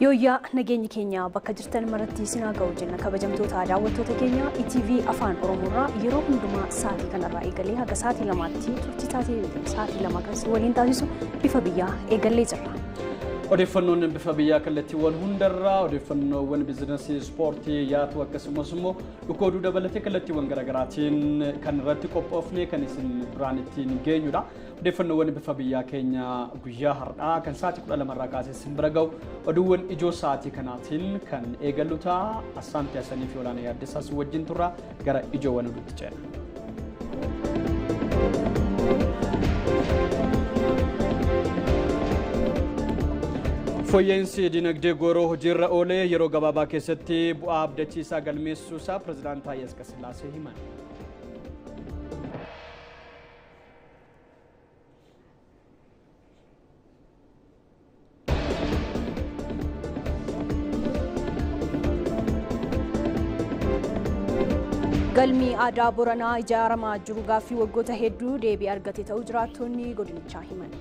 Yooyyaa nageenyi keenya bakka jirtan maratti isin haa ga'u jenna kabajamtoota daawwattoota keenya ETV Afaan Oromoorraa yeroo hundumaa sa'aatii kanarraa eegalee haga sa'aatii lamaatti turtii sa'aatii lama kan waliin taasisu bifa biyyaa eegallee jirra. Odeeffannoon bifa biyyaa kallattiiwwan hundarraa odeeffannoowwan biizinasii, ispoortii, yaatu akkasumas immoo dhukooduu dabalatee kallattiiwwan garaagaraatiin kan irratti qophoofne kan isin biraan ittiin geenyudha. Odeeffannoowwan bifa biyyaa keenya guyyaa har'aa kan sa'aatii 12 irraa kaasee isin bira ga'u oduuwwan ijoo sa'aatii kanaatiin kan eegallu ta'a. Assaanti Hasanii fi Olaanaa Yaaddessaas wajjin turra gara ijoowwan oduutti ceena. Fooyya'insi dinagdee gooroo hojiirra oolee yeroo gabaabaa keessatti bu'aa abdachiisaa galmeessuusaa pirezidaant Taayyee Asqasillaasee himan. Galmi aadaa Boranaa ijaaramaa jiru gaaffii waggoota hedduu deebii argate ta'uu jiraattonni godinichaa himan.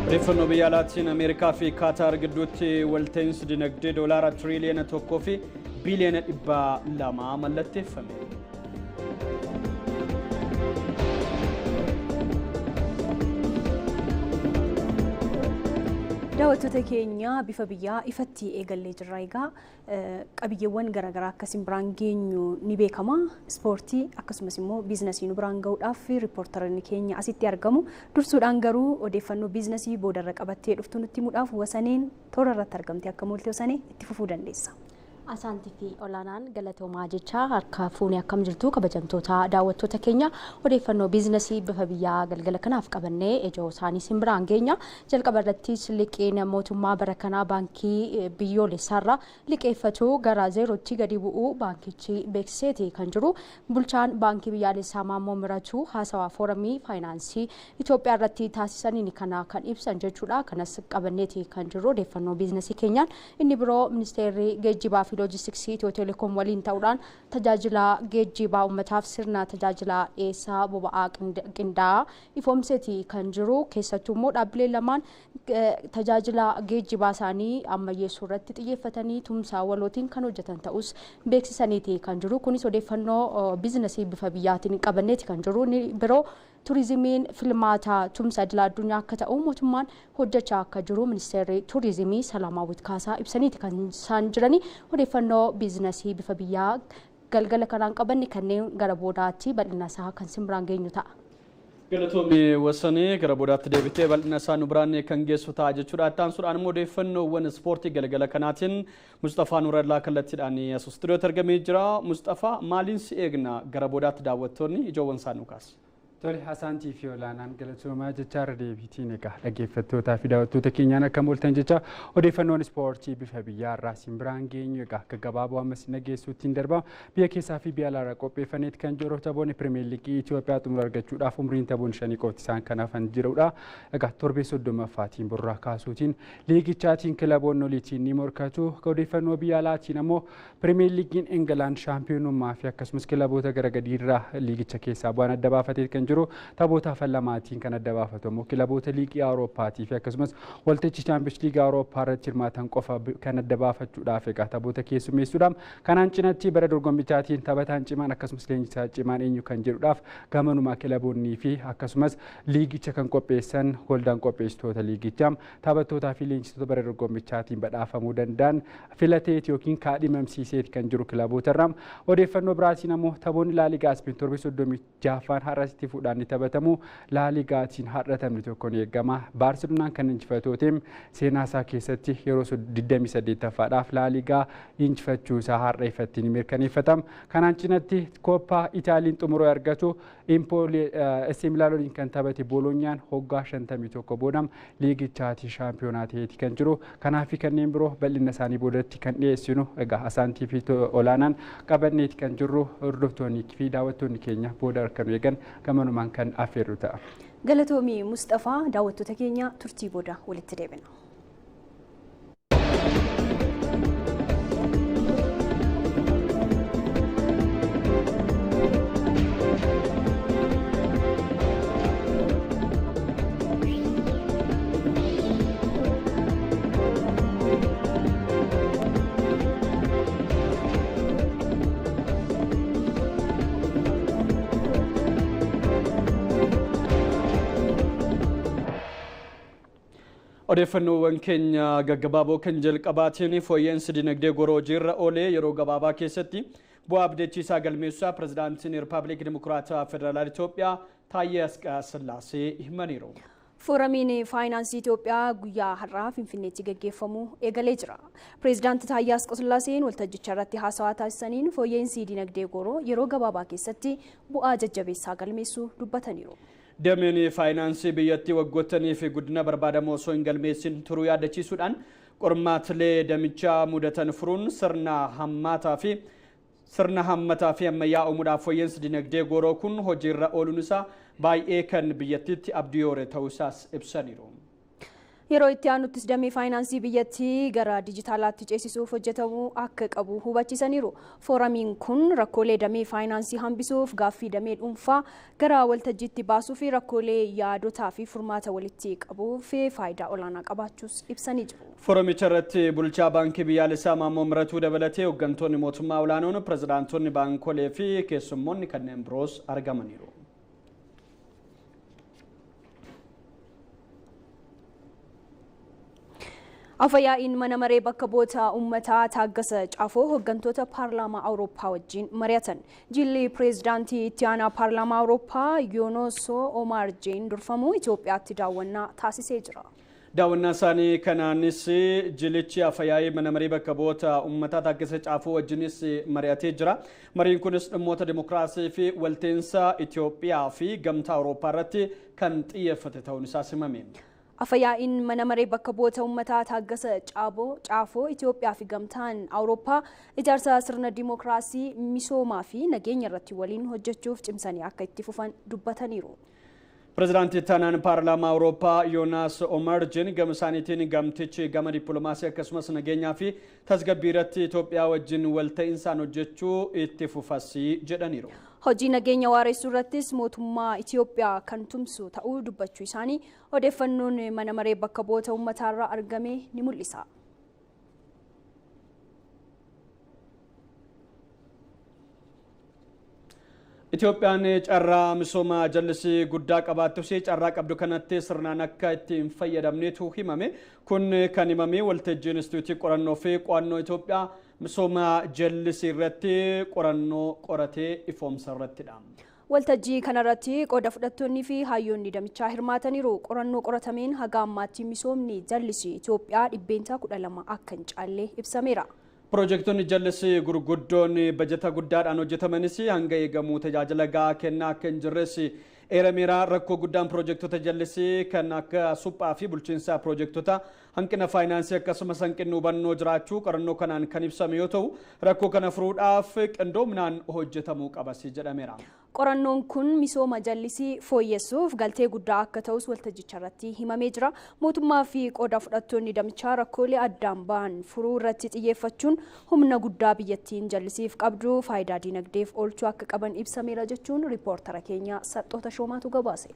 Odeeffannoo biyya alaatiin Ameerikaa fi Kaataar gidduutti walta'iinsi dinagdee doolaara tiriliyoona 1 fi biiliyoona 200 mallatteeffame. Daawwattoota keenya bifa biyyaa ifatti eegallee jirra. Egaa qabiyyeewwan garaagaraa akkasiin biraan geenyu ni beekama. Ispoortii akkasumas immoo biizinasii nu biraan gahuudhaaf riippoortaroonni keenya asitti argamu. Dursuudhaan garuu odeeffannoo biizinasii boodarra qabattee dhuftu nutti himuudhaaf Wasaneen toora irratti argamte. Akka moolte Wasanee itti fufuu dandeessa. Asaantii fi Olaanaan galatoomaa jecha harka fuunee akkam jirtu kabajamtoota daawwattoota keenya odeeffannoo biizinasii bifa biyyaa galgala kanaaf qabannee ijoo isaanii isin biraan geenya. Jalqaba irrattis liqiin mootummaa bara kanaa baankii biyyoolessaarraa liqeeffatu gara zeerootti gadi bu'uu baankichi beeksiseeti kan jiru. Bulchaan baankii biyyaalessaa Maammoo Miratuu haasawaa fooramii faayinaansii Itoophiyaa irratti taasisaniin kana kan ibsan jechuudha. Kanas qabanneeti kan jiru odeeffannoo biizinasii keenyaan. Inni biroo ministeerri geejjibaa fi loojistiksii Itiyoo Telekoom waliin ta'uudhaan tajaajila geejjibaa uummataaf sirna tajaajila dhiyeessaa boba'aa qindaa'aa ifoomseeti kan jiru. Keessattuu immoo dhaabbileen lamaan tajaajila geejjibaa isaanii ammayyeessuu irratti xiyyeeffatanii tumsa walootiin kan hojjetan ta'us beeksisaniiti kan jiru. Kunis odeeffannoo biizinasii bifa biyyaatiin qabanneeti kan jiru. Inni biroo turizimiin filmaata tumsa idila addunyaa akka ta'u mootummaan hojjechaa akka jiru ministeerri turizimii Salaamaawwit Kaasaa ibsaniiti kan isaan jiranii. Odeeffannoo biizinasii bifa biyyaa galgala kanaan qabanne kanneen gara boodaatti bal'ina isaa kan simbiraan geenyu ta'a. Galatoomi Wasanee, gara boodaatti deebitee bal'ina isaa nu biraan kan geessu ta'a jechuudha. Itti aansuudhaan immoo odeeffannoowwan ispoortii galgala kanaatiin Musxafaa Nuurallaa kallattiidhaan as istuudiyootti argamee jira. Musxafaa, maaliin si eegna gara boodaatti daawwattoonni ijoowwan isaa nu kaasi? Tole, Asaantii fi Olaanaan galatoomaa jecha irra deebiitiin egaa dhaggeeffattootaa fi daawwattoota keenyaan akka mooltan jecha odeeffannoon ispoortii bifa biyyaa irraa isin biraan geenyu egaa gaggabaaboo ammas nageessuutti hin darbama. Biyya keessaa fi biyya alaarraa qopheeffaneet kan jiru taphoonni Pirimeer Liigii Itoophiyaa xumura argachuudhaaf umriin taphoonni shanii qofti isaan kan hafan jirudha. Egaa torbee 30ffaatiin borraa kaasuutiin liigichaatiin kilaboonni oliitiin ni morkatu. Odeeffannoo biyya alaatiin ammoo Pirimeer Liigiin Ingilaand shaampiyoonummaa fi akkasumas kilaboota gara gadiirraa liigicha keessaa bu'aan adda baafatee kan jiru. jiru. Taphoota hafan lamaatiin kan adda baafatu immoo kilaboota liigii Awurooppaatii fi akkasumas waltajjii Chaampiyoons Liigii Awurooppaa irratti hirmaatan qofa kan adda baafachuudhaaf egaa taphoota keessummeessuudha. Kanaan cinatti bara dorgommichaatiin taphataan cimaan akkasumas leenjisaa cimaan eenyu kan jedhuudhaaf gamanumaa kilaboonnii fi akkasumas liigicha kan qopheessan waldaan qopheessitoota liigichaa taphattootaa fi leenjistoota bara dorgommichaatiin badhaafamuu danda'an filateeti yookiin kaadhimamsiiseeti kan jiru kilaboota irraa. Odeeffannoo biraatiin ammoo taphoonni Laaligaa Ispeen torbe 36ffaan har'a itti fuudhaan ni taphatamu. Laaligaatiin har'a taphni tokko ni eegama. Baarseloonaan kan injifatooteen seenaa isaa keessatti yeroo 28ffaadhaaf Laaligaa injifachuu isaa har'a ifatti ni mirkaneeffatama. Kanaan cinatti Kooppaa Itaaliin xumuroo argatu AC Milaan waliin kan taphate Booloonyaan hoggaa 51 booda liigichaatii shaampiyoonaa ta'eeti kan jiru. Kanaa fi kanneen biroo bal'ina isaanii boodatti kan dhiyeessinu egaa Asaantii fi Olaanaan qabanneeti kan jirru hordoftoonni fi daawwattoonni keenya booda akka nu eegan gamanumaan kan affeerru ta'a. Galatoomii Mustafaa, daawwattoota keenya turtii booda walitti deebina. Odeeffannoowwan keenya gaggabaaboo kan jalqabaatiin fooyya'insi dinagdee gooroo hojiirra oolee yeroo gabaabaa keessatti bu'aa abdachiisaa galmeessuusaa pirezidaantiin Riippaabilikii Dimokiraataa Federaalaa Itoophiyaa Taayyee Asqasillaasee himaniiru. Fooramiin faayinaansii Itoophiyaa guyyaa har'aa Finfinneetti gaggeeffamu eegalee jira. Pireezidaanti Taayyee Asqasillaaseen waltajjicha irratti haasawaa taasisaniin fooyya'insi dinagdee gooroo yeroo gabaabaa keessatti bu'aa jajjabeessaa galmeessuu dubbataniiru. Dameen faayinaansii biyyattii waggootanii fi guddina barbaadamu osoo hin galmeessin turuu yaadachiisuudhaan qormaatilee damichaa mudatan furuun sirna hammataa fi ammayyaa uumuudhaaf fooyya'insi dinagdee gooroo kun hojiirra ooluun isaa baay'ee kan biyyattiitti abdii hoore ta'uu isaas ibsaniiru. Yeroo itti aanuttis damee faayinaansii biyyattii gara dijitaalaatti ceesisuuf hojjetamuu akka qabu hubachiisaniiru. Fooramiin kun rakkoolee damee faayinaansii hambisuuf gaaffii damee dhuunfaa gara waltajjiitti baasuu fi rakkoolee yaadotaa fi furmaata walitti qabuuf faayidaa olaanaa qabaachuus ibsanii jiru. Fooramicha irratti bulchaa baankii biyyaalessaa Maammoo Miratuu dabalatee hooggantoonni mootummaa olaanoon, pirezidaantonni baankolee fi keessummoonni kanneen biroos argamaniiru. Afayaa'iin mana maree bakka bu'oota uummataa Taaggasa Caafoo hooggantoota paarlaamaa Awurooppaa wajjin mari'atan. Jilli pireezidaantii itti aanaa paarlaamaa Awurooppaa Yoonosoo Omaar Jeen durfamu Itoophiyaatti daawwannaa taasisee jira. Daawwannaa isaanii kanaanis jilichi afayaa'ii mana maree bakka bu'oota uummataa Taaggasa Caafoo wajjinis mari'atee jira. Mariin kunis dhimmoota dimokiraasii fi walteensa Itoophiyaa fi gamtaa Awurooppaa irratti kan xiyyeeffate ta'uun isaa simame. Afayaa'iin mana maree bakka bu'oota uummataa Taaggasa Caafoo Itoophiyaa fi gamtaan Awurooppaa ijaarsa sirna dimokiraasii misoomaa fi nageenya irratti waliin hojjechuuf cimsanii akka itti fufan dubbataniiru. Pireezidaantii itti paarlaamaa Awurooppaa Yoonaas Omarjin gama isaaniitiin gamtichi gama dippiloomaasii akkasumas nageenyaa fi tasgabbii irratti Itoophiyaa wajjin walta'insaan hojjechuu itti fufasii jedhaniiru. Hojii nageenya waareessuu irrattis mootummaa Itoophiyaa kan tumsu ta'uu dubbachuu isaanii odeeffannoon mana maree bakka bu'oota uummataarraa argame ni mul'isa. Itoophiyaan carraa misooma jallisii guddaa qabaattus carraa qabdu kanatti sirnaan akka itti hin fayyadamnetu himame. Kun kan himame waltajjii Inistituutii Qorannoo fi Qo'annoo Itoophiyaa misooma jallisii irratti qorannoo qoratee ifoomsa irrattidha. Waltajjii kanarratti qooda fudhattoonni fi hayyoonni damichaa hirmaataniiru. Qorannoo qoratameen haga ammaatti misoomni jallisii Itoophiyaa 12% akka hin caalle ibsameera. Piroojektonni jallisii gurguddoon bajata guddaadhaan hojjetamanis hanga eegamuu tajaajila gahaa kennaa akka hin jirres eerameera. Rakkoo guddaan piroojektota jallisii kan akka suphaa fi bulchiinsa piroojektota Hanqina faayinaansii akkasumas hanqinni hubannoo jiraachuu qorannoo kanaan kan ibsame yoo ta'u, rakkoo kana furuudhaaf qindoominaan hojjetamuu qabas jedhameera. Qorannoon kun misooma jallisii fooyyessuuf galtee guddaa akka ta'us waltajjicha irratti himamee jira. Mootummaa fi qooda fudhattoonni damichaa rakkoolee addaan ba'an furuu irratti xiyyeeffachuun humna guddaa biyyattiin jallisiif qabdu faayidaa dinagdeef oolchuu akka qaban ibsameera jechuun riippoortara keenya Saxxoota Shoomaatu gabaase.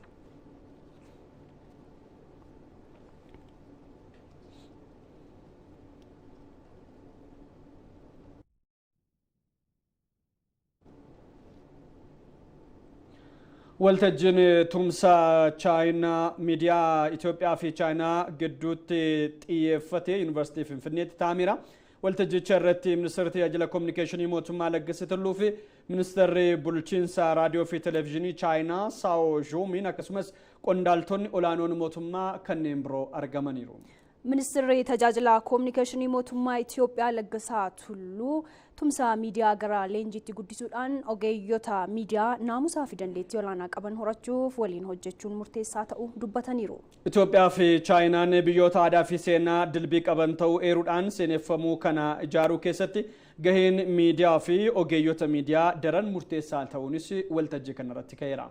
Waltajjiin tumsa Chaayinaa miidiyaa Itoophiyaa fi Chaayinaa gidduutti xiyyeeffatee Yuunivarsiitii Finfinneetti taa'ameera. Waltajjicha irratti ministeerri tajaajila kominikeeshinii mootummaa Laggasee Tulluu fi ministeerri bulchiinsa raadiyoo fi televezyiinii Chaayinaa Saao Zhuumiin akkasumas qondaaltonni olaanoon mootummaa kanneen biroo argamaniiru. Ministeerri tajaajila kominikeeshinii mootummaa Itoophiyaa Laggasaa Tulluu tumsa miidiyaa gara leenjiitti guddisuudhaan ogeeyyota miidiyaa naamusaa fi dandeettii olaanaa qaban horachuuf waliin hojjechuun murteessaa ta'uu dubbataniiru. Itoophiyaa fi Chaayinaan biyyoota aadaa fi seenaa dilbii qaban ta'uu eeruudhaan seeneffamuu kana ijaaruu keessatti gaheen miidiyaa fi ogeeyyota miidiyaa daran murteessaa ta'uunis waltajjii kanarratti ka'eera.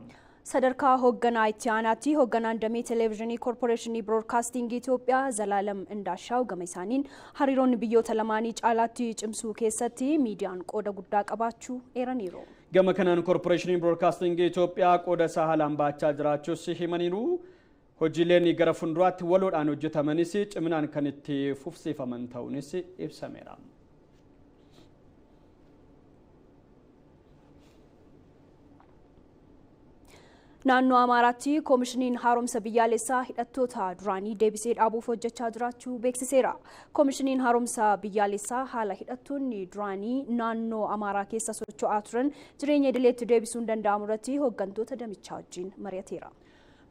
Sadarkaa hoogganaa itti aanaatti hoogganaan damee televezyiinii koorporeeshinii biroodkaastingii Itoophiyaa Zalaalam Indaashaw gama isaaniin hariiroonni biyyoota lamaanii caalaatti cimsuu keessatti miidiyaan qooda guddaa qabaachuu eeraniiru. Gama kanaan koorporeeshiniin biroodkaastingii Itoophiyaa qooda isaa haalaan baachaa jiraachuus himaniiru. Hojiileen gara fuulduraatti waloodhaan hojjetamanis ciminaan kan itti fufsiifaman ta'uunis ibsameera. Naannoo Amaaraatti koomishiniin haaromsa biyyaalessaa hidhattoota duraanii deebisee dhaabuuf hojjechaa jiraachuu beeksiseera. Koomishiniin haaromsa biyyaalessaa haala hidhattoonni duraanii naannoo Amaaraa keessa socho'aa turan jireenya idileetti deebisuun danda'amu irratti hooggantoota damichaa wajjin mari'ateera.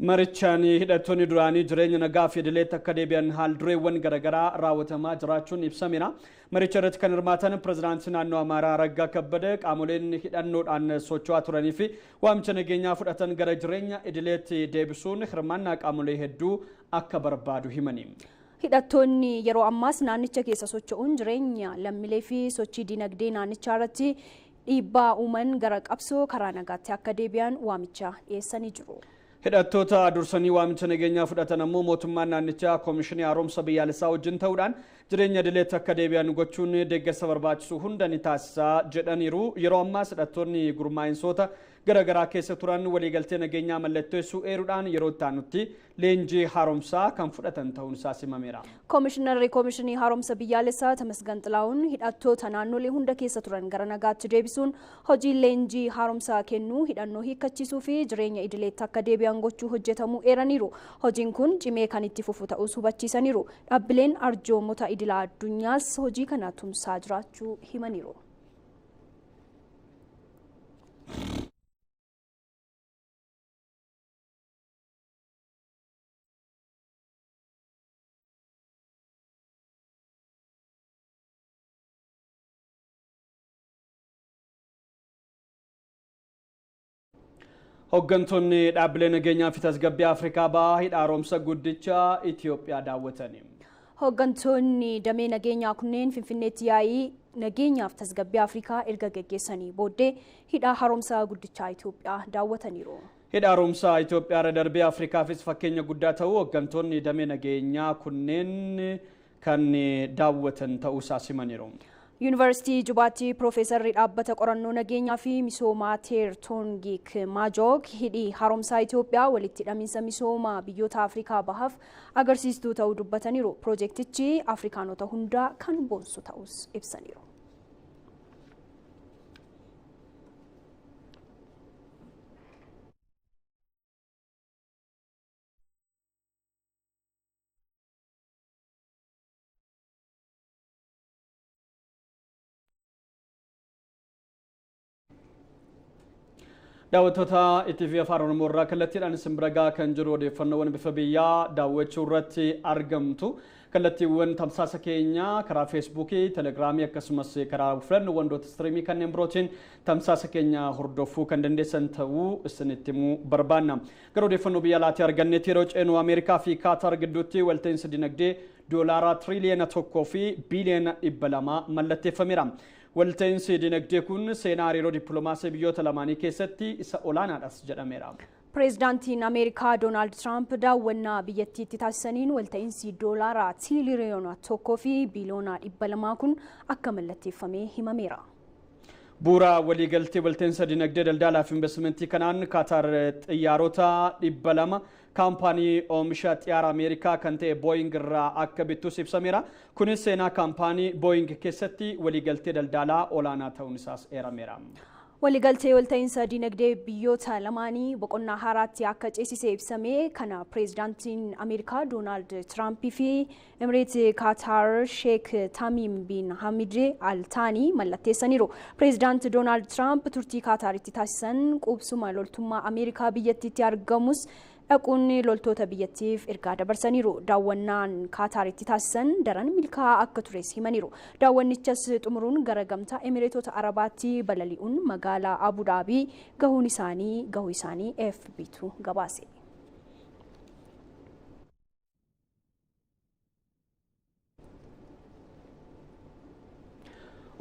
Marichaan hidhattoonni duraanii jireenya nagaa fi idileetti akka deebi'an haal dureewwan garaagaraa raawwatamaa jiraachuun ibsameera. Maricha irratti kan hirmaatan pirezidaantii naannoo Amaaraa Araggaa Kabbada qaamoleen hidhannoodhaan socho'aa turanii fi waamicha nageenyaa fudhatan gara jireenya idileetti deebisuun hirmaannaa qaamolee hedduu akka barbaadu himani. Hidhattoonni yeroo ammaas naannicha keessa socho'uun jireenya lammiilee fi sochii dinagdee naannichaa irratti dhiibbaa uuman gara qabsoo karaa nagaatti akka deebi'an waamicha dhiyeessanii jiru. Hidhattoota dursanii waamicha nageenyaa fudhatan ammoo mootummaan naannichaa koomishinii haaromsa biyyaalessaa wajjin ta'uudhaan jireenya idileetti akka deebi'an gochuun deeggarsa barbaachisu hunda ni taasisaa jedhaniiru. Yeroo ammaas hidhattoonni gurmaa'insoota garaagaraa keessa turan waliigaltee nageenyaa mallatteessuu eeruudhaan yeroo itti aanutti leenjii haaromsaa kan fudhatan ta'uun isaa simameera. Koomishinarri koomishinii haaromsa biyyaalessaa Tamasgan Xilaa'uun hidhattoota naannolee hunda keessa turan gara nagaatti deebisuun hojii leenjii haaromsaa kennuu, hidhannoo hiikkachiisuu fi jireenya idileetti akka deebi'an gochuu hojjetamuu eeraniiru. Hojiin kun cimee kan itti fufu ta'us hubachiisaniiru. Dhaabbileen arjoomota idila addunyaas hojii kana tumsaa jiraachuu himaniiru. Hooggantoonni dhaabbilee nageenyaa fi tasgabbii Afrikaa bahaa hidha haaromsa guddicha Itoophiyaa daawwatani. Hooggantoonni damee nageenyaa kunneen Finfinneetti yaa'ii nageenyaaf tasgabbii Afrikaa erga geggeessanii booddee hidha haaromsa guddichaa Itoophiyaa daawwataniiru. Hidha haaromsa Itoophiyaa irra darbee Afrikaafis fakkeenya guddaa ta'uu hooggantoonni damee nageenyaa kunneen kan daawwatan ta'uu isaa simaniiru. Yuunivarsiitii Jubaatti Piroofeesarri dhaabbata qorannoo nageenyaa fi misoomaa Teertoongik Maajook hidhi haaromsaa Itoophiyaa walitti hidhamiinsa misoomaa biyyoota Afrikaa bahaaf agarsiistuu ta'uu dubbataniiru. Piroojeektichi Afrikaanota hundaa kan boonsu ta'us ibsaniiru. Daawwattoota ETV Afaan Oromoo irraa kallattiidhaan isin bira gahaa kan jiru odeeffannoowwan bifa biyyaa daawwachuu irratti argamtu. Kallattiiwwan tamsaasa keenyaa karaa Feesbuukii, Telegiraamii akkasumas karaa filannoowwan doota istiriimii kanneen birootiin tamsaasa keenya hordofuu kan dandeessan ta'uu isinitti himuu barbaanna. Gara odeeffannoo biyya alaatii arganneetti yeroo ceenu Ameerikaa fi Kaataar gidduutti walta'iinsa dinagdee doolaaraa tiriliyoona 1 fi biiliyoona 200 mallatteeffameera. Walta'iinsi dinagdee kun seenaa hariiroo dippiloomaasii biyyoota lamaanii keessatti isa olaanaadhas jedhameera. Pireezidaantiin Ameerikaa Doonaald Tiraamp daawwannaa biyyattiitti taasisaniin walta'iinsi doolaaraa tiriliyoona 1 fi biiliyoona 200 kun akka mallatteeffame himameera. Bu'uura waliigaltee walta'iinsa dinagdee daldalaa fi investimentii kanaan Kaataar xiyyaarota 200 kaampaanii oomisha xiyyaara Ameerikaa kan ta'e Booying irraa akka bittus ibsameera. Kunis seenaa kaampaanii Booying keessatti waliigaltee daldalaa olaanaa ta'uun isaas eerameera. Waliigaltee walta'iinsa dinagdee biyyoota lamaanii boqonnaa haaraatti akka ceesise ibsame kana pireezidaantiin Ameerikaa Doonaald Tiraampii fi Emireet Kaataar Sheek Tamiim bin Hamid Al Taanii mallatteessaniiru. Pireezidaant Doonaald Tiraamp turtii Kaataaritti taasisan qubsuma loltummaa Ameerikaa biyyattiitti argamus dhaquun loltoota biyyattiif ergaa dabarsaniiru. Daawwannaan Kaataaritti taasisan daran milkaa'aa akka tures himaniiru. Daawwannichas xumuruun gara gamtaa Emireetota Arabaatti balali'uun magaalaa Abu Dhaabii gahuun isaanii AFPtu gabaase.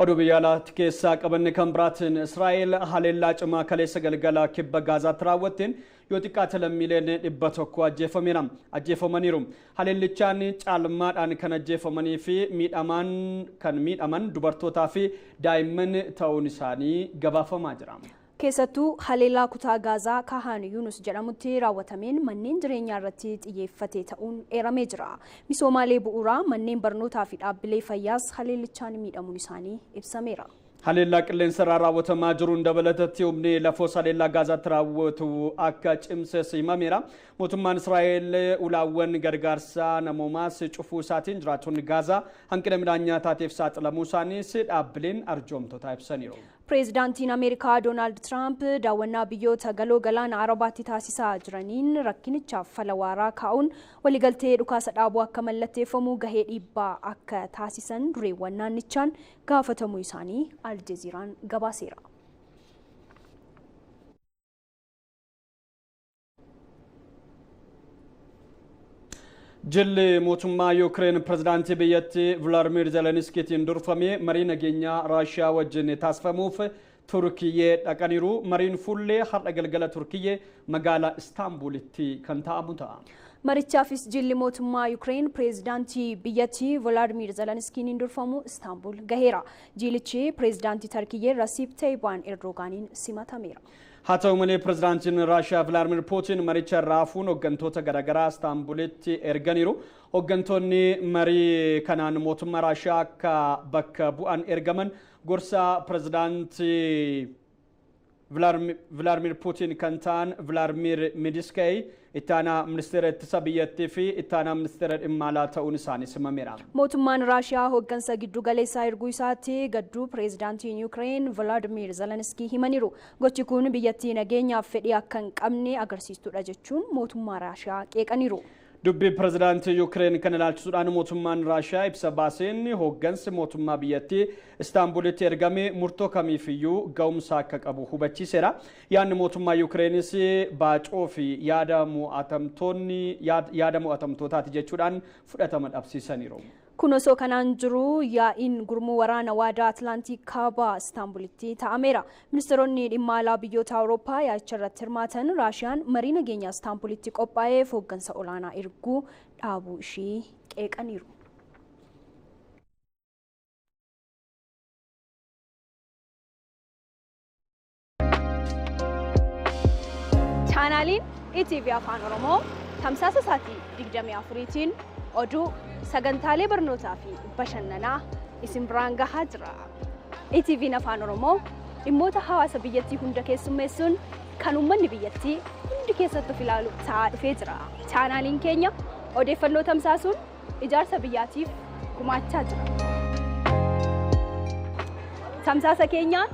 Oduu biyya alaatti keessaa qabanne kan biraatiin Israa'el haleellaa cimaa kaleessa galgala kibba Gaazaatti raawwatteen yoo xiqqaate lammiileen 100 ajjeefamaniiru. Haleellichaan caalmaadhaan kan ajjeefamanii fi kan miidhaman dubartootaa fi daa'imman ta'uun isaanii gabaafamaa jira. Keessattuu haleellaa kutaa Gaazaa Kahaan Yunus jedhamutti raawwatameen manneen jireenyaa irratti xiyyeeffate ta'uun eeramee jira. Misoomaalee bu'uuraa manneen barnootaa fi dhaabbilee fayyaas haleellichaan miidhamuun isaanii ibsameera. Haleellaa qilleensa irraa raawwatamaa jiruun dabalatatti humni lafoos haleellaa Gaazaatti raawwatu akka cimses himameera. Mootummaan Israa'el ulaawwan gargaarsaa namoomaas cufuu isaatiin jiraattonni Gaazaa hanqina midhaan nyaataatiif saaxilamuu isaaniis dhaabbileen arjoomtotaa ibsaniiru. Pireezidaantiin Ameerikaa Doonaald Tiraamp daawwannaa biyyoota galoo galaana Arabaatti taasisaa jiraniin rakkinichaaf fala waaraa kaa'uun waliigaltee dhukaasa dhaabuu akka mallatteeffamu gahee dhiibbaa akka taasisan dureewwan naannichaan gaafatamuu isaanii Aljeziiraan gabaaseera. Jilli mootummaa Yuukireen pirezidaantii biyyattii Vilaadimir Zelenskiitiin durfamee marii nageenyaa Raashiyaa wajjin taasifamuuf Turkiyyee dhaqaniiru. Mariin fuullee har'a galgala Turkiyyee magaalaa Istaanbulitti kan taa'amu ta'a. Marichaafis jilli mootummaa Yuukireen pireezidaantii biyyattii Vilaadimir Zelenskiin durfamu Istaanbul gaheera. Jilichi pireezidaantii Turkiyyee Rasiib Tayyip Erdogaaniin simatameera. Haa ta'u malee pireezidaantiin Raashiyaa Vilaadimir Puutiin maricha irraa hafuun hooggantoota garaagaraa Istaanbulitti erganiiru. Hooggantoonni marii kanaan mootummaa Raashiyaa akka bakka bu'an ergaman gorsa pireezidaantii Vilaadimir Puutiin kan ta'an Vilaadimir Mediskey ittaanaa ministeera ittisa biyyattii fi ittaanaa ministeera dhimma alaa ta'uun isaanii simameera. Mootummaan Raashiyaa hooggansa giddu galeessaa erguu isaatti gadduu pireezidaantiin Yuukireen Vilaadimir Zelenskii himaniiru. Gochi kun biyyattii nageenyaaf fedhii akka hin qabne agarsiistuudha jechuun mootummaa Raashiyaa qeeqaniiru. Dubbii pireezidaantii Yuukireen kan ilaalchisuudhaan mootummaan Raashiyaa ibsa baaseen hooggansi mootummaa biyyattii Istaanbulitti ergame murtoo kamiifiyyuu ga'umsa akka qabu hubachiiseera. Yaadni mootummaa Yuukireenis baacoo fi yaada mo'atamtootaati jechuudhaan fudhatama dhabsiisaniiru. Kun osoo kanaan jiru yaa'iin gurmuu waraana waadaa Atlaantik kaabaa Istaanbulitti taa'ameera. Ministeeronni dhimma alaa biyyoota Awurooppaa yaa'icha irratti hirmaatan Raashiyaan marii nageenyaa Istaanbulitti qophaa'eef hooggansa olaanaa erguu dhaabuu ishii qeeqaniiru. Chaanaaliin ETV Afaan Oromoo tamsaasa isaatii 24tiin oduu sagantaalee barnootaa fi bashannanaa isin biraan gahaa jira. ETV'n Afaan Oromoo dhimmoota hawaasa biyyattii hunda keessummeessuun kan uummanni biyyattii hundi keessatti of ilaalu ta'aa dhufee jira. Chaanaaliin keenya odeeffannoo tamsaasuun ijaarsa biyyaatiif gumaachaa jira. Tamsaasa keenyaan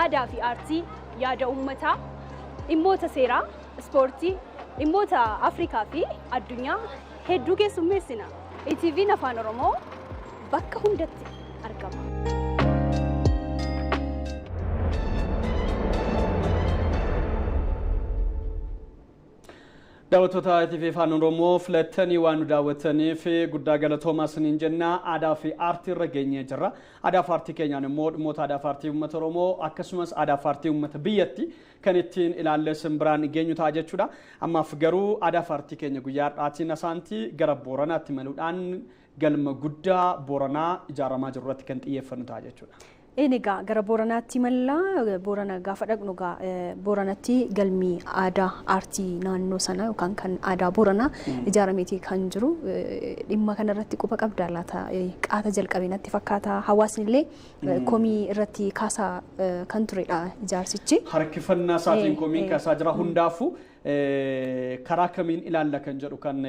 aadaa fi aartii, yaada uummataa, dhimmoota seeraa, ispoortii, dhimmoota Afrikaa fi addunyaa hedduu keessummeessina. ETV'n Afaan Oromoo bakka hundatti argama. Daawwattoota ITV Afaan Oromoo filattanii waan nu daawwattaniif guddaa galatoomaa isiniin jenna. Aadaa fi aartii irra geenyee jirra. Aadaa fi aartii keenyaan immoo dhimmoota aadaa fi aartii uummata Oromoo akkasumas aadaa fi aartii uummata biyyatti kan ittiin ilaallee simbiraan geenyu ta'a jechuudha. Ammaaf garuu aadaa fi aartii keenya guyyaa har'aatiin asaantii gara Booranaatti maluudhaan galma guddaa Booranaa ijaaramaa jiru irratti kan xiyyeeffannu ta'a jechuudha. Egaa gara Booranaatti mallaa Boorana gaafa dhaqnu egaa Booranatti galmi aadaa aartii naannoo sana yookaan kan aadaa Booranaa ijaarameeti kan jiru. Dhimma kanarratti quba qabdaa laata? Qaata jalqabee natti fakkaata. Hawaasni illee komii irratti kaasaa kan turedha ijaarsichi. Harkifannaa isaatiin komiin kaasaa jira hundaafuu karaa kamiin ilaalla kan jedhu kan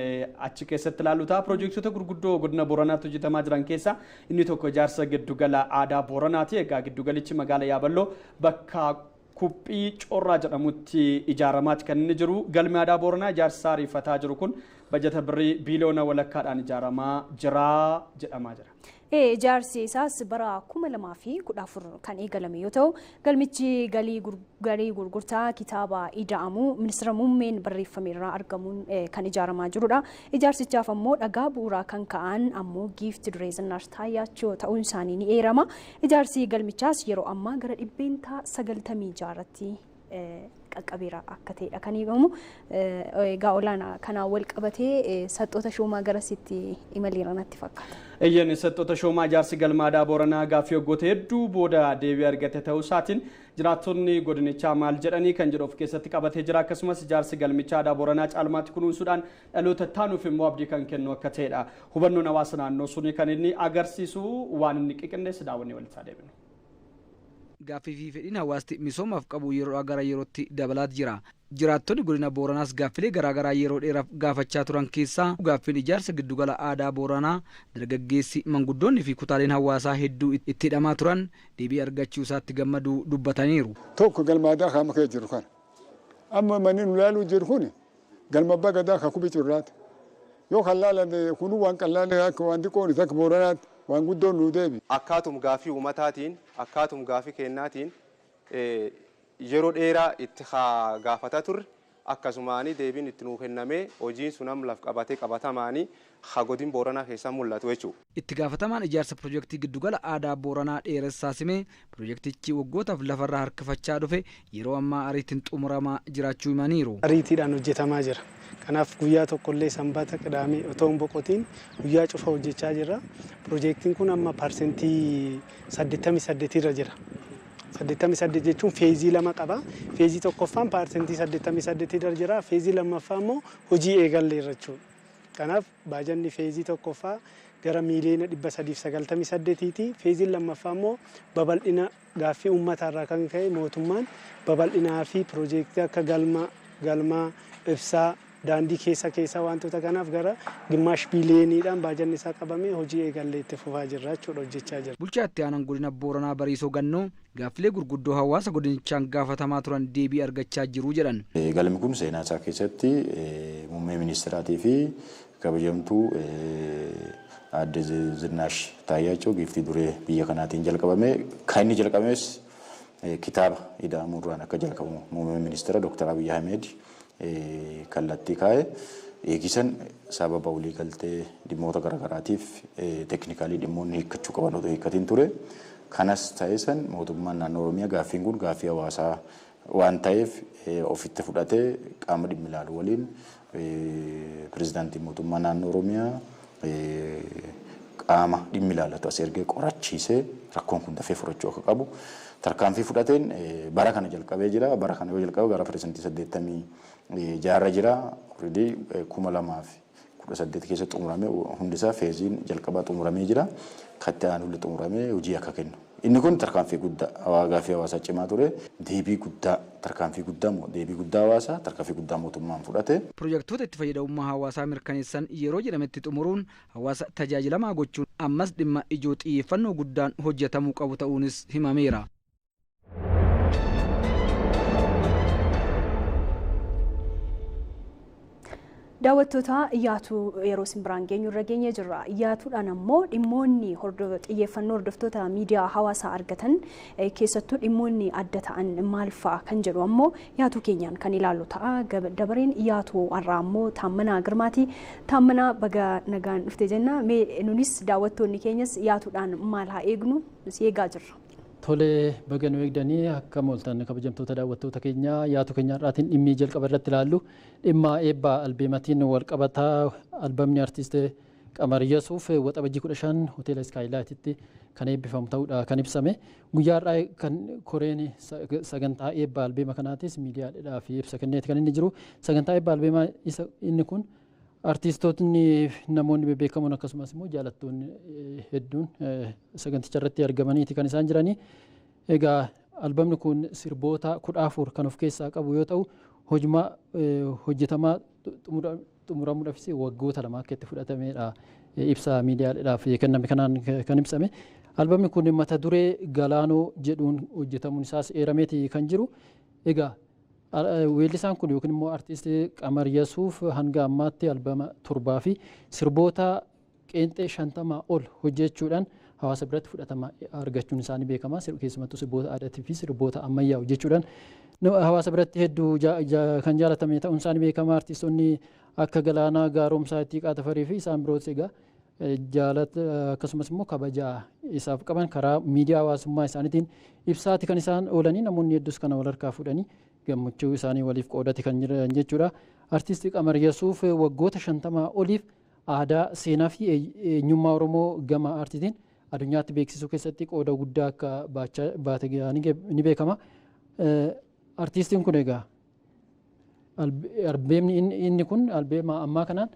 achi keessatti ilaallu ta'a. Piroojektota gurguddoo godina Booranaatti hojjetamaa jiran keessaa inni tokko ijaarsa giddugala aadaa Booranaati. Egaa giddugalichi magaalaa Yaaballoo bakka Kuphii Corraa jedhamutti ijaaramaati kan inni jiru. Galmi aadaa Booranaa ijaarsa ariifataa jiru kun bajata birrii biiliyoona walakkaadhaan ijaaramaa jira jedhamaa jira. Ijaarsi isaas bara 2014 kan eegalame yoo ta'u, galmichi galii gurgurtaa kitaaba ida'amuu ministeera muummeen barreeffame irraa argamuun kan ijaaramaa jirudha. Ijaarsichaaf ammoo dhagaa bu'uuraa kan ka'an ammoo giifti duree Zinnaash Taayyaachoo ta'uun isaanii ni eerama. Ijaarsi galmichaas yeroo ammaa gara 96% irratti qaqqabeera akka ta'edha kan himamu. Egaa olaanaa kanaan wal qabatee saxxoota shoomaa garasitti imaleera natti fakkaata. Eeyyeen, saxxoota shoomaa ijaarsi galma aadaa Booranaa gaaffii waggoota hedduu booda deebii argate ta'uu isaatiin jiraattonni godinichaa maal jedhanii kan jedhu of keessatti qabatee jira. Akkasumas ijaarsi galmichaa aadaa Booranaa caalmaatti kunuunsuudhaan dhaloota taanuuf immoo abdii kan kennu akka ta'edha. Hubannoon hawaasa naannoo sunii kan inni agarsiisu waan inni qiqindeesse daawwannee walitti deebinu. Gaaffii fi fedhiin hawaasti misoomaaf qabu yeroo gara yerootti dabalaa jira. Jiraattonni godina Booranaas gaaffilee garaagaraa yeroo dheeraaf gaafachaa turan keessaa gaaffiin ijaarsa giddugala aadaa Booranaa dargaggeessi, manguddoonni fi kutaaleen hawaasaa hedduu itti hidhamaa turan deebii argachuu isaatti gammaduu dubbataniiru. Tokko galma aadaa kaama kee jiru kana. Amma manni nu ilaaluu jiru kun galma abbaa gadaa kan Kubii Curraati. Yoo kan laalan kunuu waan qallaan akka waan xiqqoon akka Booranaatti waan guddoon nu deebi. Akkaatum gaaffii uummataatiin, akkaatum gaaffii kennaatiin yeroo dheeraa itti gaafataa turre, akkasumaanii deebiin itti nuu kennamee hojiin sun amma laf qabatee qabatamaanii godin Booranaa keessaa mul'atu jechuudha. Itti gaafatamaan ijaarsa piroojeektii giddugala aadaa Booranaa Dheeressaa Simee piroojeektichi waggootaaf lafarraa harkifachaa dhufe yeroo ammaa ariitiin xumuramaa jiraachuu himaniiru. Ariitiidhaan hojjetamaa jira. Kanaaf guyyaa tokkollee sanbata qidaamee otoo hin boqotiin guyyaa cufa hojjechaa jirra. Piroojeektiin kun amma 88% irra jira. 88 jechuun feezii lama qaba. Feezii tokkoffaan 88% irra jira. Feezii lammaffaa immoo hojii eegalleerra jechuudha. Kanaaf baajanni feezii tokkoffaa gara miiliyoona 398ti. Feeziin lammaffaa immoo babal'ina gaaffii uummataa kan ka'e mootummaan babal'inaa fi piroojeektii akka galma galmaa ibsaa, daandii keessa keessa wantoota kanaaf gara gimaash biiliyooniidhaan baajanni isaa qabamee hojii eegallee itti fufaa jirra jechuudha, hojjechaa jira. Bulchaa itti aanaan godina Booranaa Bariisoo Gannoo gaaffilee gurguddoo hawaasa godinichaan gaafatamaa turan deebii argachaa jiru jedhan. Galmi kun seenaa isaa keessatti muummee ministeeraatii fi kabajamtuu aadde Zinnaash Taayyaachoo giiftii duree biyya kanaatiin jalqabame. Kan inni jalqabames kitaaba ida'amuurraan akka jalqabamu muummee ministeera Dr. Abiyyi Ahmed kallattii kaa'e. Eegisan sababa waliigaltee dhimmoota garaagaraatiif teeknikaalii dhimmoonni hiikkachuu qaban otoo hiikkatiin ture. Kanas ta'e san mootummaan naannoo Oromiyaa gaaffiin kun gaaffii hawaasaa waan ta'eef ofitti fudhatee qaama dhimmi ilaalu waliin pirezidaantii mootummaa naannoo Oromiyaa qaama dhimmi ilaallatu as ergee qorachiisee rakkoon kun dafee furachuu akka qabu tarkaanfii fudhateen bara kana jalqabee jira. Bara kana yoo jalqabe gara 86% jira. Already 2018 keessa xumuramee hundisaa feeziin jalqabaa xumuramee jira. Katti aanullee xumuramee hojii akka kennu. Inni kun tarkaanfii guddaa gaaffii hawaasaa cimaa ture. Deebii guddaa, tarkaanfii guddaa, deebii guddaa hawaasaa, tarkaanfii guddaa mootummaan fudhate. Piroojeektoota itti fayyadamummaa hawaasaa mirkaneessan yeroo jedhametti xumuruun hawaasa tajaajilamaa gochuun ammas dhimma ijoo xiyyeeffannoo guddaan hojjetamuu qabu ta'uunis himameera. Daawwattoota, Iyyaatuu yeroo isin biraan geenyu irra geenyee jirra. Iyyaatuudhaan ammoo dhimmoonni xiyyeeffannoo hordoftoota miidiyaa hawaasaa argatan, keessattuu dhimmoonni adda ta'an maal fa'a kan jedhu ammoo yaatuu keenyaan kan ilaallu ta'a. Dabareen Iyyaatuu har'aa ammoo Taammanaa Girmaati. Taammanaa, baga nagaan dhufte jenna. Mee nunis daawwattoonni keenyas iyyaatuudhaan maal haa eegnu? Si eegaa jirra. Tole, baga nu eegdanii. Akka mooltan kabajamtoota daawwattoota keenya, yaatu keenya har'aatiin dhimmi jalqaba irratti ilaallu dhimma eebba albeematiin wal qabataa. Albamni artiist Qamar Yasuuf Waxabajjii 15 hoteela Iskaayilaayititti kan eebbifamu ta'uudha kan ibsame. Guyyaa har'aa kan koreen sagantaa eebba albeema kanaatis miidiyaadhaaf ibsa kenneeti kan inni jiru. Sagantaa eebba albeemaa isa inni kun artiistootni, namoonni bebbeekamoon, akkasumas immoo jaalattoonni hedduun saganticha irratti argamaniiti kan isaan jiranii. Egaa albamni kun sirboota 14 kan of keessaa qabu yoo ta'u, hojii hojjetamaa xumuramuudhaafis waggoota 2 akka itti fudhatamedha ibsa miidiyaadhaaf kenname kanaan kan ibsame. Albamni kun mata duree Galaanoo jedhuun hojjetamuun isaas eerameeti kan jiru. Egaa weellisaan kun yookiin immoo artiistii Qamar Yasuuf hanga ammaatti albama 7 fi sirboota qeenxee 50 ol hojjechuudhaan hawaasa biratti fudhatama argachuun isaanii beekama. Keessumattuu sirboota aadaatii fi sirboota ammayyaa hojjechuudhaan hawaasa biratti hedduu kan jaalatame ta'uun isaanii beekama. Artiistonni akka Galaanaa Gaaromsaa, Ittiiqaa Tafarii fi isaan biroos egaa jaalata akkasumas immoo kabaja isaaf qaban karaa miidiyaa hawaasummaa isaaniitiin ibsaati kan isaan oolanii, namoonni hedduus kana wal harkaa fuudhanii gammachuu isaanii waliif qoodati kan jiran jechuudha. Artiistii Qamar Yasuuf waggoota 50 oliif aadaa, seenaa fi eenyummaa Oromoo gama aartiitiin addunyaatti beeksisuu keessatti qooda guddaa akka baate ni beekama. Artiistiin kun egaa albeemni inni kun albeema ammaa kanaan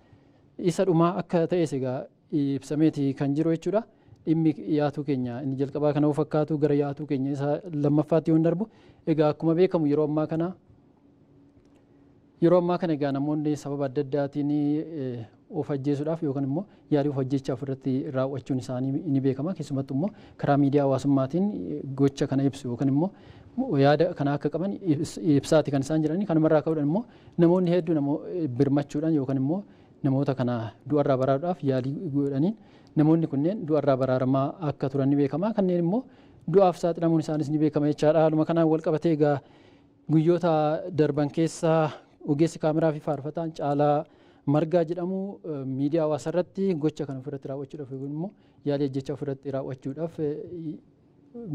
isa dhumaa akka ta'es egaa ibsameeti kan jiru jechuudha. Dhimmi yaatuu keenya inni jalqabaa kana fakkaatu. Gara yaatuu keenya isa lammaffaatti yoo darbu, egaa akkuma beekamu yeroo ammaa kana egaa namoonni sababa adda addaatiin of ajjeesuudhaaf yookaan immoo yaalii of ajjeechaa ofirratti raawwachuun isaanii ni beekama. Keessumattuu immoo karaa miidiyaa hawaasummaatiin gocha kana ibsu yookaan immoo yaada kana akka qaban ibsaati kan isaan jiranii. Kanumarraa ka'uudhaan immoo namoonni hedduu birmachuudhaan yookaan immoo namoota kana du'arraa baraaruudhaaf yaalii godhaniin namoonni kunneen du'arraa baraaramaa akka turan ni beekama. Kanneen immoo du'aaf saaxilamuun isaanis ni beekama jechaadha. Haaluma kanaan wal qabatee egaa guyyoota darban keessa ogeessi kaameraa fi faarfataan Caalaa Margaa jedhamu miidiyaa hawaasaa irratti gocha kana ofirratti raawwachuudhaaf yookiin immoo yaalii ajjechaa ofirratti raawwachuudhaaf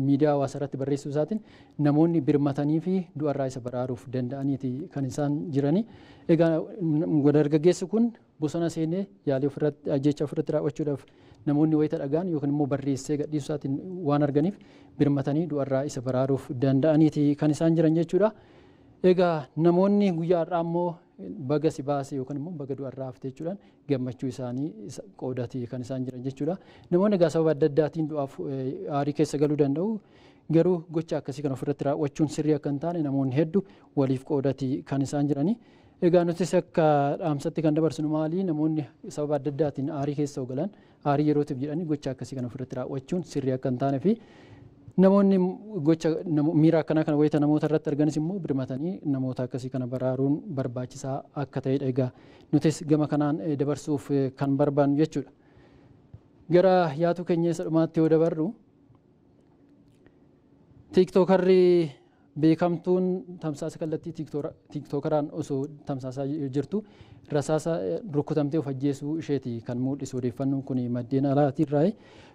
miidiyaa hawaasaa irratti barreessuu isaatiin namoonni birmatanii fi du'arraa isa baraaruuf danda'aniiti kan isaan jiranii. Egaa dargaggeessi kun bosona seenee yaalii ofirratti ajjechaa ofirratti raawwachuudhaaf namoonni wayita dhagaan yookiin immoo barreessee gadhiisuu isaatiin waan arganiif birmatanii du'arraa isa baraaruuf danda'aniiti kan isaan jiran jechuudha. Egaa namoonni guyyaa har'aa immoo baga si baase yookaan immoo baga du'arraa hafte jechuudhaan gammachuu isaanii qoodati kan isaan jiran jechuudha. Namoonni egaa sababa adda addaatiin du'aaf aarii keessa galuu danda'u. Garuu gocha akkasii kan ofirratti raawwachuun sirrii akka hin taane namoonni hedduu waliif qoodati kan isaan jiranii. Egaa nutis akka dhaamsatti kan dabarsinu maali? Namoonni sababa adda addaatiin aarii keessa galan aarii yerootiif jedhanii gocha akkasii kan ofirratti raawwachuun sirrii akka hin taane fi namoonni gocha miira akkanaa kana wayita namoota irratti arganis immoo birmatanii namoota akkasii kana baraaruun barbaachisaa akka ta'edha egaa nutis gama kanaan dabarsuuf kan barbaannu jechuudha. Gara yaatuu keenya isa dhumaatti yoo dabarru, tiiktookarri beekamtuun tamsaasa kallattii tiiktookaraan osoo tamsaasaa jirtu rasaasa rukutamtee of ajjeesuu isheeti kan mul'isu odeeffannoon kun maddeen alaatirraa.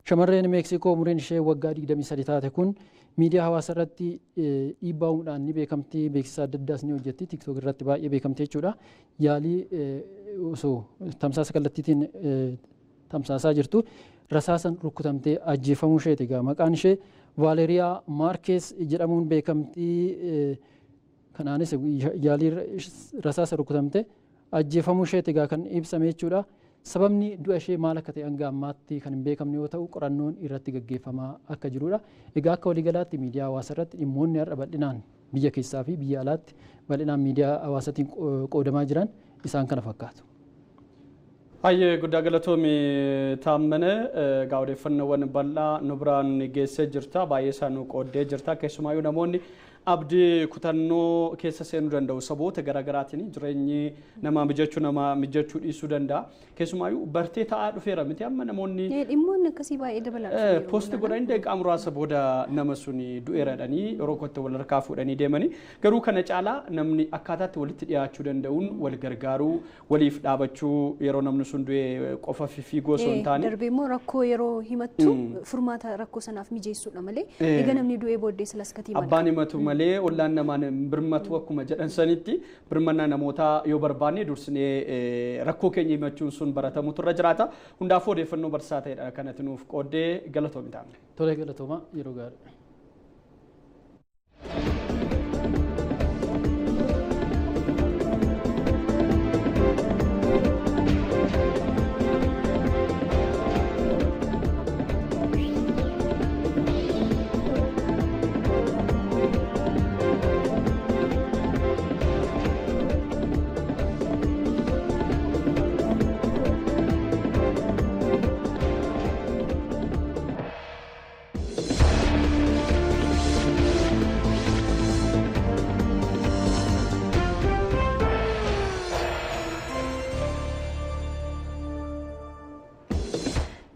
Shamarreen Meeksikoo umuriin ishee waggaa 23 taate kun miidiyaa hawaasaa irratti dhiibbaa uumuudhaan ni beekamti. Beeksisa adda addaas ni hojjetti. Tiiktook irratti baay'ee beekamti jechuudha. Yaalii osoo tamsaasa kallattiitiin tamsaasaa jirtu rasaasan rukutamtee ajjeefamuu isheeti. Egaa maqaan ishee Vaaleriyaa Maarkees jedhamuun beekamtii. Kanaanis yaalii rasaasa rukutamte ajjeefamuu isheeti egaa kan ibsame jechuudha. Sababni du'a ishee maal akka ta'e hanga ammaatti kan hin beekamne yoo ta'u, qorannoon irratti gaggeeffamaa akka jirudha. Egaa akka waliigalaatti miidiyaa hawaasaa irratti dhimmoonni har'a bal'inaan biyya keessaa fi biyya alaatti bal'inaan miidiyaa hawaasaatiin qoodamaa jiran isaan kana fakkaatu. Hayyee, guddaa galatoomi Taammane. Egaa odeeffannoowwan bal'aa nu biraan geessee jirta, baay'ee isaa nu qooddee jirta. Keessumaayyuu namoonni Abdii kutannoo keessa seenuu danda'u saboota garaagaraatiin jireenyi namaa mijachuu namaa mijachuu dhiisuu danda'a. Keessumaayyuu bartee ta'aa dhufeera miti amma namoonni. Dhimmoonni akkasii baay'ee dabalaa dhufaniiru. Poosti godhanii daqiiqaa muraasa booda nama suni du'eera jedhanii yeroo kotte wal harkaa fuudhanii deemanii garuu kana caalaa namni akkaataatti walitti dhiyaachuu danda'uun wal gargaaruu waliif dhaabachuu yeroo namni sun du'e qofa fiigoo osoo hin taane. Darbee immoo rakkoo yeroo himattu furmaata rakkoo sanaaf mijeessuudha malee eega namni du'ee booddee silaskatii mala. Abbaan himatu malee ollaan namaan birmatu akkuma jedhan sanitti birmannaa namootaa yoo barbaanne dursinee rakkoo keenya himachuun sun baratamutu irra jiraata. Hundaafuu odeeffannoo barsiisaa ta'edha kanatti nuuf qooddee galatoomi ta'a. Tolee galatooma yeroo gaarii.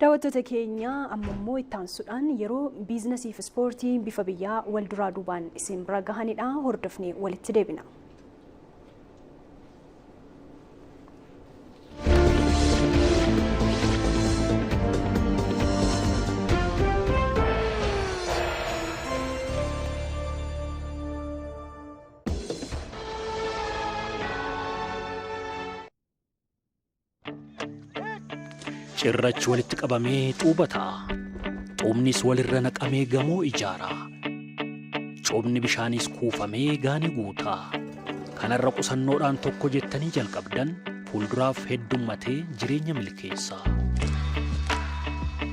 Daawwattoota keenya amma immoo itti aansuudhaan yeroo biizinasii fi ispoortii bifa biyyaa wal duraa duubaan isin bira gahanidha. Hordofnee walitti deebina. Cirrachi walitti qabamee xuuba ta'a. Xuubnis walirra naqamee gamoo ijaara. Coobni bishaanis kuufamee gaanii guuta. Kanarra qusannoodhaan tokko jettanii jalqabdan fuulduraaf heddummatee jireenya milkeessa.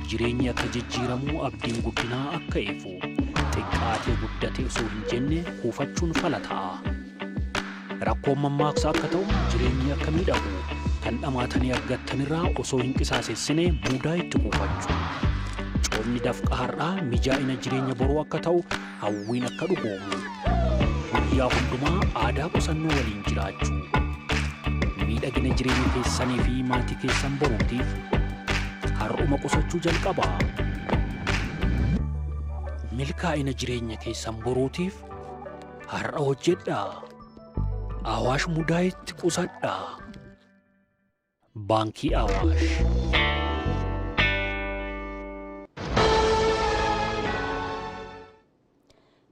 Jireenyi akka jijjiiramuu abdiin guddinaa akka ifu xiqqaatee guddatee osoo hin jenne kuufachuun fala ta'a. Rakkoon mammaaksa akka ta'u jireenyi akka miidhagu kan dhamaatanii argattanirraa osoo hin qisaasessine mudaa itti kuufachuu. Coomni dafqa har'aa mijaa'ina jireenya boruu akka ta'u hawwiin akka dhugoomu. Guyyaa hundumaa aadaa qusannoo waliin jiraachuu. Miidhagina jireenya keessanii fi maatii keessan boruutiif har'uma qusachuu jalqabaa. Milkaa'ina jireenya keessan boruutiif har'a hojjedhaa. Awaash mudaa itti qusadhaa. Baankii Awaash.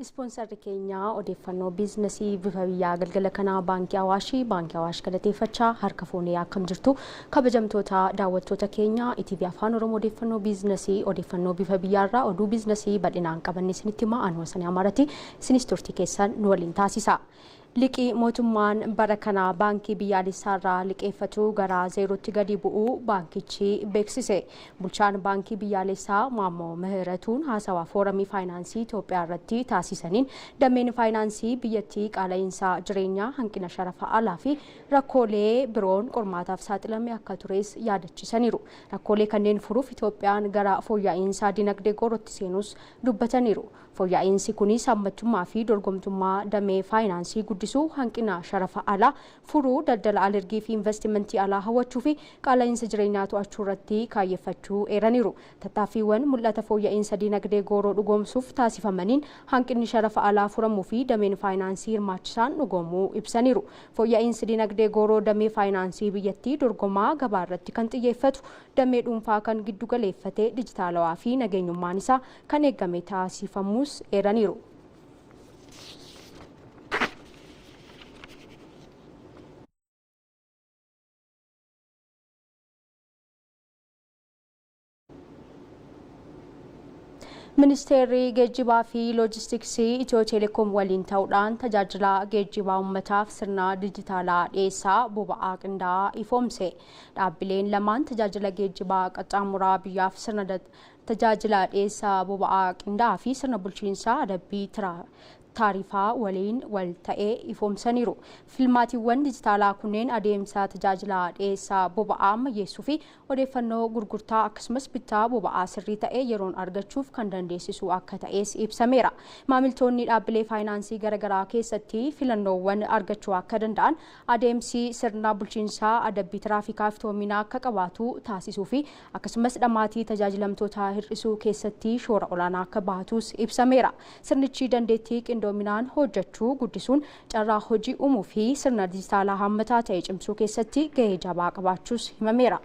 Ispoonsarri keenya odeeffannoo biizinasii bifa biyyaa galgala kanaa Baankii Awaashii Baankii Awaash galateeffachaa harka fuunee akkam jirtu kabajamtoota daawwattoota keenya ETV Afaan Oromoo odeeffannoo biizinasii odeeffannoo bifa biyyaarraa oduu biizinasii bal'inaan qabanne isinitti himaa anuma sanii amaratti isinis turtii keessan nu waliin taasisa. Liqii mootummaan bara kana baankii biyyaalessaarraa liqeeffatu gara zeerootti gadi bu'uu baankichi beeksise. Bulchaan baankii biyyaalessaa Maammoo Mihiratuun haasawaa fooramii faayinaansii Itoophiyaa irratti taasisaniin dameen faayinaansii biyyattii qaala'insa jireenyaa hanqina sharafa alaa fi rakkoolee biroon qormaataaf saaxilame akka tures yaadachiisaniiru. Rakkoolee kanneen furuuf Itoophiyaan gara fooyya'insa dinagdee goorootti seenus dubbataniiru. Fooyya'insi kunis hammattummaa fi dorgomtummaa damee faayinaansii guddisuu, hanqina sharafa alaa furuu, daldala alergii fi investimentii alaa hawwachuu fi qaala'insa jireenyaa to'achuu irratti kaayyeffachuu eeraniiru. Tattaaffiiwwan mul'ata fooyya'insa dinagdee gooroo dhugoomsuuf taasifamaniin hanqinni sharafa alaa furamuu fi dameen faayinaansii hirmaachisaan dhugoomuu ibsaniiru. Fooyya'insi dinagdee gooroo damee faayinaansii biyyattii dorgomaa gabaa irratti kan xiyyeeffatu, damee dhuunfaa kan giddu galeeffate, dijitaalawaa fi nageenyummaan isaa kan eegame taasifamus eeraniiru. Ministeerri geejjibaa fi loojistiksii Itiyoo Telekoom waliin ta'uudhaan tajaajila geejjibaa uummataaf sirna dijitaalaa dhiyeessaa boba'aa qindaa'aa ifoomse. Dhaabbileen lamaan tajaajila geejjibaa qaxxaamuraa biyyaaf sirna tajaajila dhiyeessaa boba'aa qindaa'aa fi sirna bulchiinsaa adabbii Taarifaa waliin wal ta'ee ifoomsaniiru. Filmaatiiwwan dijitaalaa kunneen adeemsa tajaajila dhiyeessaa boba'aa ammayyeessuu fi odeeffannoo gurgurtaa akkasumas bittaa boba'aa sirrii ta'e yeroon argachuuf kan dandeessisu akka ta'es ibsameera. Maamiltoonni dhaabbilee faayinaansii garaagaraa keessatti filannoowwan argachuu akka danda'an, adeemsi sirna bulchiinsaa adabbii tiraafikaa iftoominaa akka qabaatu taasisuu fi akkasumas dhamaatii tajaajilamtootaa hir'isuu keessatti shoora olaanaa akka bahatus ibsameera. Sirnichi dandeettii qindoominaan hojjechuu guddisuun carraa hojii uumuu fi sirna dijitaalaa hammataa ta'e cimsuu keessatti gahee jabaa qabaachuus himameera.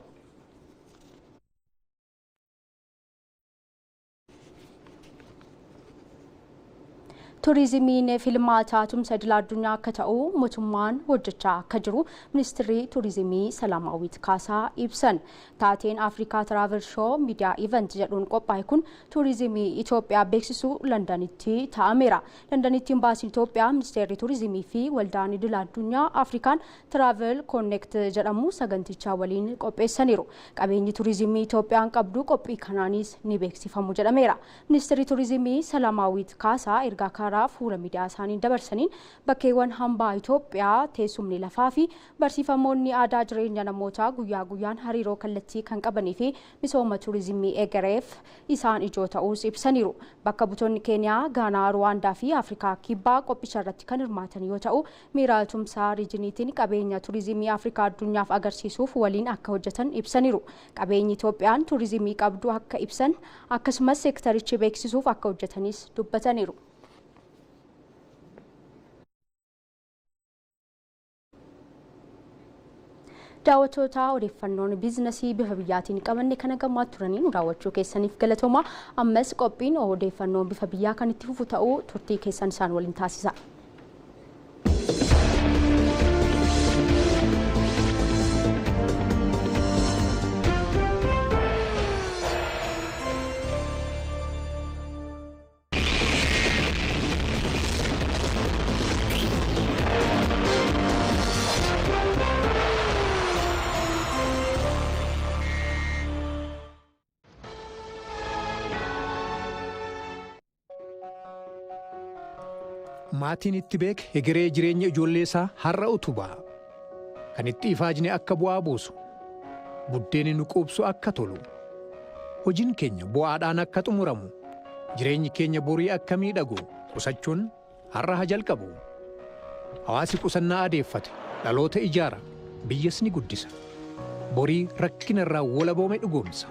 Turizimiin filmaataa tumsa idil addunyaa akka ta'u mootummaan hojjechaa akka jiru Ministeerri Turizimii Salaamaawwit Kaasaa ibsan. Taateen Afrikaa Travel Show Media Event jedhuun qophaa'e kun turizimii Itoophiyaa beeksisuu Londanitti taa'ameera. Londanitti Imbaasiin Itoophiyaa, Ministeerri Turizimii fi Waldaan Idil Addunyaa Afrikaan Travel Connect jedhamu sagantichaa waliin qopheessaniiru. Qabeenyi turizimii Itoophiyaan qabdu qophii kanaanis ni beeksifamu jedhameera. Ministeerri Turizimii Salaamaawwit Kaasaa ergaa karaa fuula miidiyaa isaaniin dabarsaniin, bakkeewwan hambaa Itoophiyaa, teessumni lafaa fi barsiifamoonni aadaa jireenya namootaa guyyaa guyyaan hariiroo kallattii kan qabanii fi misooma turizimii egereef isaan ijoo ta'uus ibsaniiru. Bakka buutonni Keeniyaa, Gaanaa, Ruwaandaa fi Afrikaa Kibbaa qophicha irratti kan hirmaatan yoo ta'u, miira tumsaa riijiniitiin qabeenya turizimii Afrikaa addunyaaf agarsiisuuf waliin akka hojjetan ibsaniiru. Qabeenyi Itoophiyaan turizimii qabdu akka ibsan, akkasumas seektarichi beeksisuuf akka hojjetanis dubbataniiru. Daawwattoota, odeeffannoon biizinasii bifa biyyaatiin qabanne kana gammaa turanii nu daawwachuu keessaniif galatooma. Ammas qophiin odeeffannoon bifa biyyaa kan itti fufu ta'uu turtii keessan isaan waliin taasisa. Maatiin itti beeke hegeree jireenya ijoollee isaa har'a utubaa. Kan itti ifaajne akka bu'aa buusu. Buddeenni nu quubsu akka tolu. Hojiin keenya bu'aadhaan akka xumuramu. Jireenyi keenya borii akka miidhagu qusachuun har'a haa jalqabu. Hawaasi qusannaa adeeffate dhaloota ijaara, biyyas ni guddisa. Borii rakkina irraa walaboome dhugoomsa.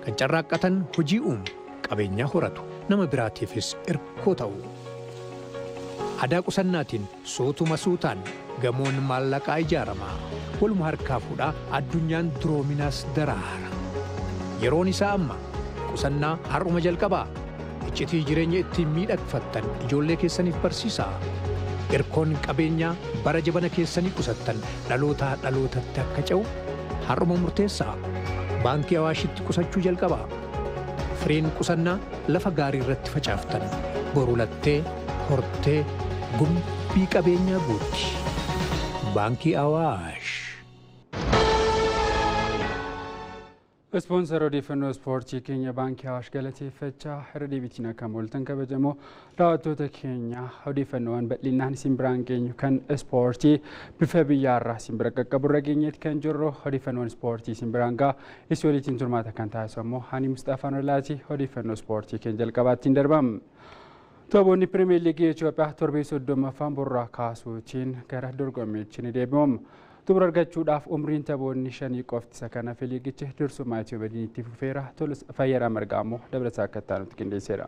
Kan carraaqqatan hojii uumu, qabeenyaa horatu, nama biraatiifis irkoo ta'u. Aadaa qusannaatiin suutuma suutaan gamoon maallaqaa ijaarama. Waluma harkaa fuudhaa addunyaan duroominaas daraara. Yeroon isaa amma, qusannaa har'uma jalqabaa. Iccitii jireenya ittiin miidhagfattan ijoollee keessaniif barsiisaa. Irkoon qabeenyaa bara jabana keessanii qusattan dhalootaa dhalootatti akka ce'u har'uma murteessaa. Baankii Awaashitti qusachuu jalqabaa. Firiin qusannaa lafa gaarii irratti facaaftan boru lattee hortee gumbii qabeenyaa guutti. Baankii Awaash. Ispoonsar odeeffannoo ispoortii keenya Baankii Awaash galateeffachaa, irra deebiitiin akka mooltan kabajamoo daawwattoota keenya, odeeffannoowwan bal'inaan isin biraan geenyu kan ispoortii bifa biyyaarraa isin bira qaqqabu irra geenyeeti kan jirru. Odeeffannoon ispoortii isin biraan ga'a isin waliitiin turmaata kan taasisu ammoo Hani Mustafaan Olaati. Odeeffannoo ispoortii keenya jalqabaattiin darbam. Taphoonni Pirimeer Liigii Itoophiyaa torbee 30ffaan borraa kaasuutiin gara dorgommiichi ni deebi'amu. Xumura argachuudhaaf umriin taphoonni shanii qofti isa kana fi liigichi dursummaa Itiyoo itti fufeera. Tolus Fayyaraa Margaa immoo dabalataa akka itti aanutti qindeesseera.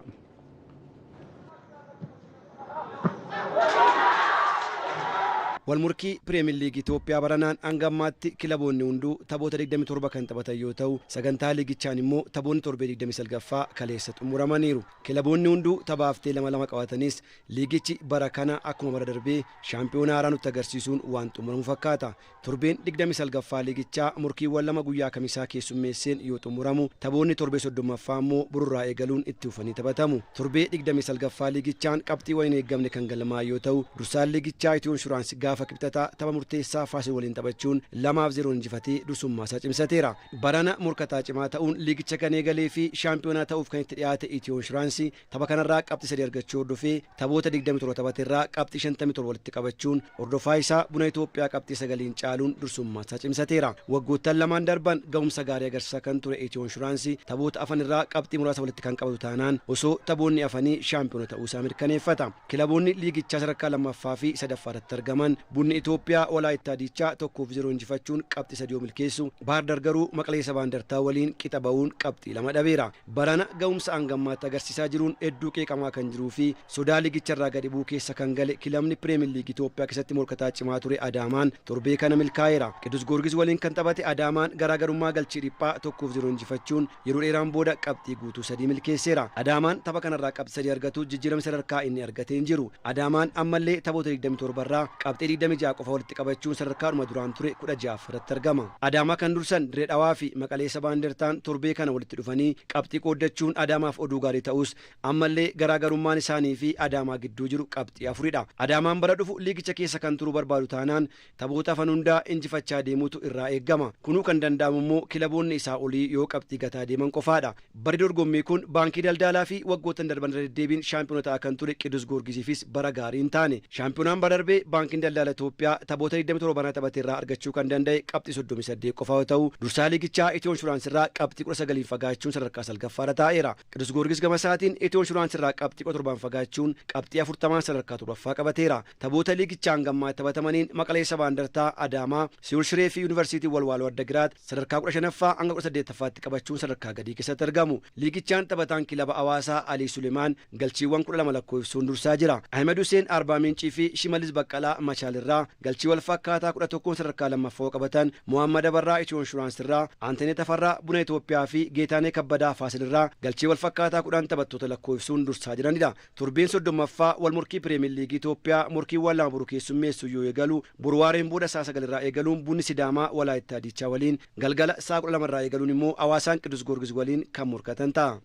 Walmurkii Pirimeer Liigii Itoophiyaa baranaan hanga ammaatti kilaboonni hunduu taphoota 27 kan taphatan yoo ta'u, sagantaa liigichaan immoo taphoonni torbee 29ffaa kaleessa xumuramaniiru. Kilaboonni hunduu tapha lama lama qabatanis, liigichi bara kana akkuma bara darbee shaampiyoona haaraa nutti agarsiisuun waan xumuramu fakkaata. Torbeen 29ffaa liigichaa murkiiwwan lama guyyaa kamisaa keessummeesseen yoo xumuramu, taphoonni torbee 30ffaa immoo borurraa eegaluun itti fufanii taphatamu. Torbee 29ffaa liigichaan qabxiiwwan hin eeggamne kan galmaa'an yoo ta'u, dursaan liigichaa Itiyoo Inshuraansii gaafa kibxataa tapha murteessaa Faasil waliin taphachuun 2-0 injifatee dursummaa isaa cimsateera. Barana morkataa cimaa ta'uun liigicha kan eegalee fi shaampiyoonaa ta'uuf kan itti dhiyaate Itiyoo Inshuraansii tapha kanarraa qabxii 3 argachuu hordofee taphoota 27 taphateerraa qabxii 57 walitti qabachuun hordofaa isaa Buna Itoophiyaa qabxii 9 caaluun dursummaa isaa cimsateera. Waggoottan lamaan darban ga'umsa gaarii agarsiisaa kan ture Itiyoo Inshuraansii taphoota afan irraa qabxii muraasa walitti kan qabatu taanaan osoo taphoonni afanii shaampiyoona ta'uu isaa mirkaneeffata. Kilaboonni liigichaa sadarkaa 2ffaa fi 3ffaa irratti argaman Bunni Itoophiyaa Walaayittaa Diichaa 1-0 injifachuun qabxii 3 milkeessu, Baahir Dar garuu Maqalee Sabaa Indartaa waliin qixa ba'uun qabxii 2 dhabeera. Barana ga'umsa hangammaatti agarsiisaa jiruun hedduu qeeqamaa kan jiruu fi sodaa liigicharraa gadi bu'uu keessa kan gale kilabni Pirimeer Liigii Itoophiyaa keessatti morkataa cimaa ture Adaamaan torbee kana milkaa'eera. Qidus Goorgis waliin kan taphate Adaamaan garaagarummaa galchii dhiphaa 1-0 injifachuun yeroo dheeraan booda qabxii guutuu 3 milkeesseera. Adaamaan tapha kanarraa qabxii 3 argatu jijjiiramni sadarkaa inni argate hin jiru. Adaamaan ammallee taphoota 27 irraa qabxii 26 qofa walitti qabachuun sadarkaadhuma duraan ture 16 irratti argama. Adaamaa kan dursan Dirree Dhawaa fi Maqalee Sabaa Indartaan torbee kana walitti dhufanii qabxii qooddachuun Adaamaaf oduu gaarii ta'us ammallee garaagarummaan isaanii fi Adaamaa gidduu jiru qabxii 4dha. Adaamaan bara dhufu liigicha keessa kan turuu barbaadu taanaan taphoota hafan hundaa injifachaa deemuutu irraa eegama. Kunuu kan danda'amu immoo kilaboonni isaa olii yoo qabxii gataa deeman qofaadha. Barri dorgommii kun baankii daldalaa fi waggoottan darban irra deddeebiin shaampiyoona ta'aa kan ture Qidus Goorgisiifis bara gaarii hin taane. Shaampiyoonaan bara darbee baankiin daldala Itoophiyaa taphoota 27 barana taphate irraa argachuu kan danda'e qabxii 38 qofa yoo ta'u, dursaa liigichaa Itiyoo Inshuraansii irraa qabxii 19 fagaachuun sadarkaa 9ffaarra taa'eera. Qidus Goorgis gama isaatiin Itiyoo Inshuraansii irraa qabxii 17 fagaachuun qabxii 40 sadarkaa 7ffaa qabateera. Taphoota liigichaa hangammaatti taphatamaniin Maqalee Sabaa Indartaa, Adaamaa, Siwul Shiree fi Yuunivarsiitii Walwaaloo Addagiraat sadarkaa 15ffaa hanga 18ffaatti qabachuun sadarkaa gadii keessatti argamu. Liigichaan taphataan kilaba Hawaasaa Alii Sulemaan galchiiwwan 12 lakkoofsuun dursaa jira. Ahmed Hussein Arbaa Mincii fi Shimalis Baqqalaa Machaal irraa galchii wal fakkaataa 11 sadarkaa 2ffaa qabatan, Muhammad Abarraa Itiyoo Inshuraansii irraa, Antenee Tafarraa Buna Itoophiyaa fi Geetaanee Kabbadaa Faasil irraa galchii wal fakkaataa 10 taphattoota lakkoofsuun dursaa jiranidha. Torbeen 30ffaa wal morkii Pirimeer Liigii Itoophiyaa morkiiwwan lama boru keessummeessu yoo eegalu, boru waareen booda sa'a 9 irraa eegaluun Bunni Sidaamaa Walaayittaa Diichaa waliin, galgala sa'a 12 irraa eegaluun immoo Hawaasaan Qidus Goorgis waliin kan morkatan ta'a.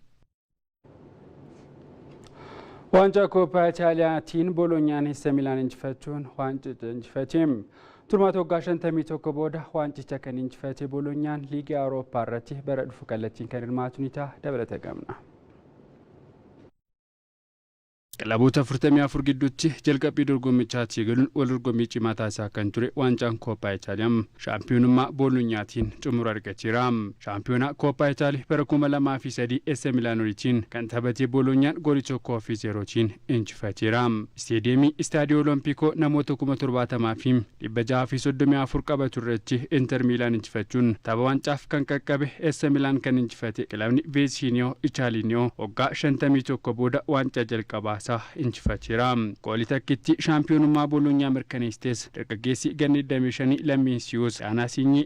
Waancaa Kooppaa Itaaliyaatiin Bolonyaan AC Milaan injifachuun waancicha injifate. Turmaata waggaa 51 booda waancicha kan injifate Bolonyaan liigii Awurooppaa irratti bara dhufu kallattiin kan hirmaatu ni ta'a. Dabalata qabna. Kilaboota 44 gidduutti jalqabbii dorgommichaatti eegaluun wal dorgommii cimaa taasisaa kan ture waancaan Kooppaa Itaaliyaa shaampiyoonummaa Boolonyaatiin xumura argateera. Shaampiyoonaa Kooppaa Itaalii bara 2003 AC Milaan waliin kan taphate Boolonyaan goolii 1-0 injifateera. Isteediyeemii Istaadiyoo Olompikoo namoota 70,634 qabatu irratti Inter Milaan injifachuun tapha waancaaf kan qaqqabe AC Milaan kan injifate kilabni Veesiniyoo Itaaliniyoo waggaa 51 booda waancaa jalqabaa injifateera. Goolii takkitti shaampiyoonummaa Bolonyaa mirkaneessites dargaggeessi ganna 25 lammiin Siyuus Daanaa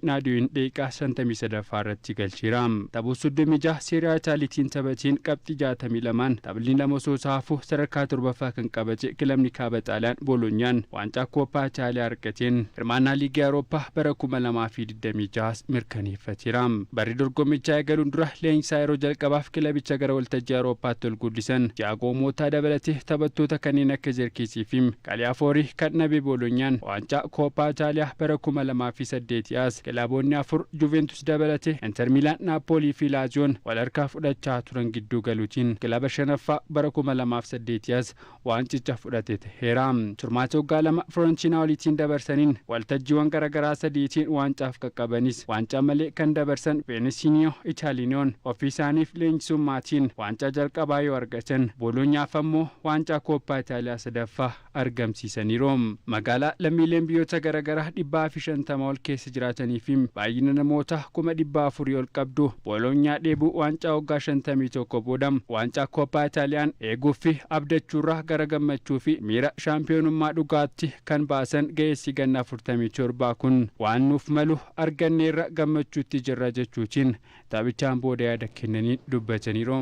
Naadiyoon daqiiqaa 53ffaa irratti galcheera. Taphoota 36 Seeriyaa Itaaliitiin taphateen qabxii 62 taphni lama osoo saafu sadarkaa 7ffaa kan qabate kilabni kaaba Xaaliyaan Bolonyaan waancaa Kooppaa Itaaliyaa argateen hirmaannaa liigii Awurooppaa bara 2026 mirkaneeffateera. Barri dorgommichaa eegaluun dura leenjisaa yeroo jalqabaaf kilabicha gara waltajjii Awurooppaatti ol guddisan Tiyaagoo Mootaa dabalatee taphattoota kanneen akka Jerkiisii fi Qaliyaaforii kan dhabe Bolonyaan waancaa Kooppaa Itaaliyaa bara 2008 as kilaboonni afur Juventus dabalatee Inter Milaan, Naapoolii fi Laaziyoon wal harkaa fudhachaa turan gidduu galuutiin kilaba shanaffaa bara 2008 as waancicha fudhate ta'eera. Turmaata waggaa lama Firoontiinaa waliitiin dabarsaniin waltajjiiwwan garaagaraa sadiitiin waancaaf qaqqabanis waancaa malee kan dabarsan Veenesiniyoo Itaaliniyoon ofii isaaniif leenjisummaatiin waancaa jalqabaa yoo argatan Bolonyaaf ammoo waancaa Kooppaa Itaaliyaa sadaffaa argamsiisaniiru. Magaalaa lammiileen biyyoota garaagaraa 150 ol keessa jiraatanii fi baay'ina namoota 400,000 ol qabdu Bolonyaa dheebuu waancaa waggaa 51 booda waancaa Kooppaa Itaaliyaan eeguu fi abdachuurraa gara gammachuu fi miira shaampiyoonummaa dhugaatti kan baasan ga'eessi ganna 47 kun waan nuuf malu arganneerra gammachuutti jirra jechuutiin taphichaan booda yaada kennanii dubbataniiru.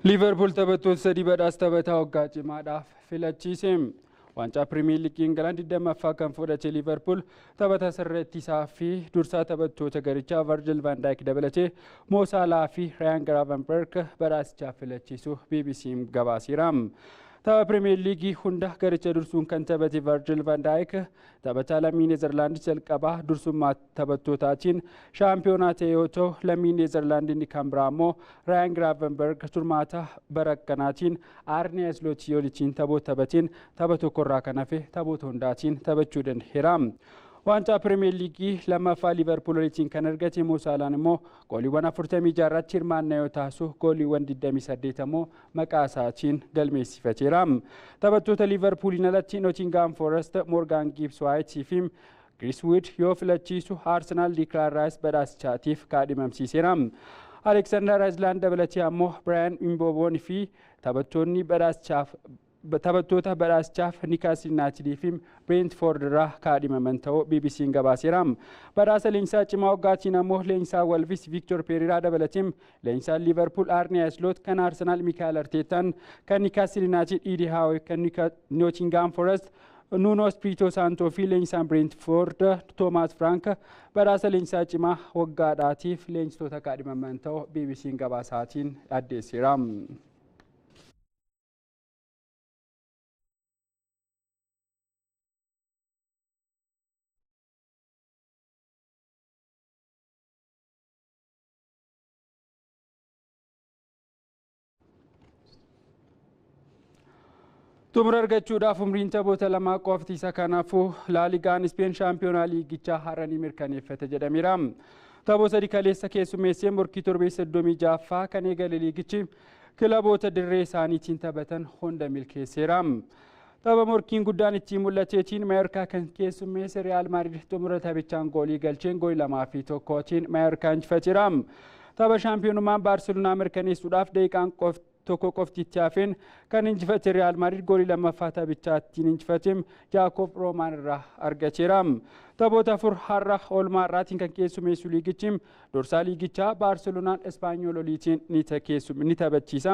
Liverpool taphattoota sadii badhaasa taphataa waggaa cimaadhaaf filachiise. Waancaa Pirimeer Liigii Ingilaand 20ffaa kan fudhate Liverpool taphataa sarara ittisaa fi dursaa taphattoota garichaa Virgil van Dijk dabalatee Mo Salah fi Ryan Gravenberch badhaasichaaf filachiisuu BBC gabaaseera. Tapha Pirimeer Liigii hunda garicha dursuun kan taphate Virgil van Dijk taphataa lammii Neezerlaand jalqabaa dursummaa taphattootaatiin shaampiyoonaa ta'e yoo ta'u, lammii Neezerlaand inni kan biraa immoo Raayan Giraavenberg turmaata bara kanaatiin Aarnee Isloot waliin taphoota taphateen tapha tokkorraa kan hafe taphoota hundaatiin taphachuu danda'eera. Waancaa Pirimeer Liigii lammaffaa Liiverpuul waliin kan argate Mo Saalaan immoo gooliiwwan 46 irratti hirmaannaa yoo taasisu, gooliiwwan 28 immoo maqaa isaatiin galmeessifateera. Taphattoota Liiverpuuliin alatti Nottingham Forest Morgan Gibbs White fi Chris Wood yoo filachiisu, Arsenaal Declan Rice badhaasichaatiif kaadhimamsiiseera. Alexander Isak dabalatee ammoo Brian Mbeumoon fi taphattoonni badhaasichaaf taphattoota badhaasichaaf Newcastle United fi Brentford irraa kaadhimaman ta'uu BBC'n gabaaseera. Badhaasa leenjisaa cimaa waggaatiin ammoo leenjisaa Wolves Victor Pereira dabalatee leenjisaan Liverpool Arne Slot, kan Arsenal Mikel Arteetaan, kan Newcastle United Eddie Howe, kan Nottingham Forest Nuno Espirito Santo fi leenjisaan Brentford Thomas Frank badhaasa leenjisaa cimaa waggaadhaatiif leenjistoota kaadhimaman ta'uu BBC'n gabaasaatiin addeesseera. Xumura argachuudhaaf umriin taphoota lamaa qofti isa, kanaafuu Laaligaan Ispeen shaampiyoonaa liigichaa har'a ni mirkaneeffate jedhameera. Taphoota sadi kaleessa keessummeessee morkii torbee 36ffaa kan eegale liigichi kilaboota dirree isaaniitiin taphatan hunda milkeesseera. Tapha morkiin guddaan ittiin mul'ateetiin Maayorkaa kan keessummeesse Riyaal Maadrid xumura taphichaan goolii galcheen goolii 2-1tiin Maayorkaa injifateera. Tapha shaampiyoonummaan Baarseloonaa mirkaneessuudhaaf daqiiqaan tokko qofti itti hafeen kan injifate Riyaal Maadrid goolii lammaffaa taphichaa ittiin injifate Jaakob Roomaan irraa argateera. Taphoota afur har'a oolmaa irraatiin kan keessummeessu liigichi dursaa liigichaa Baarseloonaan Ispaanyool oliitiin ni taphachiisa.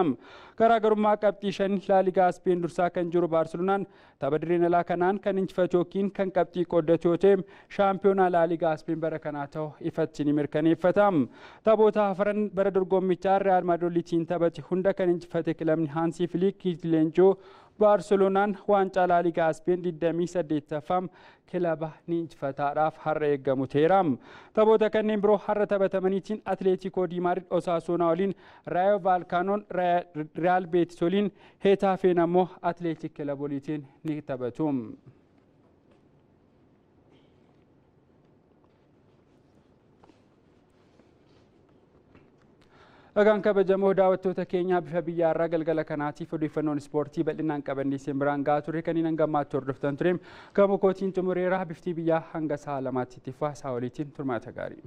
Garaagarummaa qabxii 5 Laaligaa Speen dursaa kan jiru Baarseloonaan tapha dirreen alaa kanaan kan injifatu yookiin kan qabxii qooddatu yoo ta'e, shaampiyoonaa Laaligaa Speen bara kanaa ta'u ifatti ni mirkaneeffata. Taphoota afran bara dorgommichaa Riyaal Maadrid oliitiin taphate hunda kan injifate kilabni Haansii Filiik leenjoo Baarseloonaan waancaa Laaligaa Speen 28ffaa kilaba ni injifataadhaaf har'a eeggamu ta'eera. Taphoota kanneen biroo har'a taphatamaniitiin Atleetikoo di Maadrid Osaasoonaa waliin, Raayo Vaalkaanoon Riyaal Beetis waliin, Heetaafeen ammoo Atleetik kilaba waliitiin ni taphatu. Dhagaan kabajamoo daawwattoota keenyaa, bifa biyyaarraa galgala kanaatiif odeeffannoon ispoortii bal'inaan qabannee isin biraan gahaa ture kanneen hanga ammaatti hordoftan ture. Gama kootiin xumureera. Bifti biyyaa hanga sa'a 2tti itti fufaa, isaa waliitiin turmaata gaarii.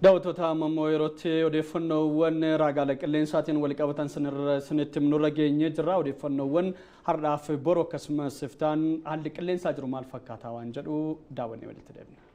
Daawwattoota, ammoo yerootti odeeffannoowwan raagaalee qilleensaatiin wal qabatan sinitti nurra geenyee jirra. Odeeffannoowwan har'aaf boru akkasumas iftaan haalli qilleensaa jiru maal fakkaataa waan jedhu daawwannee walitti deebina.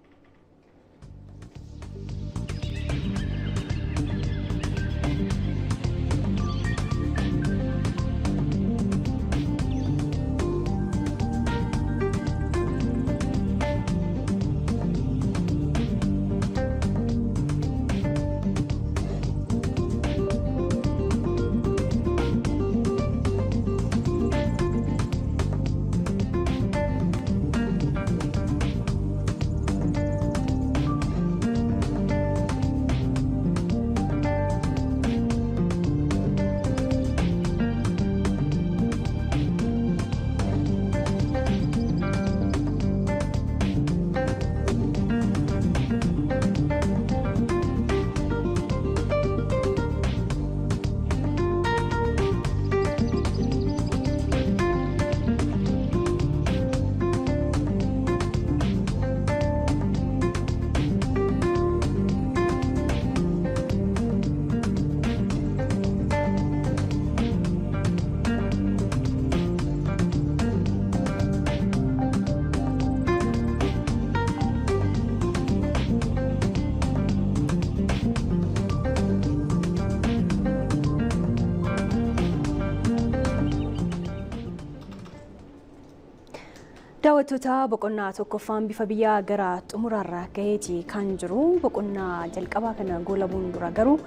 Daawwattoota, boqonnaa tokkoffaan bifa biyyaa gara xumuraarra gaheeti kan jiru. Boqonnaa jalqabaa kana goolabuun dura garuu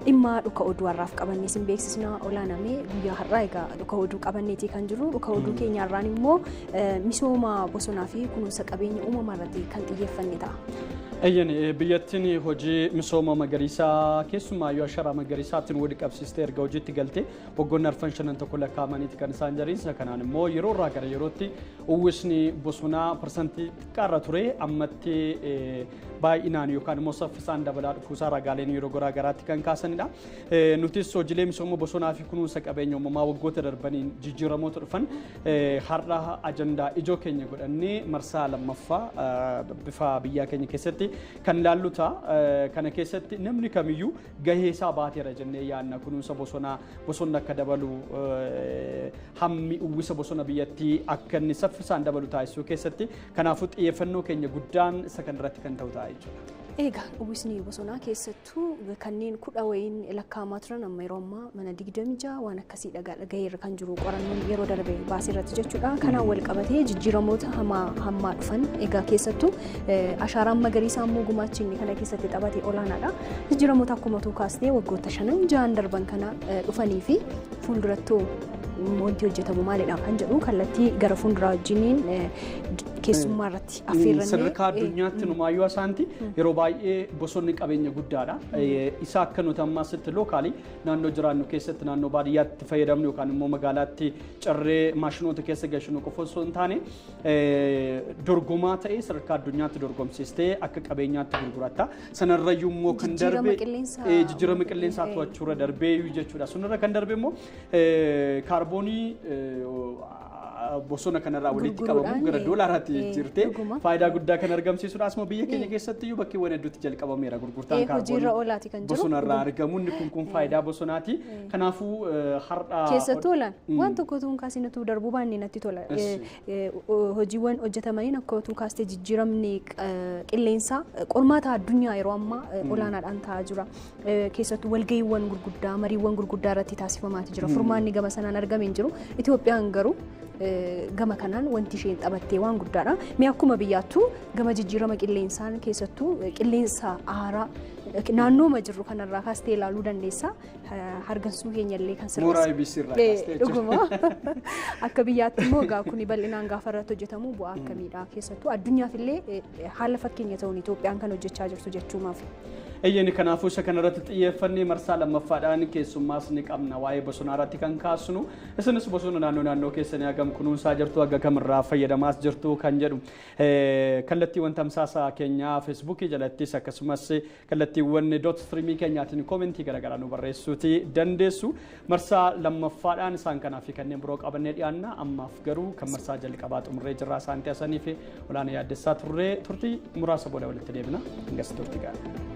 dhimma dhuka oduu har'aaf qabannee isin beeksisna. Olaanamee, guyyaa har'aa egaa dhuka oduu qabanneeti kan jiru. Dhuka oduu keenya har'aan immoo misooma bosonaa fi kunuunsa qabeenya uumamaa irratti kan xiyyeeffanne ta'a. Eeyyan, biyyattiin hojii misooma magariisaa, keessumaayyuu asharaa magariisaatiin wal qabsiistee erga hojiitti galte waggoonni arfan shanan tokko lakkaa'amaniiti kan isaan jiran. Kanaan immoo yeroo irraa gara yerootti uwwisni bosonaa parsantii xiqqaarra ture ammatti baay'inaan yookaan immoo saffisaan dabalaa dhufuusaa ragaaleen yeroo garaa garaatti kan kaasanidha. Nutis hojiilee misooma bosonaa fi kunuunsa qabeenya uumamaa waggoota darbaniin jijjiiramoota dhufan har'a ajandaa ijoo keenya godhannee marsaa lammaffaa bifa biyyaa keenya keessatti kan ilaallu ta'a. Kana keessatti namni kamiyyuu gahee isaa baateera jennee yaadna. Kunuunsa bosonaa, bosonni akka dabalu, hammi uwwisa bosona biyyattii akka inni saffisaan dabalu taasisuu keessatti, kanaafuu xiyyeeffannoo keenya guddaan isa kanarratti kan ta'u ta'a jechuudha. Egaa uwwisni bosonaa keessattuu kanneen 10 wayiin lakkaa'amaa turan amma yeroo ammaa mana 26 waan akkasii dhagaheerra kan jiru qorannoon yeroo darbe baasee irratti jechuudha. Kanaan wal qabatee jijjiiramoota hamaa hammaa dhufan, egaa keessattuu ashaaraan magariisaa immoo gumaachi inni kana keessatti taphate olaanaadha. Jijjiiramoota akkuma tuu kaastee waggoota shanan ja'an darban kana dhufanii fi fuuldurattuu wanti hojjetamu maalidha kan jedhu kallattii gara fuulduraa wajjiniin keessummaa irratti affeerrannee. Sadarkaa addunyaatti numaayyuu asaanti yeroo baay'ee bosonni qabeenya guddaadha. Isa akka nuti ammaasitti locally naannoo jiraannu keessatti, naannoo baadiyyaatti fayyadamnu yookaan immoo magaalaatti cirree maashinoota keessa gashinu qofa osoo hin taane, dorgomaa ta'ee sadarkaa addunyaatti dorgomsiistee akka qabeenyaatti gurguratta. Sanarrayyuu immoo kan darbe jijjiirama qilleensaa to'achuurra darbee jechuudha. Sunirra kan darbe immoo kaarboonii bosona kanarraa walitti qabamu gara doolaaraatti jijjiirtee faayidaa guddaa kan argamsiisudha. Asuma biyya keenya keessatti iyyuu bakkeewwan hedduutti jalqabameera gurgurtaan kaarboonii bosonarraa argamu. Inni kun faayidaa bosonaati. Kanaafuu har'a. Keessattuu olaan waan tokko tuun kaasinatu darbuu baanne natti tola. Hojiiwwan hojjetamaniin akka utuu kaastee jijjiiramni qilleensaa qormaata addunyaa yeroo ammaa olaanaadhaan ta'aa jira. Keessattuu walga'iiwwan gurguddaa, mariiwwan gurguddaa irratti taasifamaati jira. Furmaanni gama sanaan argame hin jiru. Itoophiyaan garuu gama kanaan wanti isheen taphattee waan guddaadha. Mee akkuma biyyaattuu gama jijjiirama qilleensaan, keessattuu qilleensa haaraa naannooma jirru kanarraa kaastee ilaaluu dandeessa. Hargansuu keenya illee kan sirreessu. Mooraa IBC irraa kaastee. Dhuguma. Akka biyyaatti immoo egaa kuni bal'inaan gaafa irratti hojjetamu bu'aa akkamiidha? Keessattuu addunyaaf illee haala fakkeenya ta'uun Itoophiyaan kan hojjechaa jirtu jechuumaaf. Eeyyeni, kanaafuu isa kanarratti xiyyeeffannee marsaa lammaffaadhaan keessummaas ni qabna waa'ee bosonaa irratti kan kaasnu. Isinis bosona naannoo naannoo keessanii hagam kunuunsaa jirtu, haga kamirraa fayyadamaas jirtu kan jedhu kallattiiwwan tamsaasa keenyaa Feesbuukii jalattis akkasumas kallattiiwwan dot streamii keenyaatiin koomentii garaagaraa nu barreessuuti dandeessu. Marsaa lammaffaadhaan isaan kanaa fi kanneen biroo qabannee dhiyaanna. Ammaaf garuu kan marsaa jalqabaa xumurree jirraa. Isaan asanii fi olaanaa yaaddessaa turree turtii muraasa booda walitti deebina. Hangas turtii gaarii.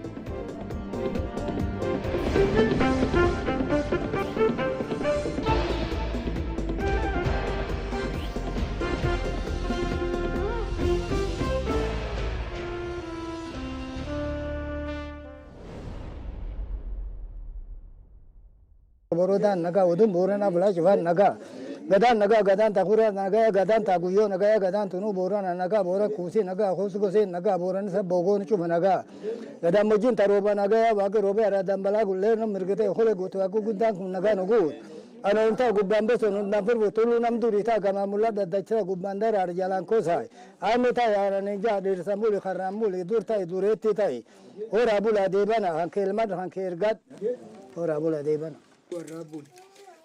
Borodaan nagaa, oduun Booranaa bulaa cufaan nagaa. Gadaan nagaa, gadaan takuraa nagaa, gadaan taaguyyoo nagaa, gadaan tunuu Boorana nagaa, Boora kuusii nagaa, kuusi gosee nagaa, Boorani sabbogoon cufa nagaa. Gadaan wajjin tarooba nagaa, waaqi roobee araadaan balaa gullee nu mirgitee hole guutuu akka guddaan kun nagaa nu guut. Anoontaa gubbaan boson hundaan firbu tuluu nam durii taa gamaa mul'aa daddachaa gubbaan daraar jalaan kosaay. Aame ta'i haaranii jaa dhiirsa muli karraan muli dur ta'i dureetti ta'i. Horaa bulaa deebana hankee ilmaan hankee ergaad. Horaa bulaa deebana.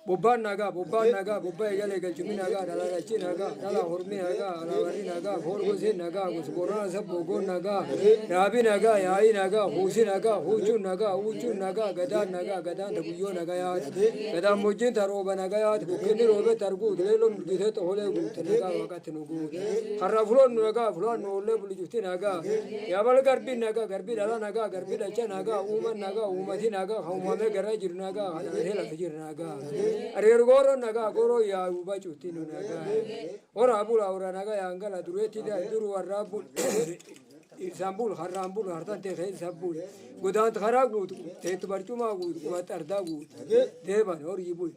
Bobbaan nagaa, bobbaan nagaa, bobbaa eegalee galchumni nagaa, dhalaalachii nagaa, dhala hormii nagaa, alaabarri nagaa, foorgoseen nagaa, gosboorana sabbogoon nagaa, raabii nagaa, yaa'ii nagaa, huusii nagaa, huuchuun nagaa, huuchuun nagaa, gadaan nagaa, gadaan taguyyoo nagaa yaati, gadaan mojjiin tarooba nagaa yaati, bukkinni roobee targuut, leelloon mirgitee toholee guute, nagaa waaqatti nu guute, karra fuloon nu nagaa, fuloon nu ollee bulijufti nagaa, yaabal garbii nagaa, garbii dhala nagaa, garbii dhacha nagaa, uuman nagaa, uumati nagaa, kan uumamee gara jiru nagaa, kan dhalatee lafa jiru nagaa. Areer gooro nagaa, gooro yaa'u bacuutti nu nagaa. Horaa bula, hora nagaa yaangala dureetti duru warraa bul. Isaan bul, harraan bul, hartaan ta'e keessa bul. Godaanta karaa guutu, teettu barcumaa guutu, qubatta ardaa guutu. Deeban horii bul.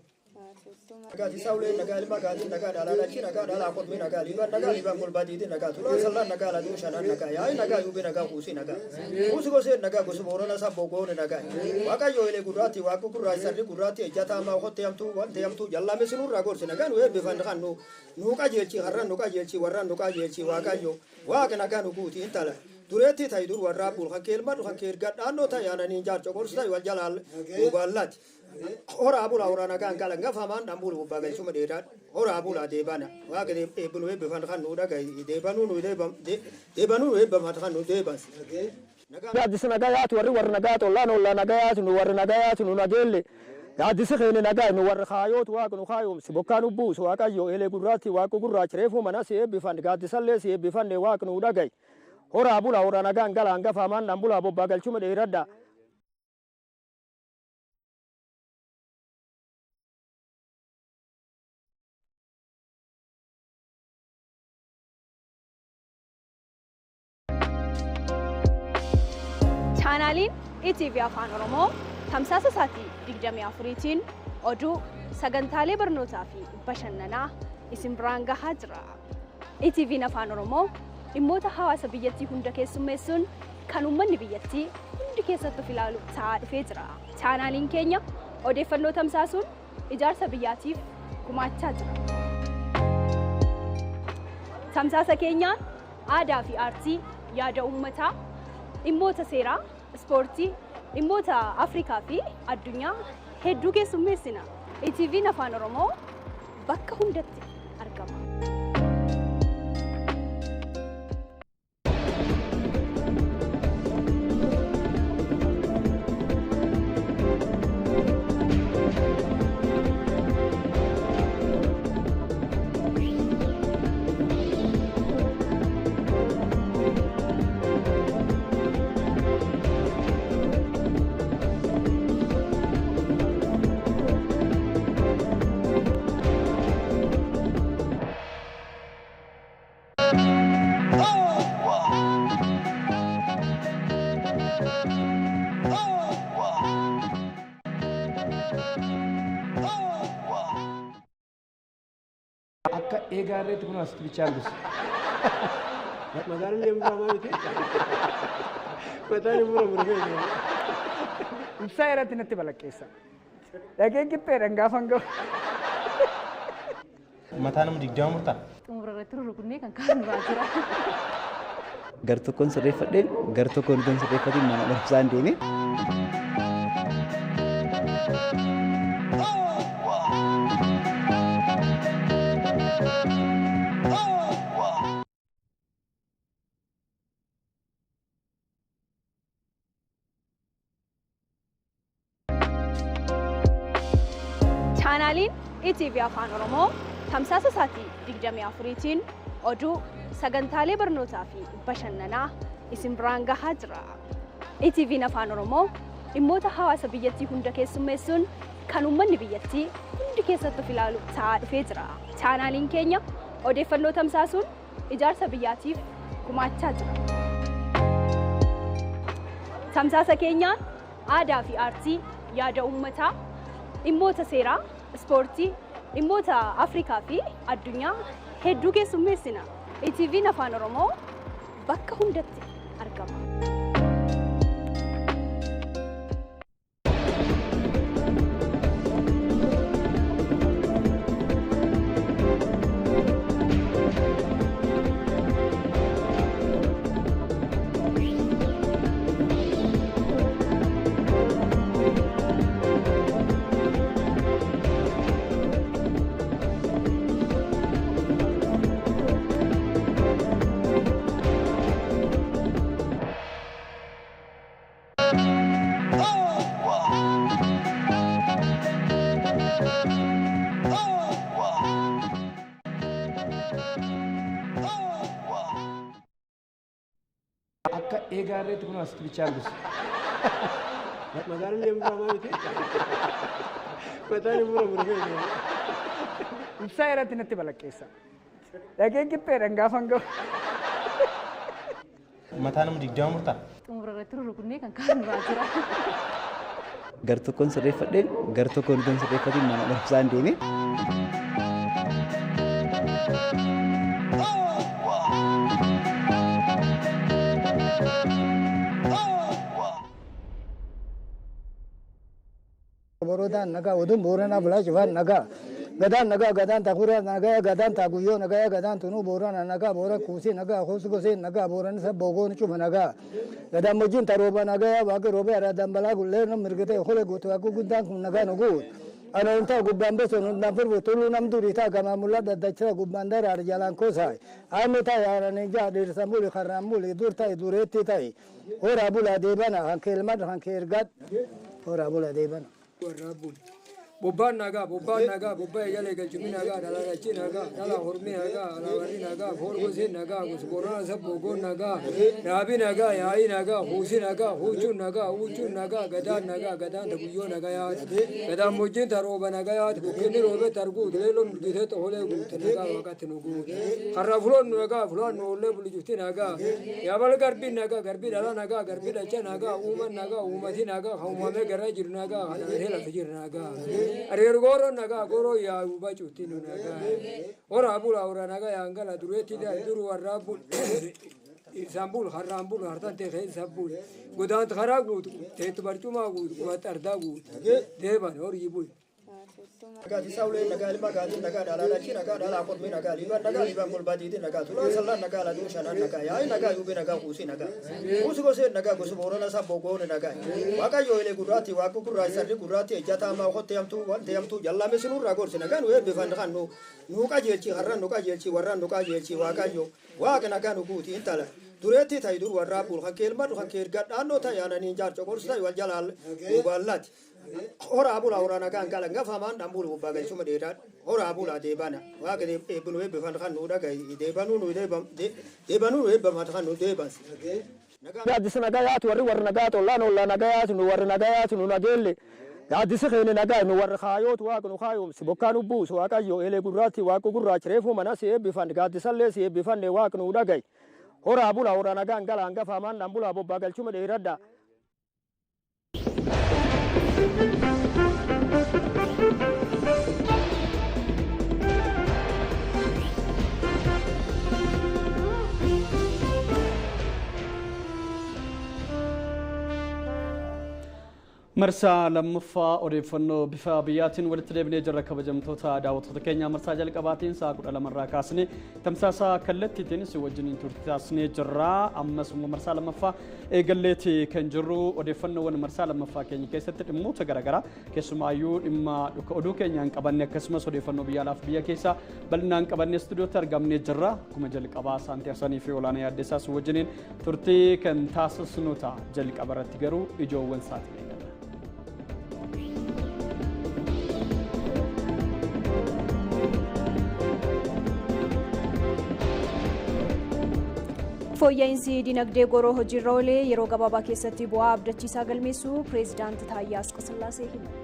Nagaa Saulee nagaa ilma gaatii nagaa dhalaa dachii nagaa dhalaa kormii nagaa liibaan nagaa liibaan golbaa diidii nagaa tulaa sallaan nagaa laduu shanaan nagaa yaa'i nagaa yuubee nagaa kuusii nagaa kuusi gosee nagaa gosi boorana sabboo goone nagaa waaqayyo elee gurraatti waaqu gurraachi sarri gurraatti ejjataa ammaa kottee hamtuu wante hamtuu jallaame sinurraa gorsi nagaa nu eebbifan kan nu nu qajeelchi har'an nu qajeelchi warraan nu qajeelchi waaqayyo waaqa nagaa nu guuti intala dureetti ta'i dur warraa bul kan keelmadhu kan keergadhaannoo ta'i aananiin jaarco gorsi ta'i wal jalaal gubaallaati. Horaa bulaa horaa nagaan galan gafamaan dhaan bulu gubbaa galchuma dheeraa horaa bulaa deebana waaqa eebbinu eebbifan kan nu dhagaye deebanuu nu deebanuu nu eebbifan kan nu deeban. Gaaddisi nagaa yaatu warri warri nagaa tollaan ollaa nagaa yaatu nu warri nagaa yaatu nu nageelle gaaddisi keenya nagaa nu warri kaayootu waaqa nu kaayoomsi bokkaa nu buusu waaqayyo eelee gurraatti waaqa gurraachi reefuu mana si eebbifan gaaddisallee si eebbifanne waaqa nu dhagaye horaa bulaa horaa nagaan galan gafamaan dhaan bulaa bobbaa galchuma dheeradha. Chaanaaliin ETV Afaan Oromoo tamsaasa isaatii 24tiin oduu, sagantaalee barnootaa fi bashannanaa isin biraan gahaa jira. ETV'n Afaan Oromoo dhimmoota hawaasa biyyattii hunda keessummeessuun kan uummanni biyyattii hundi keessatti of ilaalu ta'aa dhufee jira. Chaanaaliin keenya odeeffannoo tamsaasuun ijaarsa biyyaatiif gumaachaa jira. Tamsaasa keenyaan aadaa fi aartii, yaada uummataa, dhimmoota seeraa, ispoortii, dhimmoota Afrikaa fi addunyaa hedduu keessummeessina. ETV'n Afaan Oromoo bakka hundatti argama. Akka eegaarreetti kun asitti bichaan gusa. Mataan illee muramaa miti. Mataan hin muramu rifeensa. Ibsaa irratti natti balaqqeessa. Dhageen qixxeedhaan gaafa hin gahu. Mataa nama 20 murtaa? Xumura irratti rurrukunnee kan kaanu jira. Gar tokkoon sirreeffadheen gar tokkoon utuu hin sirreeffatiin mana barumsaan deeme. Chaanaaliin ETV Afaan Oromoo tamsaasa isaatii 24tiin oduu, sagantaalee barnootaa fi bashannanaa isin biraan gahaa jira. ETV'n Afaan Oromoo dhimmoota hawaasa biyyattii hunda keessummeessuun kan uummanni biyyattii hundi keessatti of ilaalu ta'aa dhufee jira. Chaanaaliin keenya odeeffannoo tamsaasuun ijaarsa biyyaatiif gumaachaa jira. Tamsaasa keenyaan aadaa fi aartii, yaada uummataa, dhimmoota seeraa, ispoortii, dhimmoota Afrikaa fi addunyaa hedduu keessummeessina. ETV'n Afaan Oromoo bakka hundatti argama. Akka eegaarreetti kun asitti bichaan gusa. Mataan illee muramaa miti. Mataan hin muramu rifeensa. Ibsaa irratti natti balaqqeessa. Dhageen qixxeedhaan gaafa hin gahu. Mataa nama 20 murtaa? Xumura irratti rurrukunnee kan kaanu jira. Gar tokkoon sirreeffadheen gar tokkoon utuu hin sirreeffatiin mana barumsaan deeme. Borodaan nagaa oduun Booranaa bulaa cufaan nagaa. Gadaan nagaa gadaan takuraa nagaa gadaan taaguyyoo nagaa gadaan tunuu Boorana nagaa Boora kuusii nagaa kuusi gosee nagaa Boorani sabbogoon cufa nagaa. Gadaan wajjin tarooba nagaa waaqi roobee aradaan balaa gullee nam mirgitee hole guutu waaqi guddaan kun nagaa nu guut. Anoontaa gubbaan besoon hundaan firbu tuluu nam durii taa gamaa mul'aa daddachaa gubbaan daraar jalaan kosaay. Aamni ta'i haaranii jaa dhiirsa muli karraan muli dur ta'i dureetti ta'i. Horaa bulaa deebana hanke ilmaan hanke ergaad. Horaa bulaa deebana. Bobbaan nagaa, bobbaan nagaa, bobbaa eegalee galchumni nagaa, dhalaa dachii nagaa, dhalaa hormii nagaa, alaabarri nagaa, foon goseen nagaa, gosa Booranaa sabbogoon nagaa, dhaabii nagaa, yaa'ii nagaa, huusii nagaa, huuchuun nagaa, huuchuun nagaa, gadaan nagaa, gadaan taguyyoo nagaa yaati, gadaan mojjiin tarooba nagaa yaati, bukkeenni roobee targuutu, leelloon mirgitee toholee guute nagaa waaqatti nu guute, karra fuloon nu nagaa, fuloon nu ollee bulijufti nagaa, yaabal garbii nagaa, garbii dhalaa nagaa, garbii dhacha nagaa, uuman nagaa, uumati nagaa, kan uumamee garaa jiru nagaa, kan dhalatee lafa jiru nagaa. Areer gooroo nagaa gooroo yaa'u bacuutti nu nagaa. Horaa bulaa horaa nagaa yaangala dureetti duru warraa bul. Isaan bul harraan bul hartaan ta'e keessa bul. Godaanta karaa guutu teettu barcumaa guutu qubaatti ardaa guutu. Deeban horii bul. Nagaa ulee nagaa ilma gaatii nagaa dhalaa dachii nagaa dhalaa kormii nagaa liibaan nagaa liibaan golbaa diitii nagaa tulaa sallaan nagaa laduu shanaan nagaa yaa'ii nagaa yuubee nagaa kuusii nagaa kuusi gosee nagaa gosa Boorana sabbogoon nagaa waaqayyo elee gurraatti waaqu gurraachi sarri gurraatti ejjata hamaa hotte hamtuu wante hamtuu jallame sinurraa gorsi nagaa nu eebbifan kan nu nu qajeelchi har'an nu qajeelchi warraan nu qajeelchi waaqayyo waaqa nagaa nu guuti intala dureetti ta'i dur warraa bul kan keelmadhu kan keergaa dhaannoo ta'i aananii jaarco gorsi ta'i wal jalaal duubaallaati. Horaa bulaa horaa nagaan gala ngafamaan dhaan bulu gubbaa galchuma dheeraa horaa bulaa deebana waaqa eebbinu eebbifan kan nu dhagahi deebanuu nu deebanuu nu eebbaman kan nu deeban. Gaaddisa nagaa yaatu warri warri nagaa tollaan ollaa nagaa yaatu nu warri nagaa yaatu nu nageelle. Gaaddisi keenya nagaa nu warri kaayootu waaqa nu kaayoomsi bokkaa nu buusu waaqayyo eelee gurraatti waaqu gurraachi reefuu mana si eebbifan gaaddisallee si eebbifanne waaqa nu dhagahi. Horaa bulaa horaa nagaan gala hangafamaan dhaan bulaa bobbaa galchuma dheeradha. Marsaa lammaffaa odeeffannoo bifa biyyaatiin walitti deebinee jirra kabajamtoota daawwattoota keenya marsaa jalqabaatiin sa'a 12 irraa kaasnee tamsaasa kallattiitiin si wajjiniin turtii taasisnee jirra. Ammas immoo marsaa lammaffaa eegalleeti kan jirru odeeffannoowwan marsaa lammaffaa keenya keessatti dhimmoota garaagaraa keessumaayyuu dhimma oduu keenyaan qabanne akkasumas odeeffannoo biyya alaaf biyya keessaa bal'inaan qabannee istuudiyootti argamnee jirra. Akkuma jalqabaa Saantii Hassanii fi Olaanaa Yaaddeessaa si wajjiniin turtii kan taasisnu ta'a. Jalqaba irratti garuu ijoowwan sa'aatii eegalla. Fooyya'insi dinagdee goroo hojiirra oolee yeroo gabaabaa keessatti bu'aa abdachiisaa galmeessuu pireezidaanti Taayyee Asqasillaasee himan.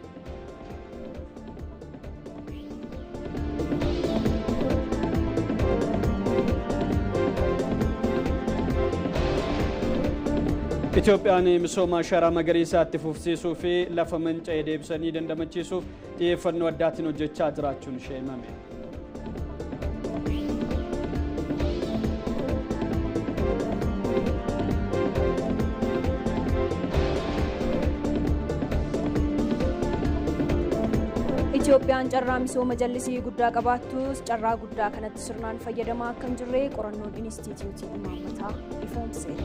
Itoophiyaan misooma ashaaraa magariisaa itti fufsiisuu fi lafa manca'e deebisanii dandamachiisuuf xiyyeeffannoo addaatiin hojjechaa jiraachuun ishee himame. Itoophiyaan carraa misooma jallisii guddaa qabaattus carraa guddaa kanatti sirnaan fayyadamaa akka hin jirre qorannoon Inistiitiyuutii Imaammataa ifoomse.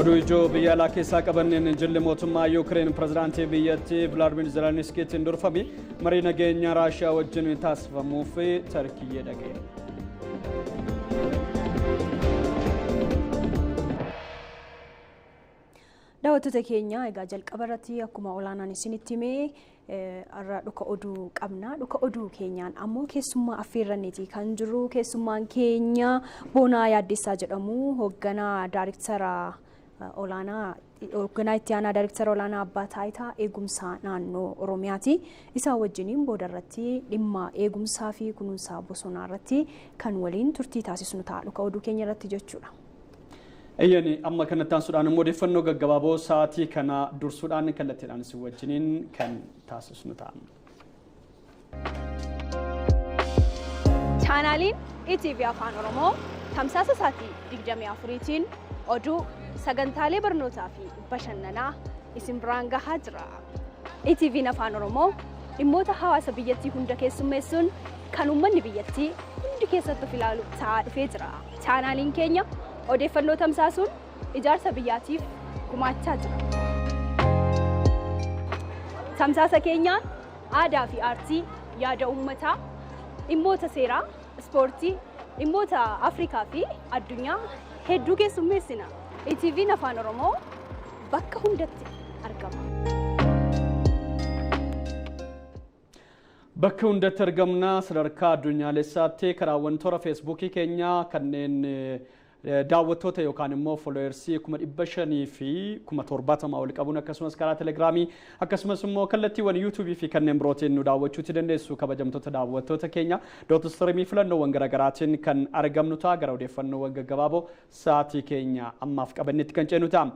Oduu ijoo biyya alaa keessaa qabanneen jilli mootummaa Yuukireen pirezidaantii biyyattii Vilaadimir Zelenskiitiin durfame marii nageenya Raashiyaa wajjin taasifamuuf Tarkiyyee dhaqe. Daawwattoota keenya egaa jalqaba irratti akkuma olaanaan isinitti himee har'a dhuka oduu qabna. Dhuka oduu keenyaan ammoo keessummaa affeerranneeti kan jiru. Keessummaan keenya Boonaa Yaaddeessaa jedhamu hoogganaa daariktara olaanaa hoogganaa itti aanaa daayirektara olaanaa abbaa taayitaa eegumsaa naannoo Oromiyaati. Isaa wajjiniin booda irratti dhimma eegumsaa fi kunuunsa bosonaa irratti kan waliin turtii taasisnu ta'a dhuka oduu keenya irratti jechuudha. Eeyyani amma kanatti aansuudhaan immoo odeeffannoo gaggabaaboo sa'aatii kana dursuudhaan kallattiidhaan isin wajjiniin kan taasisnu ta'a. Chaanaaliin ETV Afaan Oromoo tamsaasa isaatii 24tiin oduu sagantaalee barnootaa fi bashannanaa isin biraan gahaa jira. ETV'n Afaan Oromoo dhimmoota hawaasa biyyattii hunda keessummeessuun kan uummanni biyyattii hundi keessatti of ilaalu ta'aa dhufee jira. Chaanaaliin keenya odeeffannoo tamsaasuun ijaarsa biyyaatiif gumaachaa jira. Tamsaasa keenyaan aadaa fi aartii, yaada uummataa, dhimmoota seeraa, ispoortii, dhimmoota Afrikaa fi addunyaa hedduu keessummeessina. ETV'n Afaan Oromoo bakka hundatti argama. Bakka hundatti argamna sadarkaa addunyaalessaatti karaawwan toora feesbuukii keenyaa kanneen daawwattoota yookaan immoo fooloowersii 570,070 ol qabuun akkasumas karaa telegiraamii akkasumas immoo kallattiiwwan yuutuubii fi kanneen birootiin nu daawwachuutti dandeessu kabajamtoota daawwattoota keenya doot istiriimii filannoowwan garaagaraatiin kan argamnu ta'a gara odeeffannoowwan gaggabaaboo sa'aatii keenya ammaaf qabannetti kan ceenu ta'a.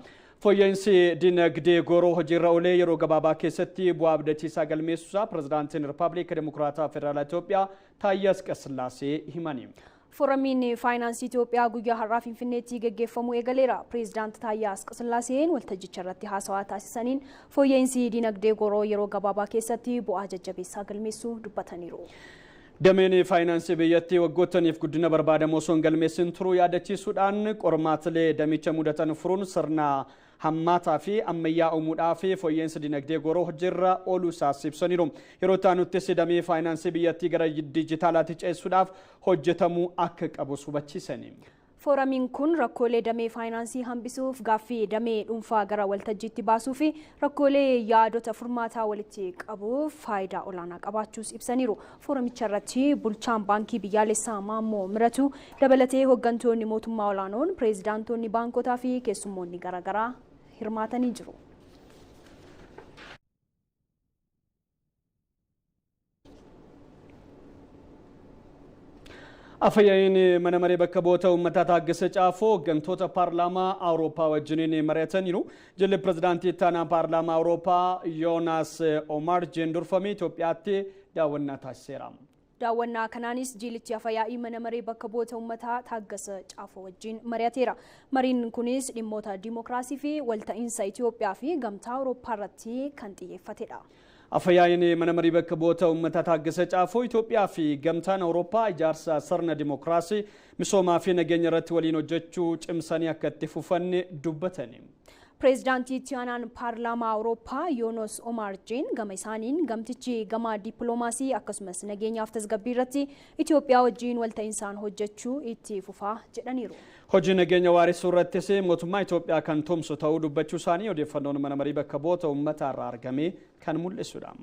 Fooyya'insi dinagdee gooroo hojiirra oolee yeroo gabaabaa keessatti bu'aa abdachiisaa galmeessuusaa pirezidaantiin Rippaabilika Dimokiraataa Federaalaa Itoophiyaa Taayyee Asqasillaasee himani. Fooramiin faayinaansii Itoophiyaa guyyaa har'aa Finfinneetti gaggeeffamuu eegaleera. Pireezidaant Taayyee Asqasillaaseen waltajjicha irratti haasawaa taasisaniin fooyya'insi dinagdee gooroo yeroo gabaabaa keessatti bu'aa jajjabeessaa galmeessuu dubbataniiru. Dameen faayinaansii biyyattii waggootaniif guddina barbaadamu osoo hin galmeessin turuu yaadachiisuudhaan qormaatilee damicha mudatan furuun sirna hammaataa fi ammayyaa uumuudhaaf fooyya'insa dinagdee gooroo hojiirra ooluu isaas ibsaniiru. Yeroo taanuttis damee faayinaansii biyyattii gara dijitaalaatti ceessuudhaaf hojjetamuu akka qabus hubachiisani. Fooramiin kun rakkoolee damee faayinaansii hambisuuf gaaffii damee dhuunfaa gara waltajjiitti baasuu fi rakkoolee yaadota furmaataa walitti qabuuf faayidaa olaanaa qabaachuus ibsaniiru. Fooramicha irratti bulchaan baankii biyyaalessaa Maammoo Miratu dabalatee hooggantoonni mootummaa olaanoon, pireezidaantoonni baankotaa fi keessummoonni garaagaraa hirmaatanii jiru. Afayya'iin mana maree bakka bu'oota uummataa Taaggasa Caafoo hooggantoota paarlaamaa Awurooppaa wajjiniin mari'ataniiru. Jilli pirezidaantii itti aanaa paarlaamaa Awurooppaa Yoonaas Omaarjeen durfamee Itoophiyaatti daawwannaa taasiseera. Daawwannaa kanaanis jilichi afayyaa'ii mana maree bakka bu'oota uummataa Taaggasa Caafoo wajjin mari'ateera. Mariin kunis dhimmoota dimookiraasii fi walta'iinsa Itoophiyaa fi gamtaa Awurooppaa irratti kan xiyyeeffatedha. Afayya'iin mana marii bakka bu'oota uummataa Taaggasa Caafoo Itoophiyaa fi gamtaan Awurooppaa ijaarsa sirna dimookiraasii misoomaa fi nageenya irratti waliin hojjechuu cimsanii akka itti fufan dubbatani. Pireezidaantii itti aanaan paarlaamaa Awurooppaa Yoonos Omaarjeen gama isaaniin gamtichi gama dippiloomaasii akkasumas nageenyaaf tasgabbii irratti Itoophiyaa wajjin walta'insaan hojjechuu itti fufaa jedhaniiru. Hojii nageenya waaressuu irrattis mootummaa Itoophiyaa kan tumsu ta'uu dubbachuu isaanii odeeffannoon mana marii bakka bu'oota uummataa irraa argame kan mul'isudha.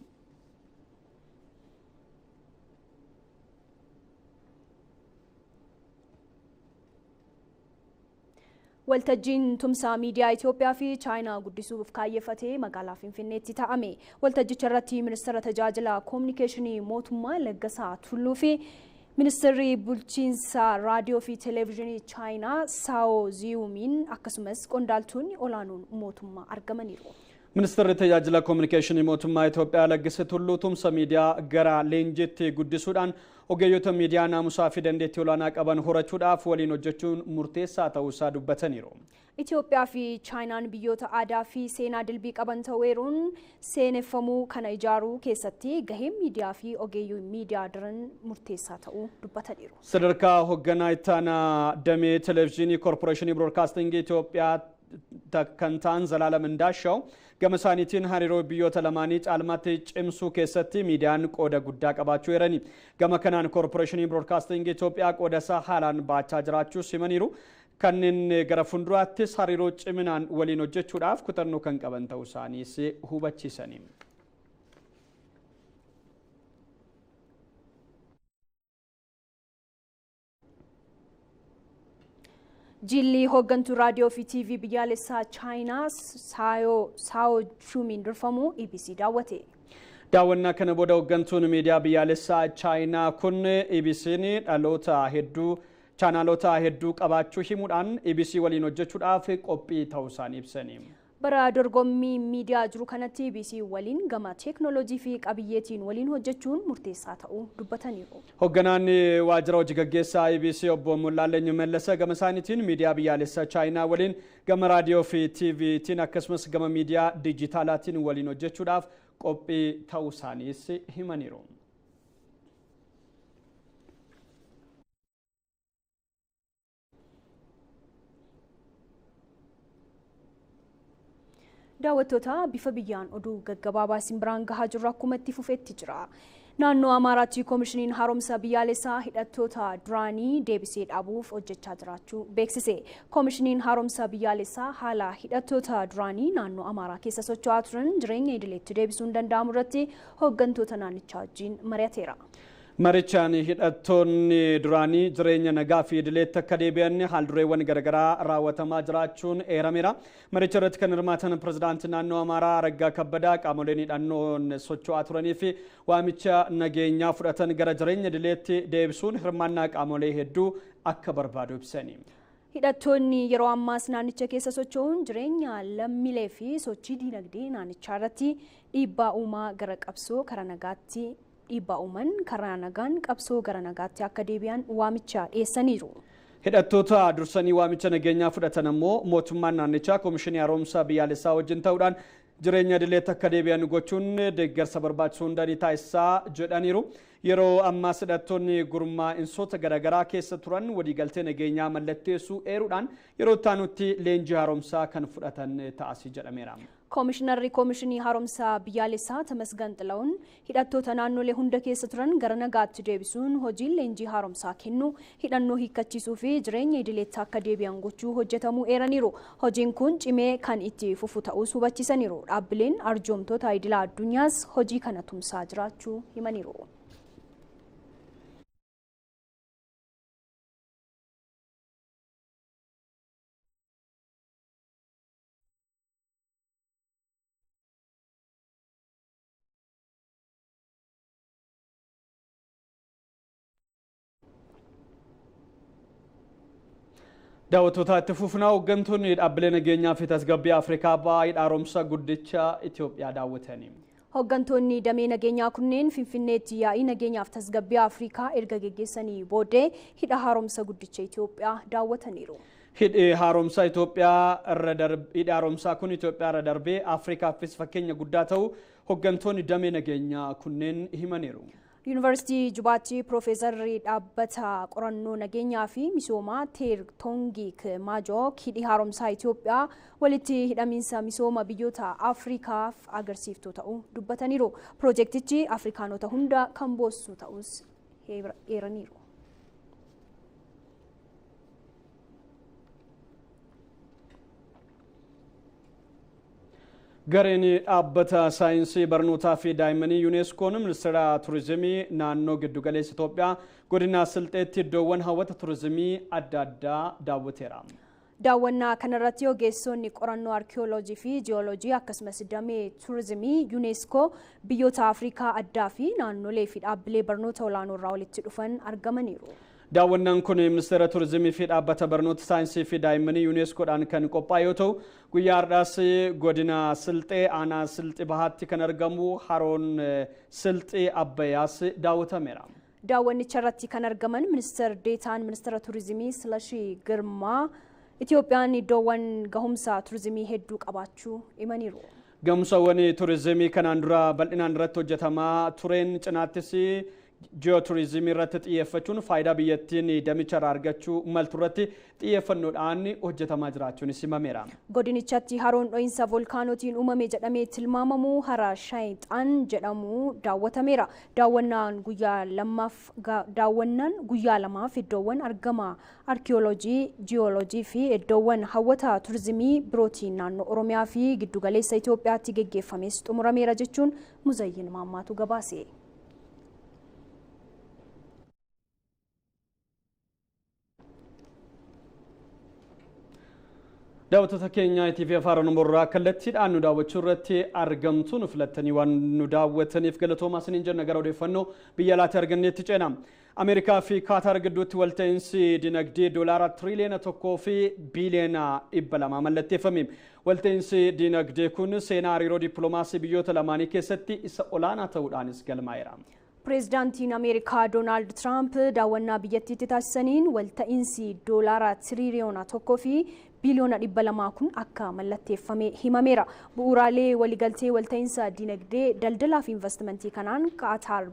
Waltajjiin tumsaa miidiyaa Itoophiyaa fi Chaayinaa guddisuuf kaayyeffatee magaalaa Finfinneetti taa'ame. Waltajjicha irratti ministeera tajaajila koominikeeshinii mootummaa Laggasaa Tulluu fi ministeerri bulchiinsa raadiyoo fi televezyiinii Chaayinaa Saao Ziyuumiin akkasumas qondaaltonni olaanoon mootummaa argamaniiru. Ministeerri tajaajila koominikeeshinii mootummaa Itoophiyaa Laggasaa Tulluu tumsa miidiyaa gara leenjiitti guddisuudhaan ogeeyyota miidiyaa naamusaa fi dandeettii olaanaa qaban horachuudhaaf waliin hojjechuun murteessaa ta'uusaa dubbataniiru. Itoophiyaa fi Chaayinaan biyyoota aadaa fi seenaa dilbii qaban ta'uun seeneffamuu kana ijaaruu keessatti gaheen miidiyaa fi ogeeyyii miidiyaa daran murteessaa ta'uu dubbataniiru. Sadarkaa hoogganaa itti aanaa damee televezyiinii koorporeeshinii biroodkaastingii Itoophiyaa kan ta'an Zalaalam Indaashaw gama isaaniitiin hariiroo biyyoota lamaanii caalmaatti cimsuu keessatti miidiyaan qooda guddaa qabaachuu eerani. Gama kanaan koorporeeshinii biroodkaastingii Itoophiyaa qooda isaa haalaan baachaa jiraachuus himaniiru. Kanneen gara fuulduraattis hariiroo ciminaan waliin hojjechuudhaaf kutannoo kan qaban ta'uu isaaniis hubachiisani. Jilli hooggantuu raadiyoo fi TV biyyaalessaa Chaayinaa Saayoo Shumiin durfamu EBC daawwate. Daawwannaa kana booda hooggantuun miidiyaa biyyaalessaa Chaayinaa kun EBC'n dhaloota hedduu chaanaalota hedduu qabaachuu himuudhaan EBC waliin hojjechuudhaaf qophii ta'uu isaanii ibsani. Bara dorgommii miidiyaa jiru kanatti EBC waliin gama teeknooloojii fi qabiyyeetiin waliin hojjechuun murteessaa ta'uu dubbataniiru. Hoogganaan waajjira hojii gaggeessaa EBC obbo Mollaalleny Mallasa gama isaaniitiin miidiyaa biyyaalessaa Chaayinaa waliin gama raadiyoo fi TVtiin akkasumas gama miidiyaa dijitaalaatiin waliin hojjechuudhaaf qophii ta'uu isaaniis himaniiru. Daawwattoota bifa biyyaan oduu gaggabaabaa isin biraan gahaa jirru akkuma itti fufetti jira. Naannoo Amaaraatti koomishiniin haaromsa biyyaalessaa hidhattoota duraanii deebisee dhaabuuf hojjechaa jiraachuu beeksise. Koomishiniin haaromsa biyyaalessaa haala hidhattoota duraanii naannoo Amaaraa keessa socho'aa turan jireenya idileetti deebisuun danda'amu irratti hooggantoota naannichaa wajjin mari'ateera. Marichaan hidhattoonni duraanii jireenya nagaa fi idileetti akka deebi'an haaldureewwan garaagaraa raawwatamaa jiraachuun eerameera. Maricha irratti kan hirmaatan pirezidaantii naannoo Amaaraa Araggaa Kabbadaa qaamoleen hidhannoon socho'aa turanii fi waamicha nageenyaa fudhatan gara jireenya idileetti deebisuun hirmaannaa qaamolee hedduu akka barbaadu ibsani. Hidhattoonni yeroo ammaas naannicha keessa socho'uun jireenya lammiilee fi sochii diinagdee naannichaa irratti dhiibbaa uumaa gara qabsoo karaa nagaatti dhiibbaa uuman karaa nagaan qabsoo gara nagaatti akka deebi'an waamicha dhiyeessaniiru. Hidhattoota dursanii waamicha nageenyaa fudhatan ammoo mootummaan naannichaa koomishinii haaromsa biyyaalessaa wajjin ta'uudhaan jireenya idileetti akka deebi'an gochuun deeggarsa barbaachisu hunda ni taasisaa jedhaniiru. Yeroo ammaas hidhattoonni gurmaa'insoota garaagaraa keessa turan waliigaltee nageenyaa mallatteessuu eeruudhaan yeroo itti aanutti leenjii haaromsaa kan fudhatan ta'as jedhameera. Koomishinarri Koomishinii Haaromsa Biyyaalessaa Tamasgan Xila'uun hidhattoota naannolee hunda keessa turan gara nagaatti deebisuun hojiin leenjii haaromsaa kennu hidhannoo hiikkachiisuu fi jireenya idileetti akka deebi'an gochuu hojjetamuu eeraniiru. Hojiin kun cimee kan itti fufu ta'uus hubachiisaniiru. Dhaabbileen arjoomtoota idila addunyaas hojii kana tumsaa jiraachuu himaniiru. Daawwattoota itti fufnaa hooggantoonni dhaabbilee nageenyaa fi tasgabbii Afrikaa bahaa hidha haaromsa guddicha Itoophiyaa daawwatani. Hooggantoonni damee nageenyaa kunneen Finfinneetti yaa'ii nageenyaaf tasgabbii Afrikaa erga geggeessanii booddee hidha haaromsa guddicha Itoophiyaa daawwataniiru. Hidhi haaromsa Itoophiyaa irra hidhi haaromsaa kun Itoophiyaa irra darbee Afrikaafis fakkeenya guddaa ta'u hooggantoonni damee nageenyaa kunneen himaniiru. Yuunivarsiitii Jubaatti Piroofeesarri dhaabbata qorannoo nageenyaa fi misoomaa Teer Toongiik Maajook hidhi haaromsaa Itoophiyaa walitti hidhamiinsa misooma biyyoota Afrikaaf agarsiiftuu ta'uu dubbataniiru. Piroojeektichi Afrikaanota hunda kan boossu ta'us eeraniiru. Gareen dhaabbata saayinsii barnootaa fi daa'immanii yuuneskoon ministeera turizimii naannoo giddugaleessa Itoophiyaa godina Silxeetti iddoowwan hawwata turizimii adda addaa daawwateera. Daawwannaa kanarratti ogeessonni qorannoo arkiyooloojii fi jiyooloojii akkasumas damee turizimii yuuneeskoo biyyoota Afrikaa addaa fi naannolee fi dhaabbilee barnoota olaanoo irraa walitti dhufan argamaniiru. Daawwannaan kun ministeera turizimii fi dhaabbata barnoota saayinsii fi daa'immanii yuuneskoodhaan kan qophaa'e yoo ta'u guyyaa har'aas godina Silxee aanaa Silxii Bahaatti kan argamu haroon Silxii Abbayyaas daawwatameera. Daawwannicha irratti kan argaman ministeer deetaan ministeera turizimii Silashii Girmaa Itoophiyaan iddoowwan gahumsa turizimii hedduu qabaachuu himaniiru. Gahumsawwan turizimii kanaan dura bal'inaan irratti hojjetamaa tureen cinaattis ji'ooturizimii irratti xiyyeeffachuun faayidaa biyyattiin damicha irraa argachuu maltu irratti xiyyeeffannoodhaan hojjetamaa jiraachuunis himameera. Godinichatti haroon dho'iinsa volkaanootiin uumame jedhamee tilmaamamu hara Shaayixaan jedhamu daawwatameera. Daawwannaan guyyaa lamaaf iddoowwan argama arkiyooloojii, jiyooloojii fi iddoowwan hawwata turizimii birootiin naannoo Oromiyaa fi giddugaleessa Itoophiyaatti geggeeffames xumurameera jechuun Muzayyin Maammaatu gabaase. Daawwattoota keenya ITV Afaan Oromoo irraa kallattiidhaan nu daawwachuu irratti argamtu nu filattanii waan nu daawwataniif galatoomaa isiniin jenna. Gara odeeffannoo biyya alaatti arganneetti ceena. Ameerikaa fi Kaataar gidduutti walta'iinsi dinagdee doolaara 1.2 tiriiliyoona mallatteeffame. Walta'iinsi dinagdee kun seenaa hariiroo dippiloomaasii biyyoota lamaanii keessatti isa olaanaa ta'uudhaanis galmaa'eera. Pireezidaantiin Ameerikaa Doonaald Tiraamp daawwannaa biyyattiitti taasisaniin walta'iinsi doolaara 1.2 tiriiliyoona kun akka mallatteeffame himameera. Bu'uuraalee waliigaltee walta'iinsa dinagdee, daldalaa fi investimentii kanaan Qaataar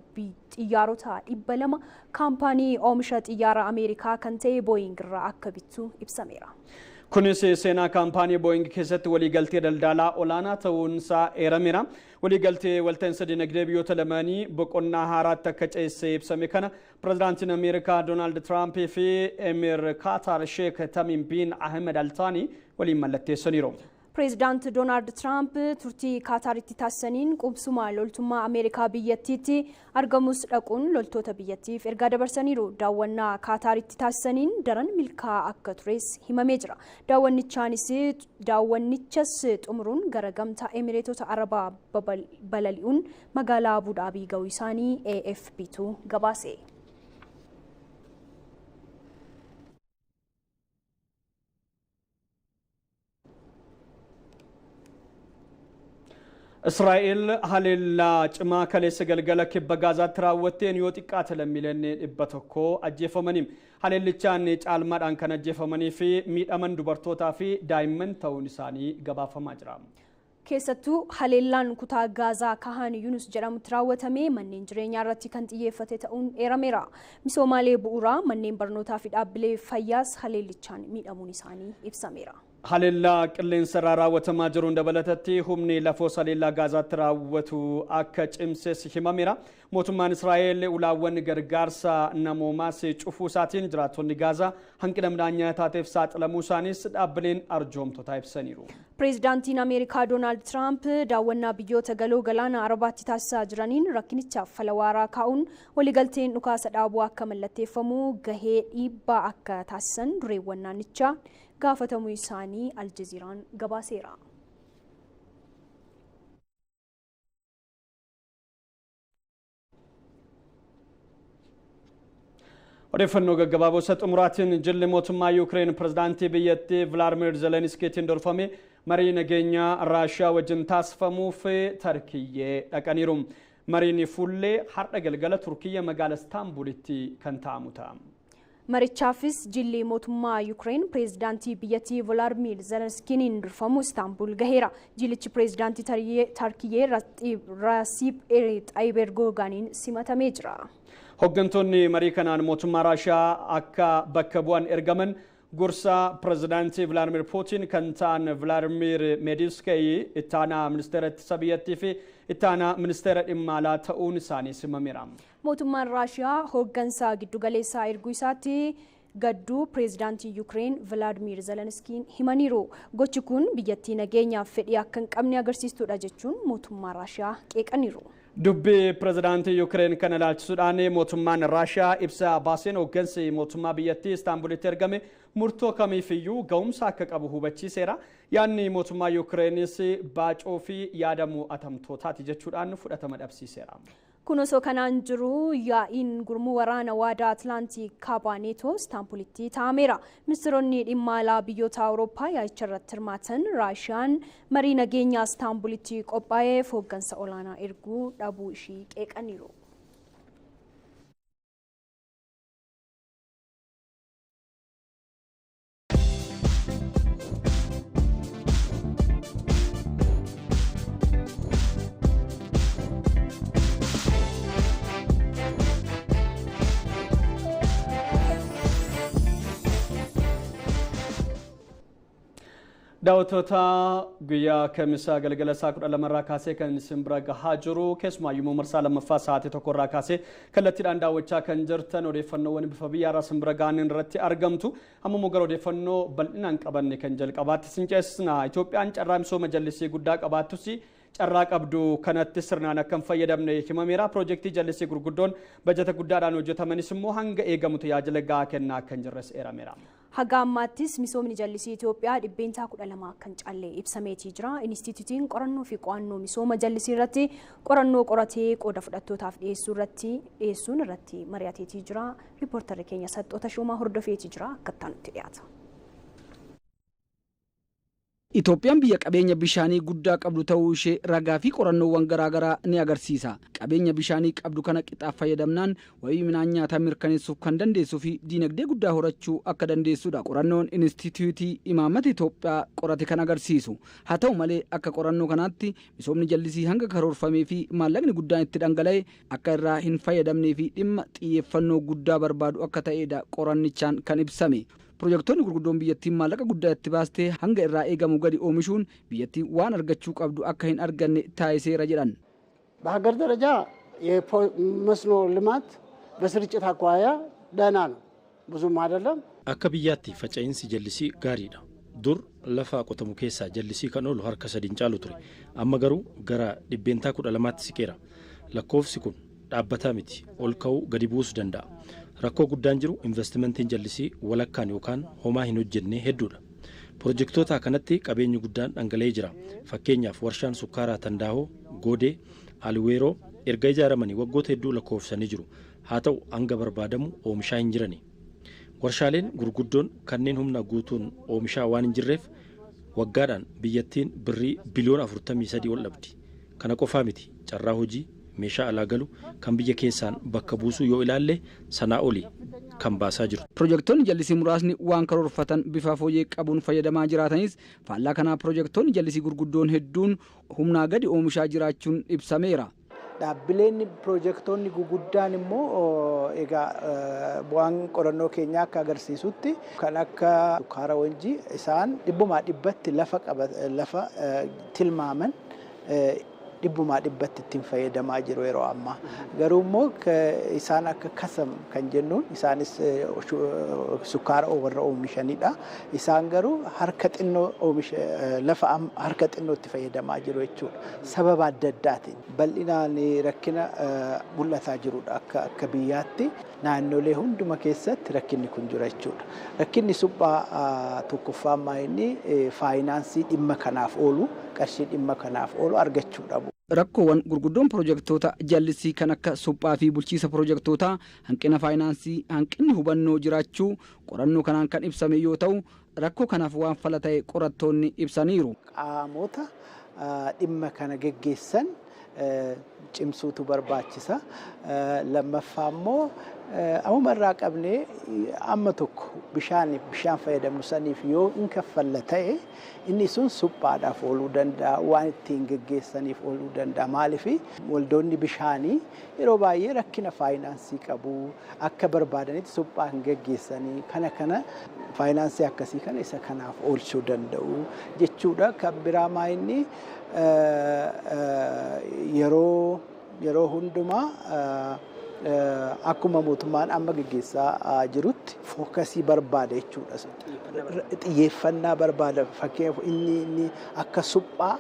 xiyyaarota 200 kaampaanii oomisha xiyyaara Ameerikaa kan ta'e Booying irraa akka bittu ibsameera. Kunis seenaa kaampaanii Booying keessatti waliigaltee daldalaa olaanaa ta'uunsaa eerameera. Waliigaltee walta'iinsa dinagdee biyyoota lamaanii boqonnaa haaraatti akka ceessee ibsame kana pirezidaantiin Ameerikaa Doonaald Tiraamp fi Emir Kaatar Sheek Tamim bin Ahmed Altaanii waliin mallatteessaniiru. Pireezidaant Doonaald Tiraamp turtii Kaataaritti taasisaniin qubsuma loltummaa Ameerikaa biyyattiitti argamus dhaquun loltoota biyyattiif ergaa dabarsaniiru. Daawwannaa Kaataaritti taasisaniin daran milkaa'aa akka tures himamee jira. Daawwannichas xumuruun gara Gamtaa Emireetota Arabaa balali'uun magaalaa Abuudaabii ga'uu isaanii AFPtu gabaase. Israa'el haleellaa cimaa kaleessa galgala kibba Gaazaatti raawwatteen yoo xiqqaate lammiileen 100 ajjeefamanii. Haleellichaan caalmaadhaan kan ajjeefamanii fi miidhaman dubartootaa fi daa'imman ta'uun isaanii gabaafamaa jira. Keessattuu haleellaan kutaa Gaazaa Kahaan Yunus jedhamutti raawwatame manneen jireenyaa irratti kan xiyyeeffate ta'uun eerameera. Misoomaalee bu'uuraa, manneen barnootaa fi dhaabbilee fayyaas haleellichaan miidhamuun isaanii ibsameera. Haleellaa qilleensa irraa raawwatamaa jiruun dabalatatti humni lafoo haleellaa Gaazaatti raawwatu akka cimses himameera. Mootummaan Israa'el ulaawwan gargaarsa namoomaas cufuu isaatiin jiraattonni Gaazaa hanqina midhaan nyaataatiif saaxilamuu isaanis dhaabbileen arjoomtotaa ibsaniiru. Pireezidaantiin Ameerikaa Doonaald Tiraamp daawwannaa biyyoota galoo galaana Arabaatti taasisaa jiraniin rakkinichaaf fala waaraa kaa'uun waliigalteen dhukaasa dhaabuu akka mallatteeffamu gahee dhiibbaa akka taasisan dureewwan naannichaa gaafatamuu isaanii Aljaziiraan gabaaseera. Odeeffannoo gaggabaaboo isa xumuraatiin, jilli mootummaa Yuukireen pirezidaantii biyyattii Vilaadimir Zelenskiitiin dorfame marii nageenyaa Raashiyaa wajjin taasifamuuf Tarkiyyee dhaqaniiru. Mariin fuullee har'a galgala Turkiyya magaala Istaanbulitti kan ta'amu ta'a. Marichaafis jilli mootummaa Yuukireen pireezidaantii biyyattii Voolaadimir Zelenskiiniin durfamu Istaanbul gaheera. Jillichi pireezidaantii Tarkiyyee Rasiib Xaayib Erdogaaniin simatamee jira. Hooggantoonni marii kanaan mootummaa Raashiyaa akka bakka bu'an ergaman gorsaa pireezidaantii Vilaadimir Puutiin kan ta'an Vilaadimir Mediskey, ittaanaa ministeera ittisa biyyattii fi ittaanaa ministeera dhimma alaa ta'uun isaanii simameera. Mootummaan Raashiyaa hooggansa giddugaleessaa erguu isaatti gadduu pireezidaantii Yuukireen Vilaadimir Zelenskiin himaniiru. Gochi kun biyyattii nageenyaaf fedhii akka hin qabne agarsiistuudha jechuun mootummaa Raashiyaa qeeqaniiru. Dubbii pireezidaantii Yuukireen kana ilaalchisuudhaan mootummaan Raashiyaa ibsa baaseen hooggansi mootummaa biyyattii Istaanbulitti ergame murtoo kamiifiyyuu ga'umsa akka qabu hubachiiseera. Yaadni mootummaa Yuukireenis baacoo fi yaada mo'atamtootaati jechuudhaan fudhatama dhabsiiseera. Kun osoo kanaan jiru, yaa'iin gurmuu waraana waadaa Atlaantik Kaabaa Neetoo Istaanbulitti taa'ameera. Ministeeronni dhimma alaa biyyoota Awurooppaa yaa'icha irratti hirmaatan Raashiyaan marii nageenyaa Istaanbulitti qophaa'eef hooggansa olaanaa erguu dhabuu ishii qeeqaniiru. Daawwattoota, guyyaa kamisaa galgala isaa 12rraa kaasee kan isin bira gahaa jiru, keessumaayyuu marsaa lammaffaa sa'aatii 1rraa kaasee kallattiidhaan daawwachaa kan jirtan odeeffannoowwan bifa biyyaarraa isin bira gahan irratti argamtu. Amma immoo gara odeeffannoo bal'inaan qabanne kan jalqabaatti isin ceesisna. Itoophiyaan carraa misooma jallisii guddaa qabaattus Carraa qabdu kanatti sirnaan akka hin fayyadamne himameera. Piroojeektii jallisii gurguddoon bajata guddaadhaan hojjetamanis immoo hanga eegamu tajaajila gahaa kennaa akka hin jirres eerameera. Haga ammaattis misoomni jallisii Itoophiyaa 12% kan caalle ibsameetii jira. Inistituutiin qorannoo fi qo'annoo misooma jallisii irratti qorannoo qoratee qooda fudhattootaaf dhiyeessuun irratti mari'ateetii jira. Riippoortarri keenya Saxxoota Shuumaa hordofeetii jira. Akkattaa nutti dhiyaata. Itoophiyaan biyya qabeenya bishaanii guddaa qabdu ta'uu ishee ragaa fi qorannoowwan garaagaraa ni agarsiisa. Qabeenya bishaanii qabdu kana qixaaf fayyadamnaan wabii midhaan nyaataa mirkaneessuuf kan dandeessuu fi diinagdee guddaa horachuu akka dandeessudha. Qorannoon Inistituutii Imaammata Itoophiyaa qorate kan agarsiisu. Haa ta'u malee akka qorannoo kanaatti misoomni jallisii hanga karoorfamee fi maallaqni guddaan itti dhangala'e akka irraa hin fayyadamnee fi dhimma xiyyeeffannoo guddaa barbaadu akka ta'edha qorannichaan kan ibsame. Pirojektoonni gurguddoon biyyattiin maallaqa guddaa itti baastee hanga irraa eegamu gadi oomishuun biyyattiin waan argachuu qabdu akka hin arganne taasiseera jedhan. በሀገር ደረጃ የመስኖ ልማት በስርጭት አኳያ ደህና ነው፣ ብዙም አይደለም። Akka biyyaatti faca'insi jallisii gaariidha. Dur lafa qotamu keessaa jallisii kan oolu harka sadiin caalu ture. Amma garuu gara 12%tti siqeera. Lakkoofsi kun dhaabbataa miti, ol ka'uu gadi buusuu danda'a. Rakkoo guddaan jiru investimentiin jallisii walakkaan yookaan homaa hin hojjenne hedduudha. Pirojektoota kanatti qabeenyi guddaan dhangala'ee jira. Fakkeenyaaf warshaan sukkaaraa Tandaahoo, Goodee, Alweeroo erga ijaaramanii waggoota hedduu lakkoofsanii jiru. Haa ta'u hanga barbaadamu oomishaa hin jirani. Warshaaleen gurguddoon kanneen humna guutuun oomishaa waan hin jirreef waggaadhaan biyyattiin birrii biliyoona 43 ol dhabdi. Kana qofaa miti, carraa hojii meeshaa alaa galu kan biyya keessaan bakka buusuu yoo ilaalle sanaa oli kan baasaa jiru. Pirojektoonni jallisii muraasni waan karoorfatan bifa fooyyee qabuun fayyadamaa jiraatanis faallaa kanaa pirojektoonni jallisii gurguddoon hedduun humnaa gadi oomishaa jiraachuun ibsameera. Dhaabbileen pirojektoonni guguddaan immoo egaa bu'aan qorannoo keenyaa akka agarsiisutti kan akka sukkaara Wanjii isaan 100% lafa tilmaaman 100% ittiin fayyadamaa jiru yeroo ammaa. Garuu immoo isaan akka kasam kan jennuun isaanis sukkaara warra oomishanidha. Isaan garuu harka xinnoo oomisha lafa harka xinnoo itti fayyadamaa jiru jechuudha. Sababa adda addaatiin bal'inaan rakkina mul'ataa jirudha akka biyyaatti naannolee hunduma keessatti rakkinni kun jira jechuudha. Rakkinni suphaa tokkoffaa ammaa inni faayinaansii dhimma kanaaf oolu qarshii dhimma kanaaf oolu argachuu dhabu. Rakkoowwan gurguddoon pirojektoota jallisii kan akka suphaa fi bulchiisa pirojektootaa hanqina faayinaansii hanqinni hubannoo jiraachuu qorannoo kanaan kan ibsame yoo ta'u rakkoo kanaaf waan fala ta'e qorattoonni ibsaniiru. Qaamota dhimma kana geggeessan cimsuutu barbaachisa. Lammaffaa immoo ammuma irraa qabnee amma tokko bishaan fayyadamnu saniif yoo hin kaffalla ta'e inni sun suphaadhaaf ooluu danda'a, waan ittiin geggeessaniif ooluu danda'a. Maaliif waldoonni bishaanii yeroo baay'ee rakkina faayinaansii qabu, akka barbaadanitti suphaa hin geggeessanii kana faayinaansii akkasii kana isa kanaaf oolchuu danda'u jechuudha. Kan biraa maa inni yeroo hundumaa akkuma mootummaan amma geggeessaa jirutti fookasii barbaada jechuudha. Xiyyeeffannaa barbaada. Fakkeenyaaf inni akka suphaa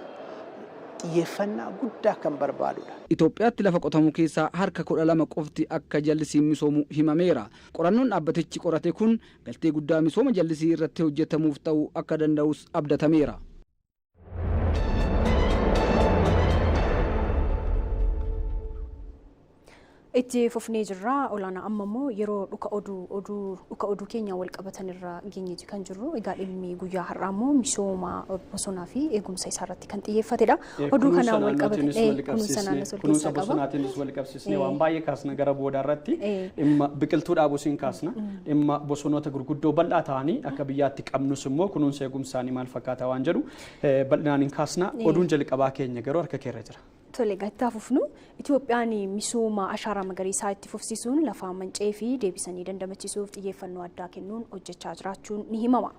xiyyeeffannaa guddaa kan barbaadudha. Itoophiyaatti lafa qotamu keessaa harka 12 qofti akka jallisiin misoomu himameera. Qorannoon dhaabbatichi qorate kun galtee guddaa misooma jallisii irratti hojjetamuuf ta'uu akka danda'us abdatameera. Itti fufnee jirra. Olaanaa amma immoo yeroo dhuka oduu keenya wal qabatan irra geenyeeti kan jirru. Egaa dhimmi guyyaa har'aa immoo misooma bosonaa fi eegumsa isaa irratti kan xiyyeeffatedha. Oduu kanaan wal qabate kunuunsa bosonaatiinis wal qabsiisnee waan baay'ee kaasna gara boodaa irratti dhimma biqiltuu dhaabuusiin kaasna dhimma bosonoota gurguddoo bal'aa ta'anii akka biyyaatti qabnus immoo kunuunsa eegumsaanii maal fakkaata waan jedhu bal'inaan hin kaasna. Oduun jalqabaa keenya garuu harka keerra jira. Tole egaa fufnu Itoophiyaan misooma ashaaraa magariisaa itti fufsiisuun lafa manca'ee fi deebisanii dandamachiisuuf xiyyeeffannoo addaa kennuun hojjechaa jiraachuun ni himama.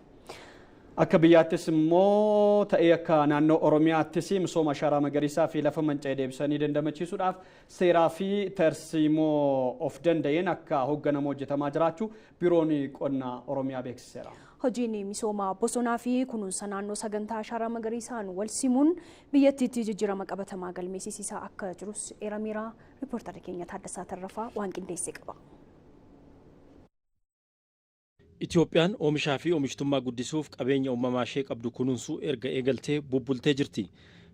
Akka biyyaattis immoo ta'ee akka naannoo Oromiyaattis misooma ashaaraa magariisaa fi lafa manca'ee deebisanii dandamachiisuudhaaf seeraa fi tarsiimoo of danda'een akka hoogganamu hojjetamaa jiraachuu biiroon qonna Oromiyaa beeksiseera. Hojiin misooma bosonaa fi kunuunsa naannoo sagantaa ashaaraa magariisaan wal simuun biyyattiitti jijjiirama qabatamaa galmeessisiisaa akka jirus eerameera. Riippoortarri keenya Taaddasaa Tarrafaa waan qindeesse qaba. Itoophiyaan oomishaa fi oomishtummaa guddisuuf qabeenya uumamaa ishee qabdu kunuunsuu erga eegaltee bubbultee jirti.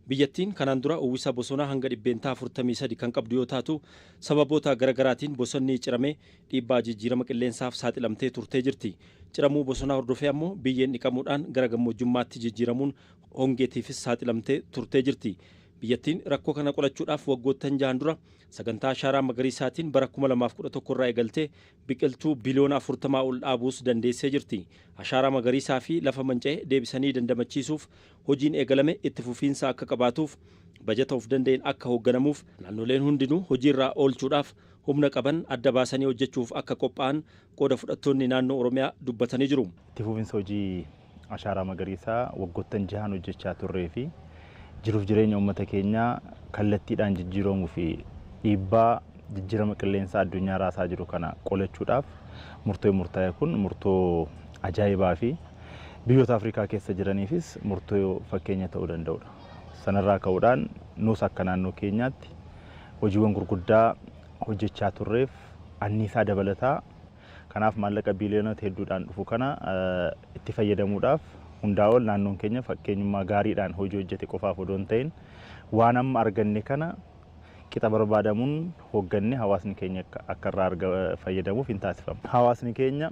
Biyyattiin kanaan dura uwwisa bosonaa hanga 43% kan qabdu yoo taatu, sababoota garaagaraatiin bosonni ciramee dhiibbaa jijjiirama qilleensaaf saaxilamtee turtee jirti. Ciramuu bosonaa hordofee ammoo biyyeen dhiqamuudhaan gara gammoojjummaatti jijjiiramuun hongeetiifis saaxilamtee turtee jirti. Biyyattiin rakkoo kana qolachuudhaaf waggoottan 6 dura sagantaa ashaaraa magariisaatiin bara 2011 irraa eegaltee biqiltuu biliyoona 40 ol dhaabuus dandeessee jirti. Ashaaraa magariisaa fi lafa manca'e deebisanii dandamachiisuuf hojiin eegalame itti fufiinsa akka qabaatuuf bajata of danda'een akka hoogganamuuf naannoleen hundinuu hojiirraa oolchuudhaaf humna qaban adda baasanii hojjechuuf akka qophaa'an qooda fudhattoonni naannoo Oromiyaa dubbatanii jiru. Itti fufiinsa hojii ashaaraa magariisaa waggoottan 6 hojjechaa turree fi jiruuf jireenya uummata keenyaa kallattiidhaan jijjiiramuu fi dhiibbaa jijjiirama qilleensaa addunyaa raasaa jiru kana qolachuudhaaf murtoo murtaa'e kun murtoo ajaa'ibaa fi biyyoota Afrikaa keessa jiraniifis murtoo fakkeenya ta'uu danda'udha. Sanarraa ka'uudhaan nus akka naannoo keenyaatti hojiiwwan gurguddaa hojjechaa turreef anniisaa dabalataa kanaaf maallaqa biiliyoonota hedduudhaan dhufu kana itti fayyadamuudhaaf hundaa ol naannoon keenya fakkeenyummaa gaariidhaan hojii hojjete qofaaf odoo hin ta'in waan amma arganne kana qixa barbaadamuun hoogganne hawaasni keenya akka irraa fayyadamuuf hin taasifamu. Hawaasni keenya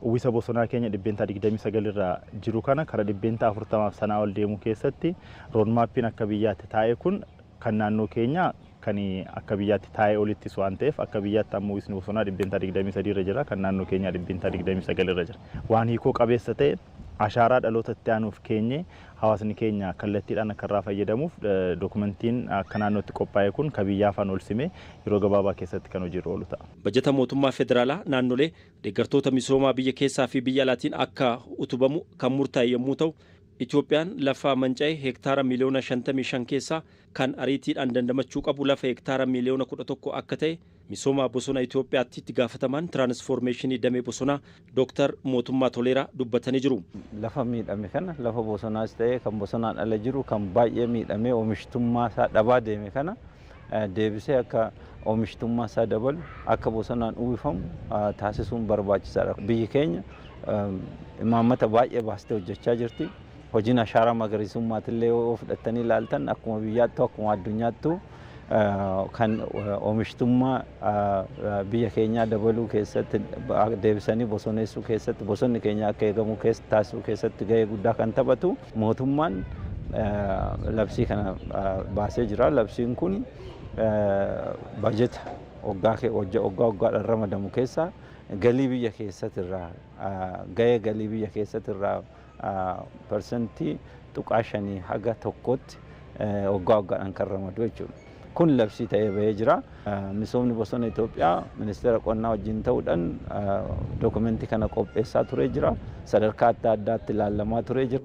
uwwisa bosonaa keenya 29% irraa jiru kana kara 40% sanaa ol deemuu keessatti roodmaappiin akka biyyaatti taa'e kun kan naannoo keenya kan akka biyyaatti taa'ee olittis waan ta'eef akka biyyaatti ammoo uwwisni bosonaa 23% irra jira, kan naannoo keenyaa 29% irra jira. Waan hiikoo qabeessa ta'e ashaaraa dhaloota itti aanuuf keenye hawaasni keenya kallattiidhaan akka irraa fayyadamuuf dookumentiin akka naannootti qophaa'e kun ka biyyaa afaan ol simee yeroo gabaabaa keessatti kan hojiirra oolu ta'a. Bajata mootummaa federaalaa naannolee deeggartoota misoomaa biyya keessaa fi biyya alaatiin akka utubamu kan murtaa'e yommuu ta'u, Itoophiyaan lafa manca'e heektaara miliyoona 55 keessaa kan ariitiidhaan dandamachuu qabu lafa heektaara miliyoona 11 akka ta'e misooma bosona Itoophiyaatti itti gaafatamaan tiraansfoormeeshinii damee bosonaa Dooktar Mootummaa Toleeraa dubbatanii jiru. Lafa miidhame kana lafa bosonaas ta'e kan bosonaan ala jiru kan baay'ee miidhamee oomishtummaa isaa dhabaa deeme kana deebisee akka oomishtummaa isaa dabalu akka bosonaan uwwifamu taasisuun barbaachisaadha. Biyyi keenya imaammata baay'ee baastee hojjechaa jirti. Hojiin ashaaraa magariisummaatillee yoo fudhattanii ilaaltan akkuma biyyaattu akkuma addunyaattu kan oomishtummaa biyya keenyaa dabaluu keessatti deebisanii bosoneessuu keessatti bosonni keenya akka eegamu taasisuu keessatti gahee guddaa kan taphatu mootummaan labsii kana baasee jira. Labsiin kun bajeta waggaa waggaadhaan ramadamu keessaa galii biyya keessatirraa gahee galii biyya keessatirraa 0.5% haga 1tti waggaa waggaadhaan kan ramadu jechuudha. Kun labsii ta'ee bahee jira. Misoomni bosona Itoophiyaa ministeera qonnaa wajjin ta'uudhaan dookumentii kana qopheessaa turee jira. Sadarkaa adda addaatti ilaalamaa turee jira.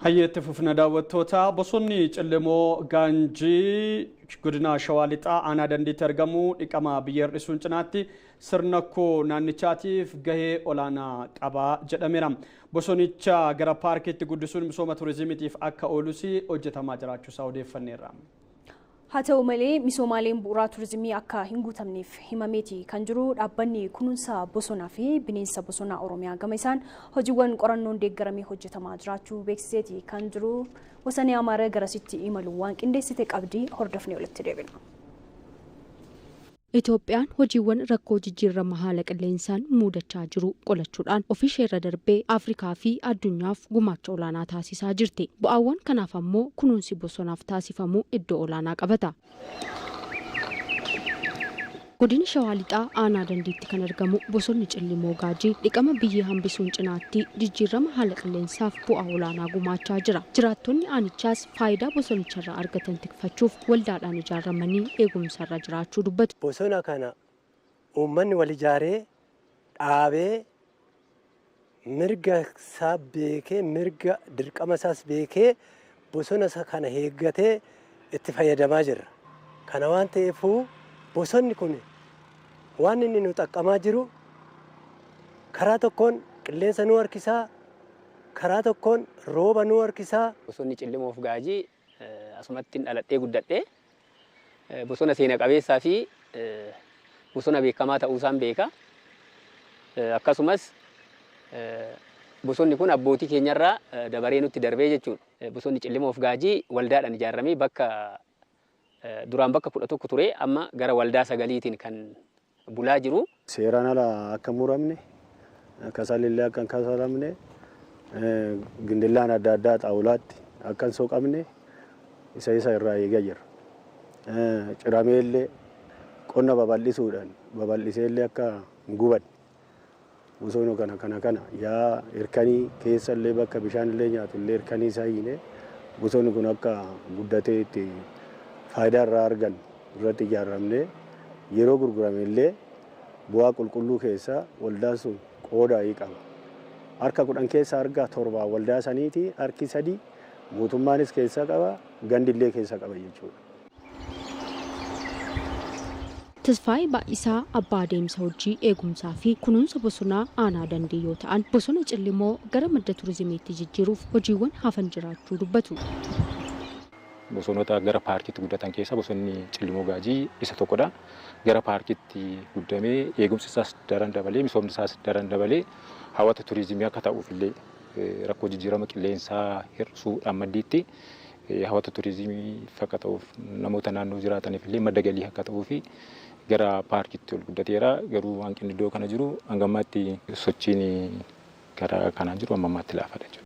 Hayyeetti fufna daawwattoota. Bosonni Cillemoo Gaanjii godina Shawaa Lixaa aanaa Dandiitti argamu dhiqama biyyee hir'isuun cinaatti sirna koo naannichaatiif gahee olaanaa qaba jedhameera. Bosonicha gara paarkiitti guddisuun misooma turizimiitiif akka oolus hojjetamaa jiraachuusaa odeeffanneerra. Haa ta'u malee misoomaaleen bu'uuraa turizimii akka hin guutamneef himameeti kan jiru dhaabbanni kunuunsa bosonaa fi bineensa bosonaa Oromiyaa gama isaan hojiiwwan qorannoon deeggaramee hojjetamaa jiraachuu beeksiseeti kan jiru. Wasanee Amaara garasitti imalu waan qindeessite qabdii hordofnee walitti deebina. Itoophiyaan hojiiwwan rakkoo jijjiirama haala qilleensaan muudachaa jiru qolachuudhaan ofiisheerra darbee Afrikaa fi addunyaaf gumaacha olaanaa taasisaa jirti. Bu'aawwan kanaaf ammoo kunuunsi bosonaaf taasifamu iddoo olaanaa qabata. Godina Shawaa Lixaa aanaa Dandiitti kan argamu bosonni Cillimoo Gaajii dhiqama biyyee hambisuun cinaatti jijjiirama haala qilleensaaf bu'aa olaanaa gumaachaa jira. Jiraattonni aanichaas faayidaa bosonicharraa argatan tikfachuuf waldaadhaan ijaaramanii eegumsarra jiraachuu dubbatu. Bosona kana uummanni wal ijaaree dhaabee mirga isaa beekee mirga dirqama isaas beekee bosona kana eeggatee itti fayyadamaa jira. Kana waan ta'eefuu bosonni kun waan inni nu xaqqamaa jiru Karaa tokkoon qilleensa nu harkisaa, karaa tokkoon rooba nu harkisaa. Bosonni Cillimoof Gaajii asumatti dhaladhee guddadhee bosona seena qabeessaa fi bosona beekamaa ta'uusaan beeka. Akkasumas bosonni kun abbootii keenyarraa dabaree nutti darbee jechuudha. Bosonni Cillimoof Gaajii waldaadhaan ijaaramee bakka duraan bakka 11 ture, amma gara waldaa sagaliitiin kan bulaa jiru. Seeraan ala akka muramne, kasalillee akka hin kasalamne, gindillaan adda addaa xaawulaatti akka hin soqamne isa irraa eegaa jira. Cirameellee qonna babal'isuudhaan babal'iseellee akka hin gubanne bosona kana yaa hirkanii keessallee bakka bishaan illee nyaatullee hirkanii isaa hiine bosonni kun akka guddatee itti faayidaa irraa argannu irratti ijaaramne yeroo gurgurame illee bu'aa qulqulluu keessaa waldaan sun qooda qaba. Harka 10 keessaa harka 7 waldaa saniiti, harki 3 mootummaanis keessaa qaba, gandillee keessaa qaba jechuudha. Tasfaayee Baay'isaa abbaa adeemsa hojii eegumsaa fi kunuunsa bosonaa aanaa Dandii yoo ta'an, bosona Cillimoo gara madda turizimiitti jijjiiruuf hojiiwwan hafan jiraachuu dubbatu. Bosonoota gara paarkiitti guddatan keessaa bosonni Cillimoo Gaajii isa tokkodha. Gara paarkiitti guddamee eegumsi isaas daran dabalee, misoomni isaas daran dabalee, hawwata turizimii akka ta'uuf illee, rakkoo jijjiirama qilleensaa hir'isuudhaan maddiitti hawwata turizimii akka ta'uuf, namoota naannoo jiraataniif illee madda galii akka ta'uuf gara paarkiitti ol guddateera. Garuu hanqinni iddoo kana jiru, hanga ammaatti sochiin gara kanaan jiru amma ammaatti laafaadha jechuudha.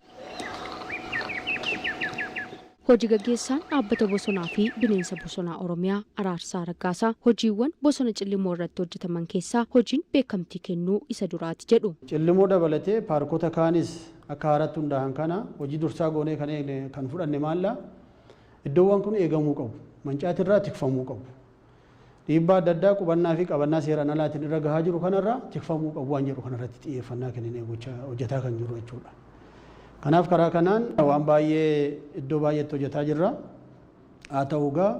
Hojii gaggeessaan dhaabbata bosonaa fi bineensa bosonaa Oromiyaa Araarsaa Raggaasaa hojiiwwan bosona Cillimoo irratti hojjetaman keessaa hojiin beekamtii kennuu isa duraati jedhu. Cillimoo dabalatee paarkota kaanis akka haaratti hundaa'an kana hojii dursaa goonee kan eegne kan fudhanne maalla, iddoowwan kun eegamuu qabu. Mancaatirraa tikfamuu qabu. Dhiibbaa adda addaa qubannaa fi qabannaa seeraan alaatiin irra gahaa jiru kanarraa tikfamuu qabu waan jedhu kanarratti xiyyeeffannaa kenninee hojjetaa kan jiru jechuudha. Kanaaf karaa kanaan waan baay'ee iddoo baay'eetti hojjetaa jirra. Haa ta'u egaa,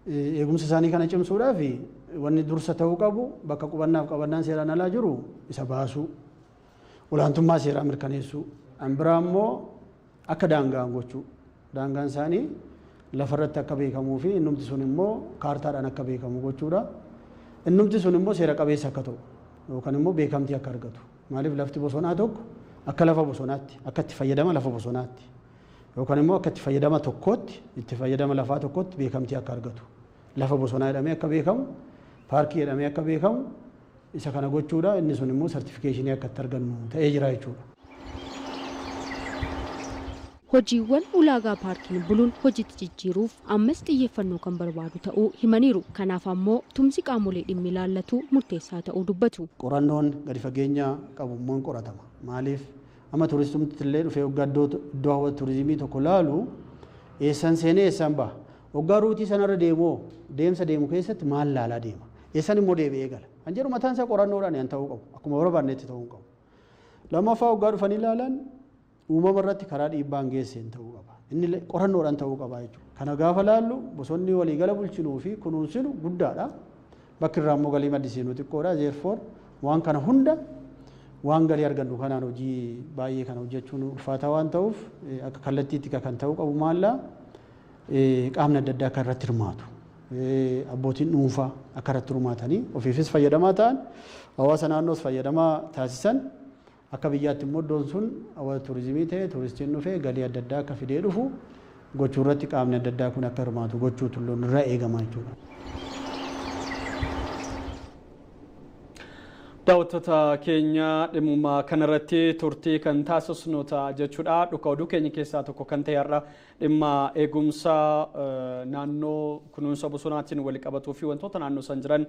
eegumsa isaanii kana cimsuudhaaf wanni dursa ta'uu qabu bakka qubannaaf qabannaan seeraan alaa jiru isa baasuu, olaantummaa seeraa mirkaneessuu, an biraa immoo akka daangaan gochuu, daangaan isaanii lafarratti akka beekamuu fi innumti sun immoo kaartaadhaan akka beekamu gochuudha. Innumti sun immoo seera qabeessa akka ta'u yookaan immoo beekamtii akka argatu. Maaliif, lafti bosonaa tokko akka lafa bosonaatti, akka itti fayyadama lafa bosonaatti yookaan immoo akka itti fayyadama tokkootti, itti fayyadama lafaa tokkotti beekamtii akka argatu. Lafa bosonaa jedhamee akka beekamu, paarkii jedhamee akka beekamu isa kana gochuudha. Inni sun immoo certification akka itti argannu ta'ee jira jechuudha. Hojiiwwan ulaagaa paarkiin buluun hojiitti jijjiiruuf ammas xiyyeeffannoo kan barbaadu ta'uu himaniiru. Kanaaf ammoo tumsi qaamolee dhimmi ilaallatu murteessaa ta'uu dubbatu. Qorannoon gadi fageenya qabu immoo hin qoratama. Maaliif, amma turistumti illee dhufee waggaa iddoo hawwata turizimii tokko laalu eessan seenee eessan baha? Waggaa route sanarra deemoo deemsa deemu keessatti maal laalaa deema? Eessan immoo deebi'ee gala? Kan jedhu mataan isaa qorannoodhaan kan ta'uu qabu. Akkuma barbaannetti ta'uu hin qabu. Lammaffaa, waggaa dhufanii ilaalan uumama irratti karaa dhiibbaan geesseen ta'uu qaba. Inni qorannoodhaan ta'uu qaba jechuudha. Kana gaafa laallu bosonni waliigala bulchinuu fi kunuunsinu guddaadha. Bakki irraa immoo galii maddisiinu xiqqoodha. Therefore, waan kana hunda waan galii argannu kanaan hojii baay'ee kana hojjechuun ulfaataa waan ta'uuf, akka kallattiitti kan ta'uu qabu maallaa, qaamni adda addaa akka irratti hirmaatu. Abbootiin dhuunfaa akka irratti hirmaatanii ofiifis fayyadamaa ta'an, hawaasa naannoos fayyadamaa taasisan, akka biyyaatti immoo iddoon sun hawwata turizimii ta'e turistiin dhufee galii adda addaa akka fidee dhufu gochuu irratti qaamni adda addaa kun akka hirmaatu gochuutu irraa eegama jechuudha. Daawwattoota keenya, dhimma kanarratti turtii kan taasisnu ta'a jechuudha. Dhuka oduu keenya keessaa tokko kan ta'e har'a dhimma eegumsa naannoo, kunuunsa bosonaatiin wal qabatuu fi wantoota naannoo san jiran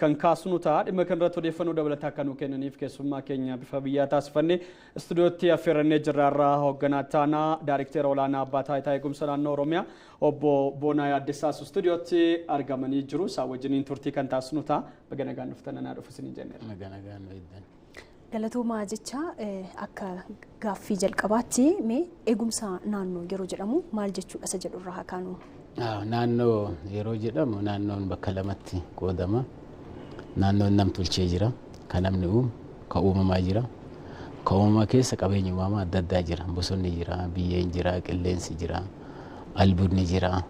kan kaasnu ta'a. Dhimma kanarratti odeeffannoo dabalataa akka nu kennaniif keessummaa keenya bifa biyyaa taasifanne istuudiyootti affeerrannee jirra. Irraa hoogganaa taanaa daariktera olaanaa abbaa taayitaa eegumsa naannoo Oromiyaa obbo Boonaa Yaaddessaas istuudiyootti argamanii jiru. Isaan wajjiniin turtii kan taasisnu ta'a. Baga nagaan dhuftan, anaa dhufu isiniin jenneera. Baga nagaan nu eegdan. Galatoomaa jecha, akka gaaffii jalqabaatti mee eegumsa naannoo yeroo jedhamu maal jechuudha isa jedhu irraa haa kaanu. Naannoo yeroo jedhamu naannoon bakka lamatti qoodama. Naannoon nam tolchee jira, kan namni uumu. Ka uumamaa jira. Ka uumamaa keessa qabeenya uumamaa adda addaa jira. Bosonni jira, biyyeen jira, qilleensi jira, albuudni jira.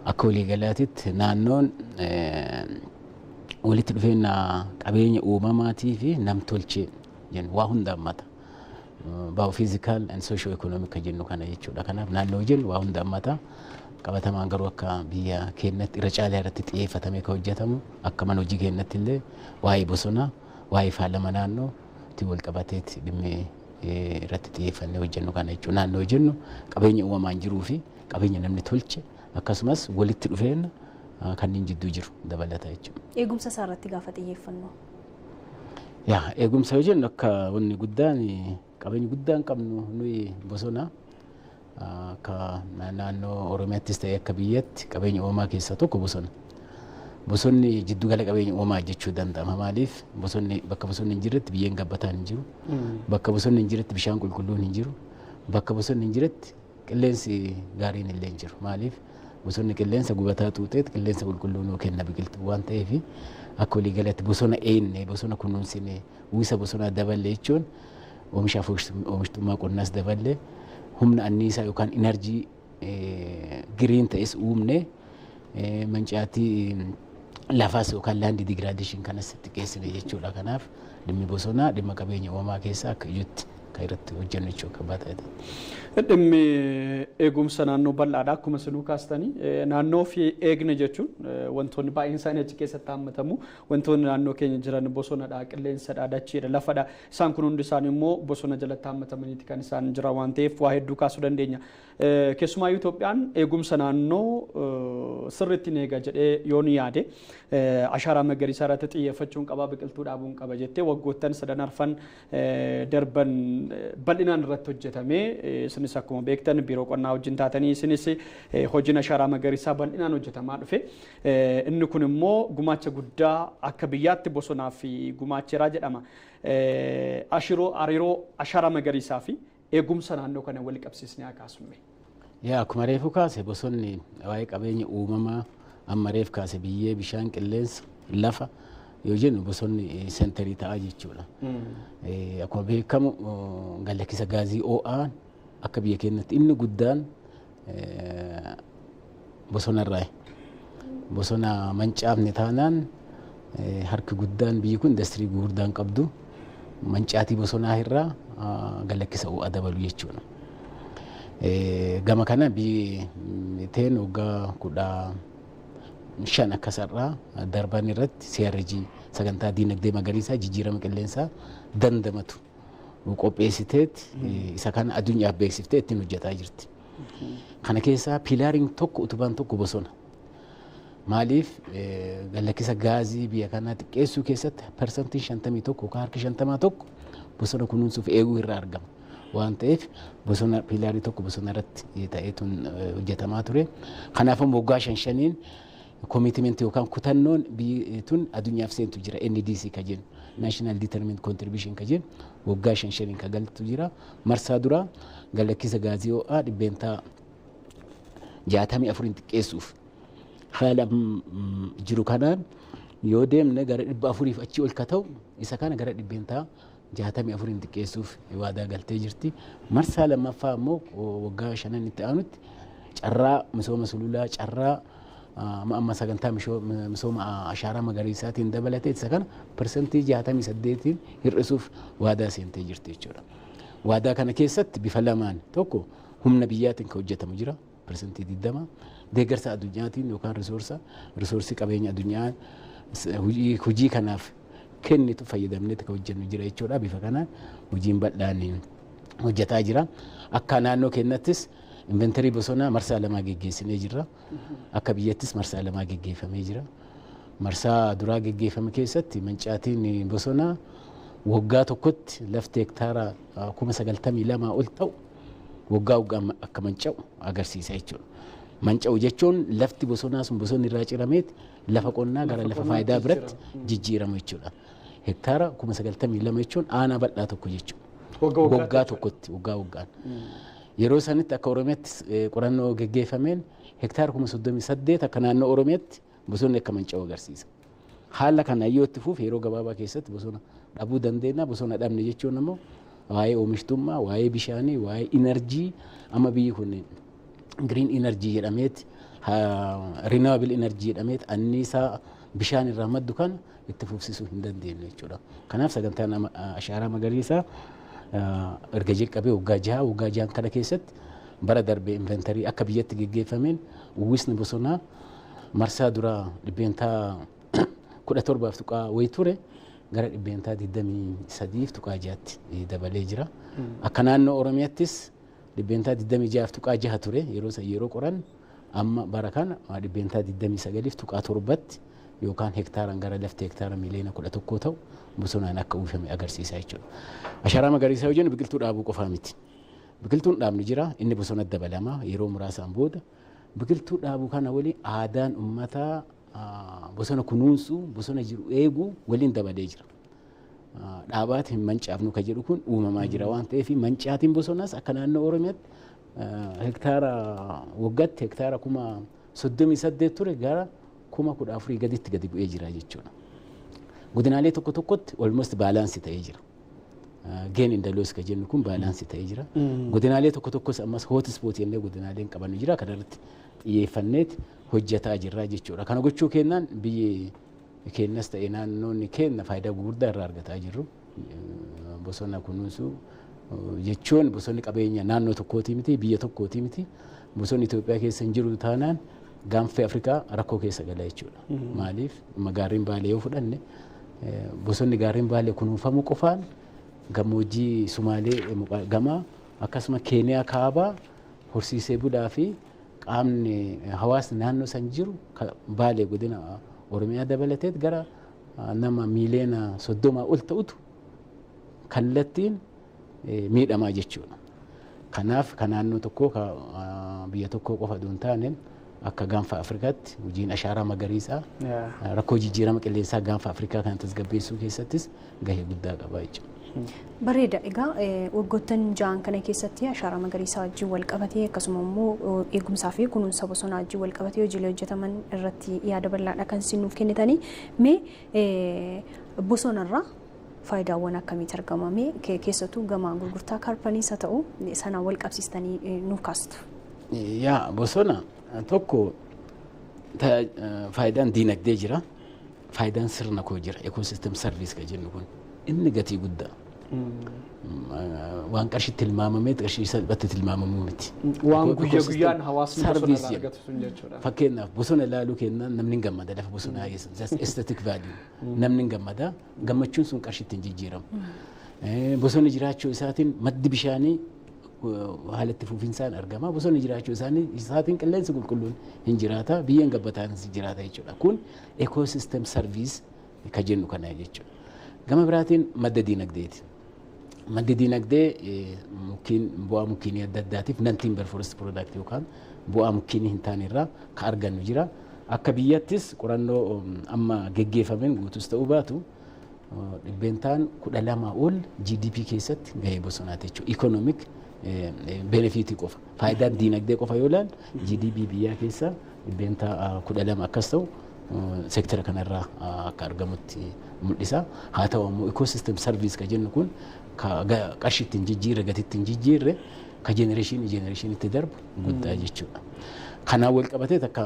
Akka waliigalaatitti naannoon walitti dhufeenya qabeenya uumamaatii fi namtolchee jennu waa hunda hammata. Biophysical and socio economic kan jennu kana jechuudha. Kanaaf naannoo jennu waa hunda hammata. Qabatamaan garuu akka biyya keenyatti irra caalaa irratti xiyyeeffatamee kan hojjetamu akka mana hojii keenyatti illee waa'ee bosonaa, waa'ee faalama naannoo itti wal qabateeti dhimmi irratti xiyyeeffannee hojjennu kana jechuudha. Naannoo jennu qabeenya uumamaan jiruu fi qabeenya namni tolche, akkasumas walitti dhufeenya kanneen jidduu jiru dabalata jechuudha. Eegumsa isaa irratti gaafa xiyyeeffannu. Yaa, eegumsa yoo jennu, akka wanni guddaan, qabeenyi guddaan qabnu nuyi bosona. Akka naannoo Oromiyaattis ta'e akka biyyatti qabeenya uumamaa keessaa tokko bosona. Bosonni jiddugala qabeenya uumamaa jechuu danda'ama. Maaliif? Bosonni, bakka bosonni hin jirretti biyyeen gabbataan hin jiru. Bakka bosonni hin jirretti bishaan qulqulluun hin jiru. Bakka bosonni hin jirretti qilleensi gaariin illee hin jiru. Maaliif? Bosonni qilleensa gubataa xuuxeet qilleensa qulqulluu nuu kenna biqiltuu waan ta'eef, akka waliigalatti bosona eegne, bosona kunuunsine, uwwisa bosonaa daballe jechuun oomishaaf oomishtummaa qonnaas daballe, humna anniisaa yookaan energy green ta'es uumne, mancaatii lafaas yookaan land degradation kanas xiqqeessine jechuudha. Kanaaf dhimmi bosonaa dhimma qabeenya uumamaa keessaa akka iyyutti kan irratti hojjennu jechuudha abbaa ta'e. Dhimmi eegumsa naannoo bal'aadha, akkuma isinuu kaastanii. Naannoo fi eegne jechuun wantoonni baay'een isaanii achi keessatti hammatamu. Wantoonni naannoo keenya jiran bosonadha, qilleensadha, dachiidha, lafadha. Isaan kun hundi isaanii immoo bosona jalatti hammatamaniiti kan isaan jira waan ta'eef waa hedduu kaasuu dandeenya. Keessumaayyuu Itoophiyaan eegumsa naannoo sirriitti ni eega jedhee yoon yaade, ashaaraa magariisaa irratti xiyyeeffachuun qaba, biqiltuu dhaabuun qaba jettee waggoottan sadan arfan darban bal'inaan irratti hojjetamee, isinis akkuma beektan biiroo qonnaa wajjin taatanii isinis hojiin ashaaraa magariisaa bal'inaan hojjetamaa dhufe. Inni kun immoo gumaacha guddaa akka biyyaatti bosonaaf gumaacheeraa jedhama. Ashiroo hariiroo ashaaraa magariisaa fi eegumsa naannoo kana wal qabsiisnee haa kaasnu. Yaa, akkuma reefu kaase, bosonni waa'ee qabeenya uumamaa amma reef kaase, biyyee, bishaan, qilleensa, lafa yoo jennu bosonni center ta'a jechuudha. Akkuma beekamu galakkisa gaazii ho'aa akka biyya keenyatti inni guddaan bosonarraa. Bosona mancaafne taanaan harki guddaan biyyi kun industirii gurguddaan qabdu mancaatii bosonaa irraa galakkisa ho'aa dabalu jechuudha. Gama kana biyyi teen waggaa 15 akkasarraa darban irratti CRG, sagantaa diinagdee magariisaa jijjiirama qilleensaa dandamatu qopheessiteet isa kana addunyaaf beeksiftee ittiin hojjetaa jirti. Kana keessaa pillariin tokko, utubaan tokko bosona. Maaliif? Galakkisa gaazii biyya kanaa xiqqeessuu keessatti 51% yookaan harki 51 bosona kunuunsuuf eeguu irraa argama. Waan ta'eef bosona pillar tokko bosona irratti ta'eetu hojjetamaa ture. Kanaafuu waggaa shan shaniin commitment yookaan kutannoon biyyi tun addunyaaf seentu jira, NDC ka jennu, National Determined Contribution ka jennu, waggaa shan shaniin ka galtu jira. Marsaa duraa galakkisa gaazii ho'aa 64% xiqqeessuuf haala jiru kanaan yoo deemne gara 400f achii ol ka ta'u, isa kana gara 64% xiqqeessuuf waadaa galtee jirti. Marsaa lammaffaa immoo waggaa shanan itti aanutti carraa misooma sululaa, carraa amma sagantaa misooma ashaaraa magariisaatiin dabalatee isa kana 68% hir'isuuf waadaa seentee jirti jechuudha. Waadaa kana keessatti bifa lamaan, tokko humna biyyaatiin kan hojjetamu jira, 20%, deeggarsa addunyaatiin yookaan resource qabeenya addunyaa hojii kanaaf kennitu fayyadamnee kan hojjennu jira jechuudha. Bifa kanaan hojiin bal'aan hojjetaa jira. Akka naannoo keenyattis inventory bosonaa marsaa lamaa geggeessinee jirra. Akka biyyattis marsaa lamaa geggeeffamee jira. Marsaa duraa geggeeffame keessatti mancaatiin bosonaa waggaa tokkotti lafti hektaara 92,000 ol ta'u waggaa waggaan akka manca'u agarsiisa jechuudha. Manca'u jechuun lafti bosonaa sun bosonni irraa cirameeti lafa qonnaa gara lafa faayidaa biratti jijjiiramu jechuudha. Hektaara 92,000 jechuun aanaa bal'aa tokko jechuudha. Waggaa tokkotti, waggaa waggaan. Yeroo sanitti akka Oromiyaatti qorannoo geggeeffameen hektaara 38,000 akka naannoo Oromiyaatti bosonni akka manca'u agarsiisa. Haala kana yoo itti fufe yeroo gabaabaa keessatti bosona dhabuu dandeenya. Bosona dhabne jechuun immoo waa'ee oomishtummaa, waa'ee bishaanii, waa'ee inerjii amma biyyi kun green energy jedhameeti, renewable energy jedhameeti anniisaa bishaan irraa maddu kana itti fufsiisuu hin dandeenyu jechuudha. Kanaaf sagantaan ashaaraa magariisaa erga jalqabee waggaa 6, waggaa 6 kana keessatti bara darbe inventarii akka biyyatti geggeeffameen uwwisni bosonaa marsaa duraa 17.7% wayii ture gara 23.6%tti dabalee jira. Akka naannoo Oromiyaattis 26.6% ture yeroo san yeroo qoran, amma bara kana 29.7%tti yookaan hektaaraan gara lafti hektaara miliyoona 11 ta'u bosonaan akka uwwifame agarsiisa jechuudha. Ashaaraa magariisaa yoo jennu biqiltuu dhaabuu qofaa miti. Biqiltuun dhaabni jira, inni bosona dabalama yeroo muraasaan booda. Biqiltuu dhaabuu kana waliin aadaan uummataa bosona kunuunsuu, bosona jiru eeguu waliin dabalee jira. Dhaabaati hin mancaafnu ka jedhu kun uumamaa jira waan ta'eef, mancaatiin bosonaas akka naannoo Oromiyaatti hektaara waggaatti hektaara 38,000 ture gara 14,000 gaditti gadi bu'ee jira jechuudha. Godinaalee tokko tokkotti almost balance ta'ee jira. Gain and loss ka jennu kun balance ta'ee jira. Godinaalee tokko tokkos ammas hot spot jennee godinaaleen qabannu jira, kanarratti xiyyeeffanneet hojjetaa jirra jechuudha. Kana gochuu kennaan biyyi keenyas ta'e naannoonni keenya faayidaa gurguddaa irraa argataa jirru. Bosona kunuunsuu jechuun bosonni qabeenya naannoo tokkooti miti, biyya tokkooti miti. Bosonni Itoophiyaa keessa hin jiru taanaan gaanfa Afrikaa rakkoo keessa gala jechuudha. Maaliif, gaarreen Baalee yoo fudhanne, bosonni gaarreen Baalee kunuunfamuu qofaan gammoojjii Sumaalee gamaa akkasuma Keeniyaa kaabaa horsiisee bulaa fi qaamni hawaasni naannoo san jiru, Baalee godina Oromiyaa dabalateet gara nama miiliyoona 30 ol ta'utu kallattiin miidhamaa jechuudha. Kanaaf kan naannoo tokkoo, biyya tokkoo qofa osoo hin taane, akka gaanfa Afrikaatti hojiin ashaaraa magariisaa rakkoo jijjiirama qilleensaa gaanfa Afrikaa kana tasgabbeessuu keessattis gahee guddaa qaba jechuudha. Bareeda. Egaa waggoottan 6 kana keessatti ashaaraa magariisaa wajjin wal qabatee, akkasuma immoo eegumsaa fi kunuunsa bosonaa wajjin wal qabatee hojiilee hojjetaman irratti yaada bal'aadha kan isin nuuf kennitanii. Mee bosonarraa faayidaawwan akkamiitu argama? Mee keessattuu gama gurgurtaa kaarbaniis haa ta'u sanaan wal qabsiistanii nuuf kaastu. Yaa, bosona tokko faayidaan diinagdee jira. Faayidaan sirna koo jira. Ecosystem service kan jennu kun inni gatii guddaa. Waan qarshitti tilmaamamee qarshii salphatti tilmaamamuu miti. Waan guyyaa guyyaan hawaasni bosona irraa argatu sun jechuudha. Fakkeenyaaf bosona ilaaluu kennaan namni hin gammada, lafa bosonaa keessa aesthetic value namni hin gammada, gammachuun sun qarshitti hin jijjiiramu. Bosonni jiraachuu isaatiin maddi bishaanii haala itti fufinsaan argama. Bosonni jiraachuu isaatiin qilleensi qulqulluun hin jiraata, biyyeen gabbataanis jiraata jechuudha. Kun ecosystem service ka jennu kana jechuudha. Gama biraatiin madda diinagdeeti. Maddi diinagdee mukkeen, bu'aa mukkiinii adda addaatiif non timber forest product yookaan bu'aa mukkiinii hin taane irraa ka argannu jira. Akka biyyattis qorannoo amma geggeeffameen guutus ta'uu baatu 12% ol GDP keessatti gahee bosonaati jechuudha. Economic benefitii qofa. Faayidaan diinagdee qofa yoo ilaalu GDP biyyaa keessa 12% akkas ta'u seektara kanarraa akka argamutti mul'isa. Haa ta'u ammoo ecosystem service ka jennu kun ka qarshiitti hin jijjiirre, gatitti hin jijjiirre, ka generationii generationitti darbu guddaa jechuudha. Kanaan wal qabatee akka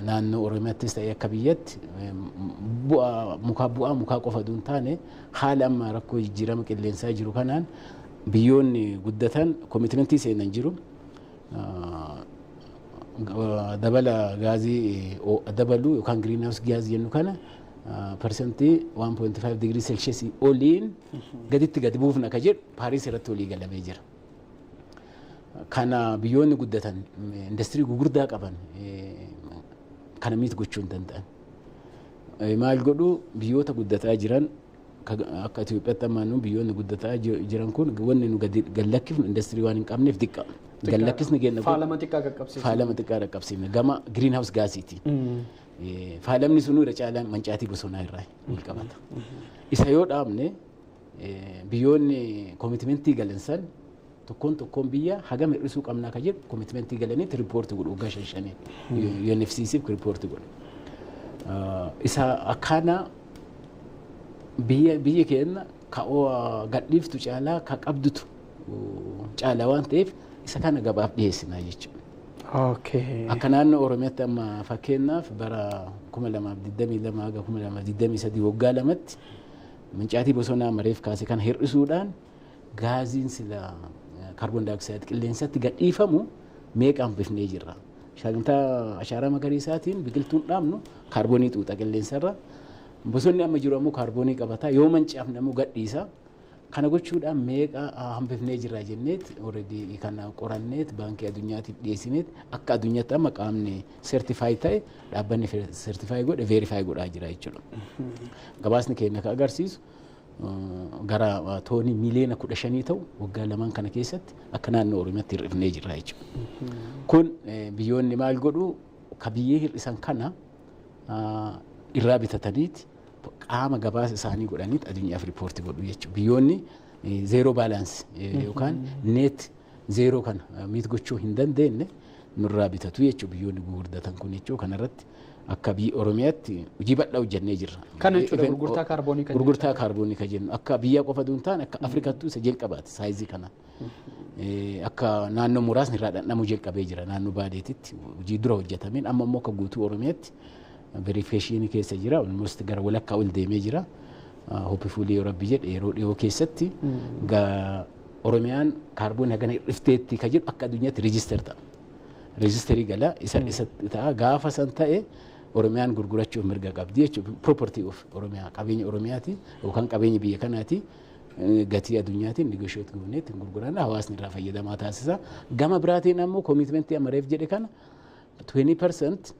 naannoo Oromiyaattis ta'e akka biyyatti bu'aa mukaa qofa osoo hin taane, haala amma rakkoo jijjiirama qilleensaa jiru kanaan biyyoonni guddatan commitmentii seenan jiru. Dabala gaazii dabaluu yookaan greenhouse gas jennu kana 1.5% digirii seelsheesii oliin gaditti gadi buufna ka jedhu Paariis irratti walii galamee jira. Kana biyyoonni guddatan industirii gugurdaa qaban kana meet gochuu hin danda'an. Maal godhu? Biyyoota guddataa jiran akka Itoophiyaatti amma nu biyyoonni guddataa jiran kun wanni nu gadi gallakkifnu industirii waan hin qabneef xiqqa. Gallakkisni keenya kun Faalama xiqqaa qaqqabsiisa. Faalama xiqqaa qaqqabsiifne gama greenhouse gasiiti. Faalamni sunuu irra caalaan mancaatii bosonaa irraa wal qabata. Isa yoo dhaabne, biyyoonni commitmentii galan san tokkoon tokkoon biyya hagam hir'isuu qabnaa ka jedhu commitmentii galaniitti riippoortii godhu, waggaa shan shaniin UNFCCf riippoortii godhu. Isa akkaana Biyyi keenya ka gadhiiftu caalaa ka qabdutu caalaa waan ta'eef, isa kana gabaaf dhiyeessinaa jechuudha. Akka naannoo Oromiyaatti amma fakkeenyaaf bara 2022 haga 2023 waggaa 2tti mancaatii bosonaa mareef kaase kana hir'isuudhaan gaaziin sila kaarboon daayoksayid qilleensatti gadhiifamu meeqa hambifnee jirra. Sagantaa ashaaraa magariisaatiin biqiltuun dhaabnu kaarboonii xuuxa qilleensarra. Bosonni amma jiru ammoo kaarboonii qabata. Yoo mancaafne ammoo gadhiisa. Kana gochuudhaan meeqa hambifnee jirra jenneet already kana qoranneet Baankii Addunyaatiif dhiyeessineet, akka addunyaatti amma qaamni certify ta'e, dhaabbanni certify godhe verify godhaa jira jechuudha. Gabaasni keenya kan agarsiisu gara toonii miliyoona 15 ta'u waggaa 2n kana keessatti akka naannoo Oromiyaatti hir'ifnee jirra jechuudha. Kun biyyoonni maal godhu, ka biyyee hir'isan kana irraa bitataniiti qaama gabaasa isaanii godhaniit addunyaaf riipoortii godhu jechuudha. Biyyoonni zero balance yookaan net zero kana meet gochuu hin dandeenye nurraa bitatu jechuudha biyyoonni gurguddatan kun jechuudha. Kanarratti akka biyya Oromiyaatti hojii bal'aa hojjennee jirra. Kana jechuudha gurgurtaa kaarboonii kan Gurgurtaa kaarboonii kan jennu akka biyya qofa duun taane, akka Afrikaattuu isa jalqabaati saayizii kanaan. Akka naannoo muraasni irraa dhandhamuu jalqabee jira, naannoo Baaleetitti hojii dura hojjetameen. Amma immoo akka guutuu Oromiyaatti verification keessa jira, almost gara walakkaa ol deemee jira. Hopefully, yoo Rabbi jedhe, yeroo dhiyoo keessatti Oromiyaan kaarboonii hagana hir'ifteetti ka jedhu akka addunyaatti register ta'a. Registerii gala isa ta'a. Gaafa san ta'e Oromiyaan gurgurachuuf mirga qabdi jechuudha. Property of Oromiyaa, qabeenya Oromiyaati yookaan qabeenya biyya kanaati. Gatii addunyaatiin negotiate goonee ittiin gurguranna, hawaasni irraa fayyadamaa taasisa. Gama biraatiin ammoo commitmentii amareef jedhe kana 20%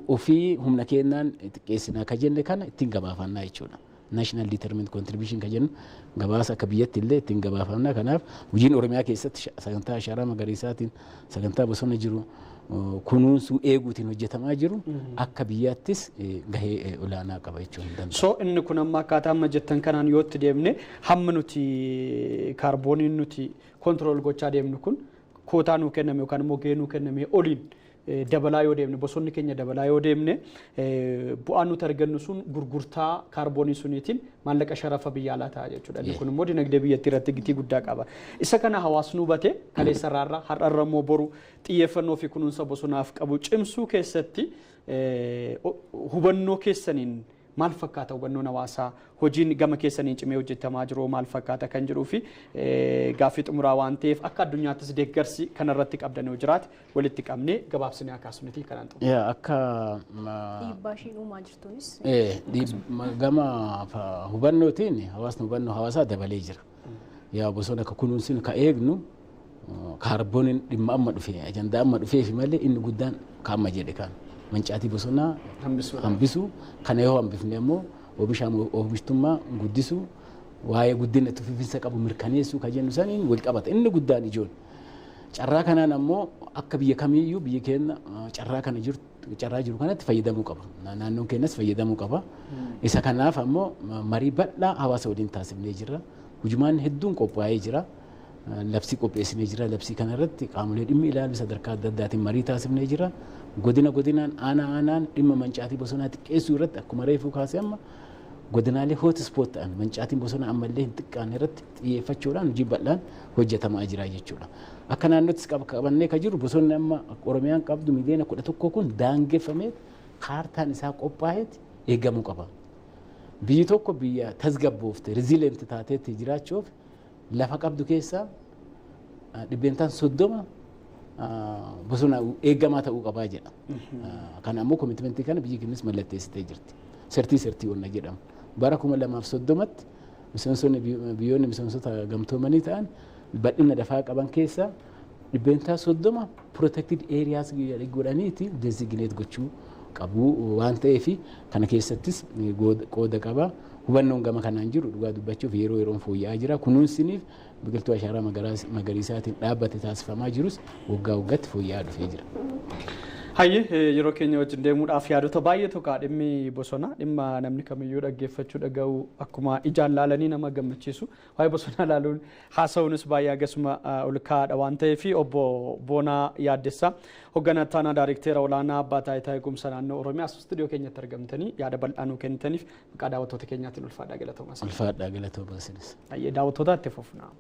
ofii humna kennaan xiqqeessinaa ka jenne kana ittiin gabaafannaa jechuudha. National Determined Contribution ka jennu gabaasa akka biyyatti illee ittiin gabaafannaa. Kanaaf hojiin Oromiyaa keessatti sagantaa ashaaraa magariisaatiin, sagantaa bosona jiru kunuunsuu eeguutiin hojjetamaa jiru akka biyyaattis gahee olaanaa qaba jechuun hin danda'amu. So inni kun amma akkaataa amma jettan kanaan yoo itti deemne, hamma nuti kaarbooniin nuti control gochaa deemnu kun kootaa nuu kenname yookaan immoo gahee nuu kenname oliin dabalaa yoo deemne, bosonni keenya dabalaa yoo deemne, bu'aan nuti argannu sun gurgurtaa kaarboonii suniitiin maallaqa sharafa biyya alaa ta'a jechuudha. Inni kun immoo dinagdee biyyattii irratti gatii guddaa qaba. Isa kana hawaasni hubate kaleessa irraa har'arra immoo boru xiyyeeffannoo fi kunuunsa bosonaaf qabu cimsuu keessatti hubannoo keessaniin maal fakkaata, hubannoon hawaasaa, hojiin gama keessaniin cimee hojjetamaa jiru maal fakkaata kan jedhuu fi gaaffii xumuraa waan ta'eef, akka addunyaattis deeggarsi kanarratti qabdan yoo jiraate walitti qabnee gabaabsinee akaasumiti kanaan xumura. Akka Dhiibbaa ishiin uumaa jirtuunis. Gama hubannootiin hawaasni hubannoo hawaasaa dabalee jira. Yaa bosona akka kunuunsinu ka eegnu, kaarbooniin dhimma amma dhufe, ajandaa amma dhufeefi malee, inni guddaan ka amma jedhe kan mancaatii bosonaa hambisuu kana. Yoo hambifne immoo oomisha, oomishtummaa guddisuu, waa'ee guddina itti fufiinsa qabu mirkaneessuu ka jennu saniin wal qabata inni guddaan ijoon. Carraa kanaan ammoo akka biyya kamiiyyuu biyyi keenya carraa kana jirtu, carraa jiru kanatti fayyadamuu qaba. Naannoon keenyas fayyadamuu qaba. Isa kanaaf ammoo marii bal'aa hawaasa waliin taasifnee jirra. Hujumaan hedduun qophaa'ee jira. Labsii qopheessinee jira. Labsii kanarratti qaamolee dhimmi ilaalu sadarkaa adda addaatiin marii taasifnee jira. Godina godinaan, aanaa aanaan dhimma mancaatii bosonaa xiqqeessuu irratti, akkuma reefuu kaasee, amma godinaalee hot spot ta'an mancaatiin bosonaa ammallee hin xiqqaanne irratti xiyyeeffachuudhaan hojii bal'aan hojjetamaa jira jechuudha. Akka naannoottis qabannee kan jiru, bosonni amma Oromiyaan qabdu miliyoona 11 kun daangeffamee kaartaan isaa qophaa'eet eegamuu qaba. Biyyi tokko biyya tasgabboofte, resilient taateetti jiraachuuf lafa qabdu keessaa 30% bosona eegamaa ta'uu qabaa jedha. Kana ammoo commitmentii kana biyyi keenyas mallatteessitee jirti. 30/30 onna jedhamu. Bara 2030tti miseensonni, biyyoonni miseensota gamtoomanii ta'an bal'ina lafaa qaban keessaa 30% protected areas godhaniiti designate gochuu qabu waan ta'eef, kana keessattis qooda qaba. Hubannoon gama kanaan jiru dhugaa dubbachuuf yeroo yeroon fooyya'aa jira. Kunuunsiniif biqiltuu ashaaraa magariisaatiin dhaabbate taasifamaa jirus waggaa waggaatti fooyya'aa dhufee jira. Hayyee, yeroo keenya wajjin deemuudhaaf yaadota baay'eetu ka'a. Dhimmi bosonaa dhimma namni kamiyyuu dhaggeeffachuu dhaga'u, akkuma ijaan laalanii nama gammachiisu, waa'ee bosonaa laaluun haasa'uunis baay'ee akkasuma ol ka'aadha waan ta'eef, obbo Boonaa Yaaddessaa, hoogganaa ittaanaa daayirikteera olaanaa Abbaa Taayitaa Eegumsa Naannoo Oromiyaa, as istuudiyoo keenyatti argamtanii yaada bal'aa nuu kennitaniif maqaa daawwattoota keenyaatiin ulfaadhaa, galatoomaa. Ulfaadhaa, galatoomaa isinis. Hayyee, daawwattoota, itti fufnaa.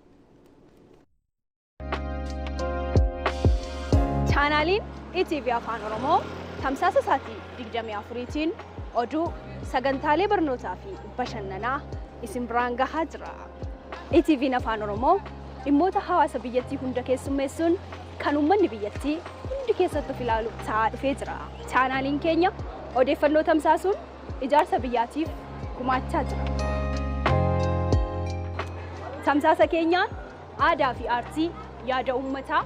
Chaanaaliin ETV Afaan Oromoo tamsaasa isaatii 24tiin oduu, sagantaalee barnootaa fi bashannanaa isin biraan gahaa jira. ETV'n Afaan Oromoo dhimmoota hawaasa biyyattii hunda keessummeessuun kan uummanni biyyattii hundi keessatti of ilaalu ta'aa dhufee jira. Chaanaaliin keenya odeeffannoo tamsaasuun ijaarsa biyyaatiif gumaachaa jira. Tamsaasa keenyaan aadaa fi aartii, yaada uummataa,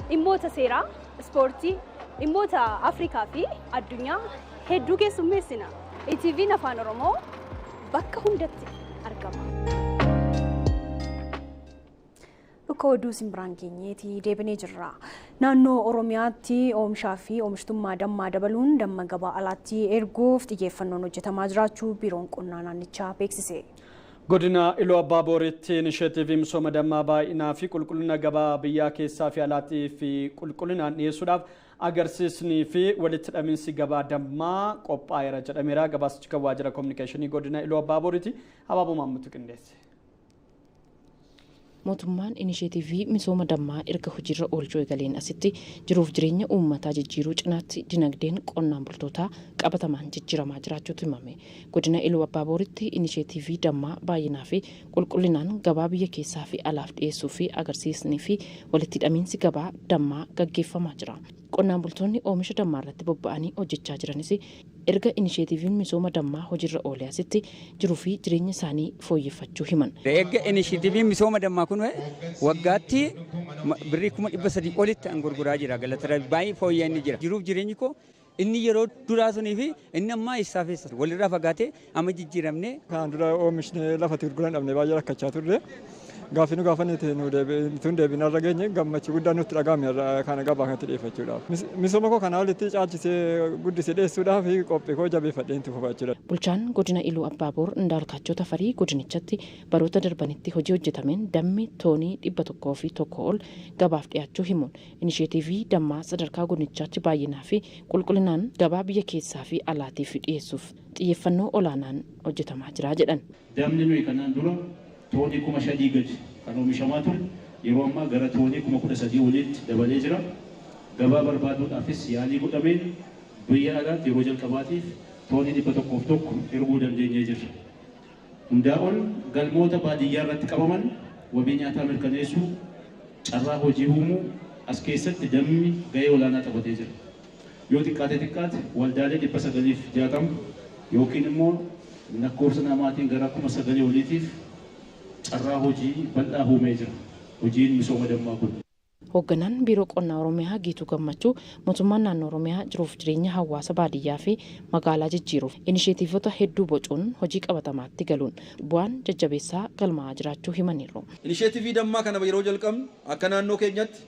dhimmoota seeraa, ispoortii, dhimmoota Afrikaa fi addunyaa hedduu keessummeessina. ETV'n Afaan Oromoo bakka hundatti argama. Bakka oduu isin biraan geenyeeti deebinee jirra. Naannoo Oromiyaatti oomishaa fi oomishtummaa dammaa dabaluun damma gabaa alaatti erguuf xiyyeeffannoon hojjetamaa jiraachuu Biiroon Qonnaa naannichaa beeksise. Godina Iluu Abbaa Booritti inisheetiivii misooma dammaa baay'inaa fi qulqullina gabaa biyyaa keessaa fi alaatii fi qulqullinaan dhiyeessuudhaaf agarsiisnii fi walitti hidhamiinsi gabaa dammaa qophaa'eera jedhameera. Gabaasichi kan waajjira koominikeeshinii godina Iluu Abbaa Booriiti. Abaaboo Maammutu qindeesse. Mootummaan inisheetiivii misooma dammaa erga hojiirra oolchuu eegaleen asitti jiruuf jireenya uummataa jijjiiruu cinaatti dinagdeen qonnaan bultootaa qabatamaan jijjiiramaa jiraachuutu himame. Godina Iluu Abbaa Booritti inisheetiivii dammaa baay'inaa fi qulqullinaan gabaa biyya keessaa fi alaaf dhiyeessuu fi agarsiisnii fi walitti hidhamiinsi gabaa dammaa gaggeeffamaa jira. Qonnaan bultoonni oomisha dammaa irratti bobba'anii hojjechaa jiranis erga inisheetiiviin misooma dammaa hojiirra oolee asitti jiruu fi jireenya isaanii fooyyeffachuu himan. Erga inisheetiiviin misooma dammaa kun waggaatti birrii 300,000 olitti an gurguraa jira. Galata Rabbi, baay'ee fooyya'aa inni jira. Jiruuf jireenyi koo inni yeroo duraa sunii fi inni ammaa eessaa fi eessa walirraa fagaatee amma jijjiiramne. Kanaan dura oomishni lafatti gurguran dhabne, baay'ee rakkachaa turre. Gaaffii nu gaafanne nu tun deebiin irra geenye, gammachuu guddaa nutti dhagahame kana gabaa kanatti dhiyeeffachuudhaaf. Misooma koo kana olitti caalchisee guddisee dhiyeessuudhaaf qophii koo jabeeffadheen itti fufaa jechuudha. Bulchaan godina Iluu Abbaa Boor Indaalkaachoo Tafarii godinichatti baroota darbanitti hojii hojjetameen dammi toonii 101 ol gabaaf dhiyaachuu himuun, inisheetiivii dammaa sadarkaa godinichaatti baay'inaa fi qulqullinaan gabaa biyya keessaa fi alaatiif dhiyeessuuf xiyyeeffannoo olaanaan hojjetamaa jira jedhan. Dammi nuyi kanaan dura toonii 5,000 gadi kan oomishamaa ture yeroo ammaa gara toonii 13,000 oliitti dabalee jira. Gabaa barbaaduudhaafis yaalii godhameen biyya alaatti yeroo jalqabaatiif toonii 101 erguu dandeenyee jirra. Hundaa ol galmoota baadiyyaa irratti qabaman, wabii nyaataa mirkaneessuu, carraa hojii uumuu as keessatti dammi gahee olaanaa taphatee jira. Yoo xiqqaate xiqqaate waldaalee 960 yookiin immoo lakkoofsa namaatiin gara 9,000 oliitiif carraa hojii bal'aa uumee jira, hojiin misooma dammaa kun. Hoogganaan Biiroo Qonnaa Oromiyaa Geetuu Gammachuu mootummaan naannoo Oromiyaa jiruuf jireenya hawaasa baadiyyaa fi magaalaa jijjiiruuf inisheetiivota hedduu bocuun hojii qabatamaatti galuun bu'aan jajjabeessaa galmaa'aa jiraachuu himaniiru. Inisheetivii dammaa kana yeroo jalqabnu akka naannoo keenyatti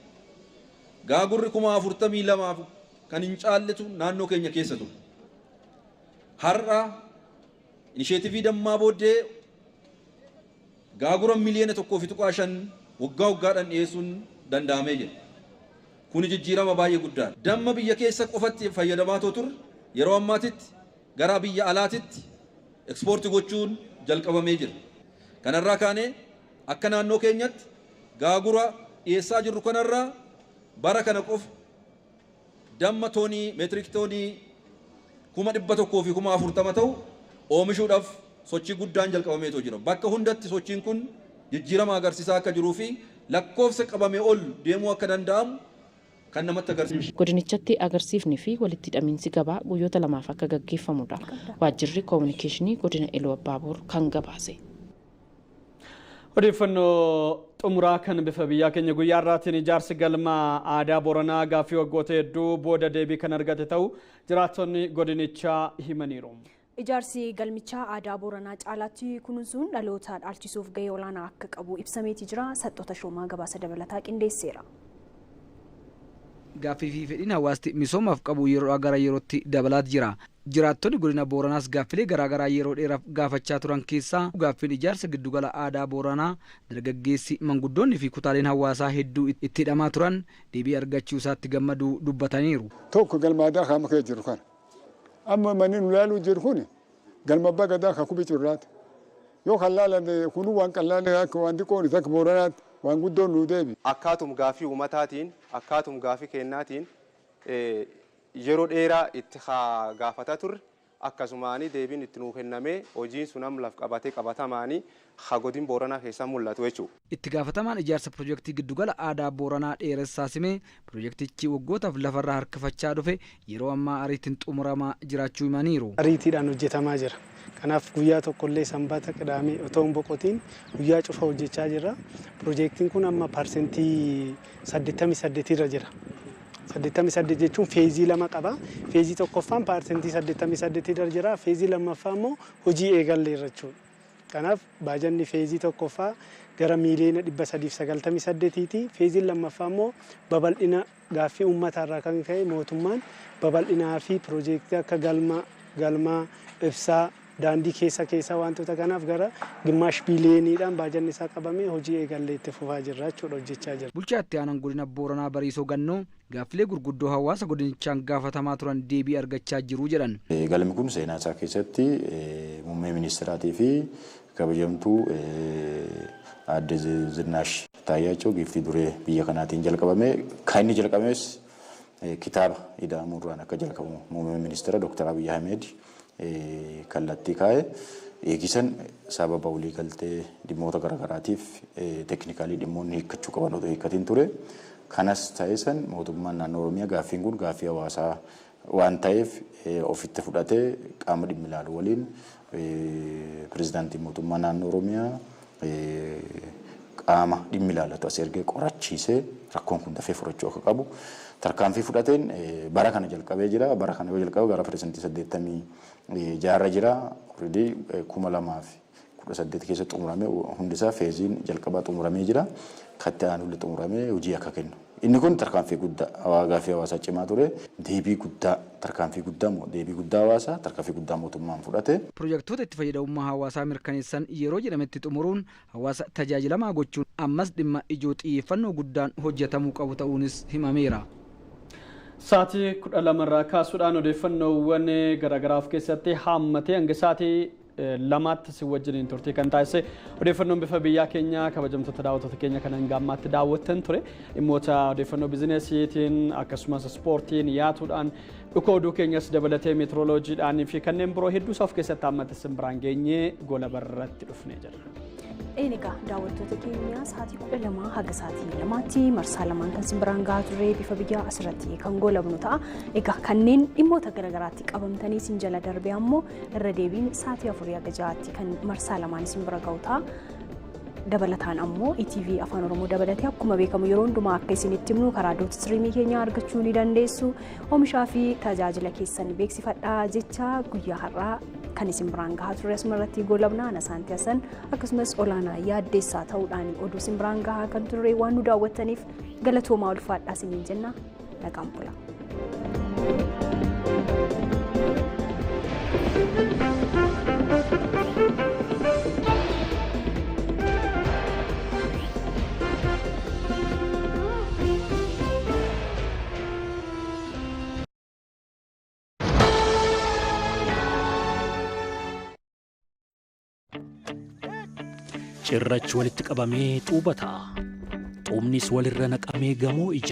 gaagurri 42,000 kan hin caalletu naannoo keenya keessa ture. Har'a inisheetivii dammaa booddee gaagura 1.5 miliyoona waggaa waggaadhaan dhiyeessuun danda'amee jira. Kuni jijjiirama baay'ee guddaadha. Damma biyya keessa qofatti fayyadamaa turre yeroo ammaatitti gara biyya alaatitti ekspoortii gochuun jalqabamee jira. Kanarraa kaanee akka naannoo keenyatti gaagura dhiyeessaa jirru kanarraa bara kana qofa damma toonii meetirik toonii 140,000 ta'u oomishuudhaaf sochii guddaan jalqabameetoo jira. Bakka hundatti sochiin kun jijjiirama agarsiisaa akka jiruu fi lakkoofsa qabame ol deemuu akka danda'amu kan namatti agarsiisu. Godinichatti agarsiifni fi walitti hidhamiinsi gabaa guyyoota lamaaf akka gaggeeffamudha. Waajjirri koominikeeshinii godina Iluu Abbaaboor kan gabaase. Odeeffannoo xumuraa kan bifa biyyaa keenya guyyaa irraatiin, ijaarsi galma aadaa Boranaa gaaffii waggoota hedduu booda deebii kan argate ta'uu jiraattonni godinichaa himaniiru. Ijaarsi galmichaa aadaa Booranaa caalaatti kunuunsuun dhaloota dhaalchisuuf gahee olaanaa akka qabu ibsameeti jira. Saxxoota Shoomaa gabaasa dabalataa qindeesseera. Gaaffii fi fedhiin hawaasti misoomaaf qabu yeroo gara yerootti dabalaat jira. Jiraattonni godina Booranaas gaaffilee garaagaraa yeroo dheeraaf gaafachaa turan keessaa gaaffiin ijaarsa giddugala aadaa Booranaa dargaggeessi, manguddoonni fi kutaaleen hawaasaa hedduu itti hidhamaa turan deebii argachuu isaatti gammaduu dubbataniiru. Tokko galma aadaa kaama kee jiru kana. Amma manni nu laaluu jiru kun galma abbaa gadaa kan kubii curraati. Yoo kan laalan kunuu waan qallaan akka waan xiqqoon akka Booranaatti waan guddoon nuu deebi. Akkaatum gaafii uummataatiin, akkaatum gaafii kennaatiin, yeroo dheeraa itti haa gaafataa turre, akkasumaanii deebiin itti nuu kennamee hojiin sun amma laf qabatee qabatamaanii haa godin Booranaa keessaa mul'atu jechuudha. Itti gaafatamaan ijaarsa pirojektii giddugala aadaa Booranaa Dheeressaa Simee pirojektichi waggootaaf lafarraa harkifachaa dhufe yeroo ammaa ariitiin xumuramaa jiraachuu himaniiru. Ariitiidhaan hojjetamaa jira. Kanaaf guyyaa tokkollee sanbata qidaamee otoo hin boqotiin guyyaa cufa hojjechaa jirra. Pirojektiin kun amma 88% irra jira. 88 jechuun feezii lama qaba. Feezii tokkoffaan 88% irra jira. Feezii lammaffaa immoo hojii eegalleerra jechuudha. Kanaaf baajanni feezii tokkoffaa gara miiliyoona 398ti. Feeziin lammaffaa immoo babal'ina gaaffii uummataa kan ka'e mootummaan babal'inaa fi piroojeektii akka galma galmaa ibsaa, daandii keessa keessa wantoota kanaaf gara gimaash biiliyooniidhaan baajanni isaa qabamee hojii eegallee itti fufaa jirra jechuudha, hojjechaa jira. Bulchaa itti aanaan godina Booranaa Bariisoo Gannoo gaaffilee gurguddoo hawaasa godinichaan gaafatamaa turan deebii argachaa jiru jedhan. Galmi kun seenaa isaa keessatti muummee ministeeraatii fi kabajamtuu aadde Zinnaash Taayyaachoo giiftii duree biyya kanaatiin jalqabame. Kan inni jalqabames kitaaba ida'amuurraan akka jalqabamu muummee ministeera Dr. Abiy Ahmed kallattii kaa'e. Eegisan sababa waliigaltee dhimmoota garaagaraatiif teeknikaalii dhimmoonni hiikkachuu qaban otoo hiikkatiin ture. Kanas ta'e san mootummaan naannoo Oromiyaa gaaffiin kun gaaffii hawaasaa waan ta'eef ofitti fudhatee qaama dhimmi ilaalu waliin, pirezidaantii mootummaa naannoo Oromiyaa qaama dhimmi ilaallatu as ergee qorachiisee rakkoon kun dafee furachuu akka qabu tarkaanfii fudhateen bara kana jalqabee jira. Bara kana yoo jalqabe gara 86% jira. Already 2018 keessa xumuramee, hundisaa feeziin jalqabaa xumuramee jira. Katti aanullee xumuramee hojii akka kennu. Inni kun tarkaanfii guddaa gaaffii hawaasaa cimaa ture. Deebii guddaa, tarkaanfii guddaa, deebii guddaa hawaasaa, tarkaanfii guddaa mootummaan fudhate. Pirojektoota itti fayyadamummaa hawaasaa mirkaneessan yeroo jedhametti xumuruun hawaasa tajaajilamaa gochuun ammas dhimma ijoo xiyyeeffannoo guddaan hojjetamuu qabu ta'uunis himameera. Sa'aatii 12rraa kaasuudhaan odeeffannoowwan garaagaraa of keessatti haammatee hanga sa'aatii 2tti si wajjiniin turtii kan taasise odeeffannoon bifa biyyaa keenya, kabajamtoota daawwattoota keenya, kan hanga ammaatti daawwattan ture. Dhimmoota odeeffannoo bizineesiitiin, akkasumas ispoortiin, yaatuudhaan, dhuka oduu keenyas dabalatee meetirooloojiidhaan fi kanneen biroo hedduu isaa of keessatti hammate sin biraan geenyee gola barratti dhufnee jirra. Egaa daawwattoota keenya, sa'aatii 12 haga sa'aatii 2tti marsaa lamaan kan sin biraan gahaa turre bifa biyyaa asirratti kan goolabnu ta'a. Egaa kanneen dhimmoota garaagaraatti qabamtanii sin jala darbe ammoo irra deebiin sa'aatii 4 haga 6tti kan marsaa lamaan isin bira ga'u ta'a. Dabalataan ammoo ETV Afaan Oromoo dabalatee akkuma beekamu yeroo hundumaa akka isinitti himnu karaa dot streamii keenya argachuu ni dandeessu. Oomishaa fi tajaajila keessan beeksifadhaa jecha guyyaa har'aa kan isin biraan gahaa turre asuma irratti goolabna. Anasaanti Hasan akkasumas Olaanaa Yaaddeessaa ta'uudhaan oduu isin biraan gahaa kan turre, waan nu daawwattaniif galatoomaa, ulfaadhaa isiniin jenna, nagaan bula. Cirrachi walitti qabamee xuuba ta'a. Xuubnis walirra naqamee gamoo ijaara.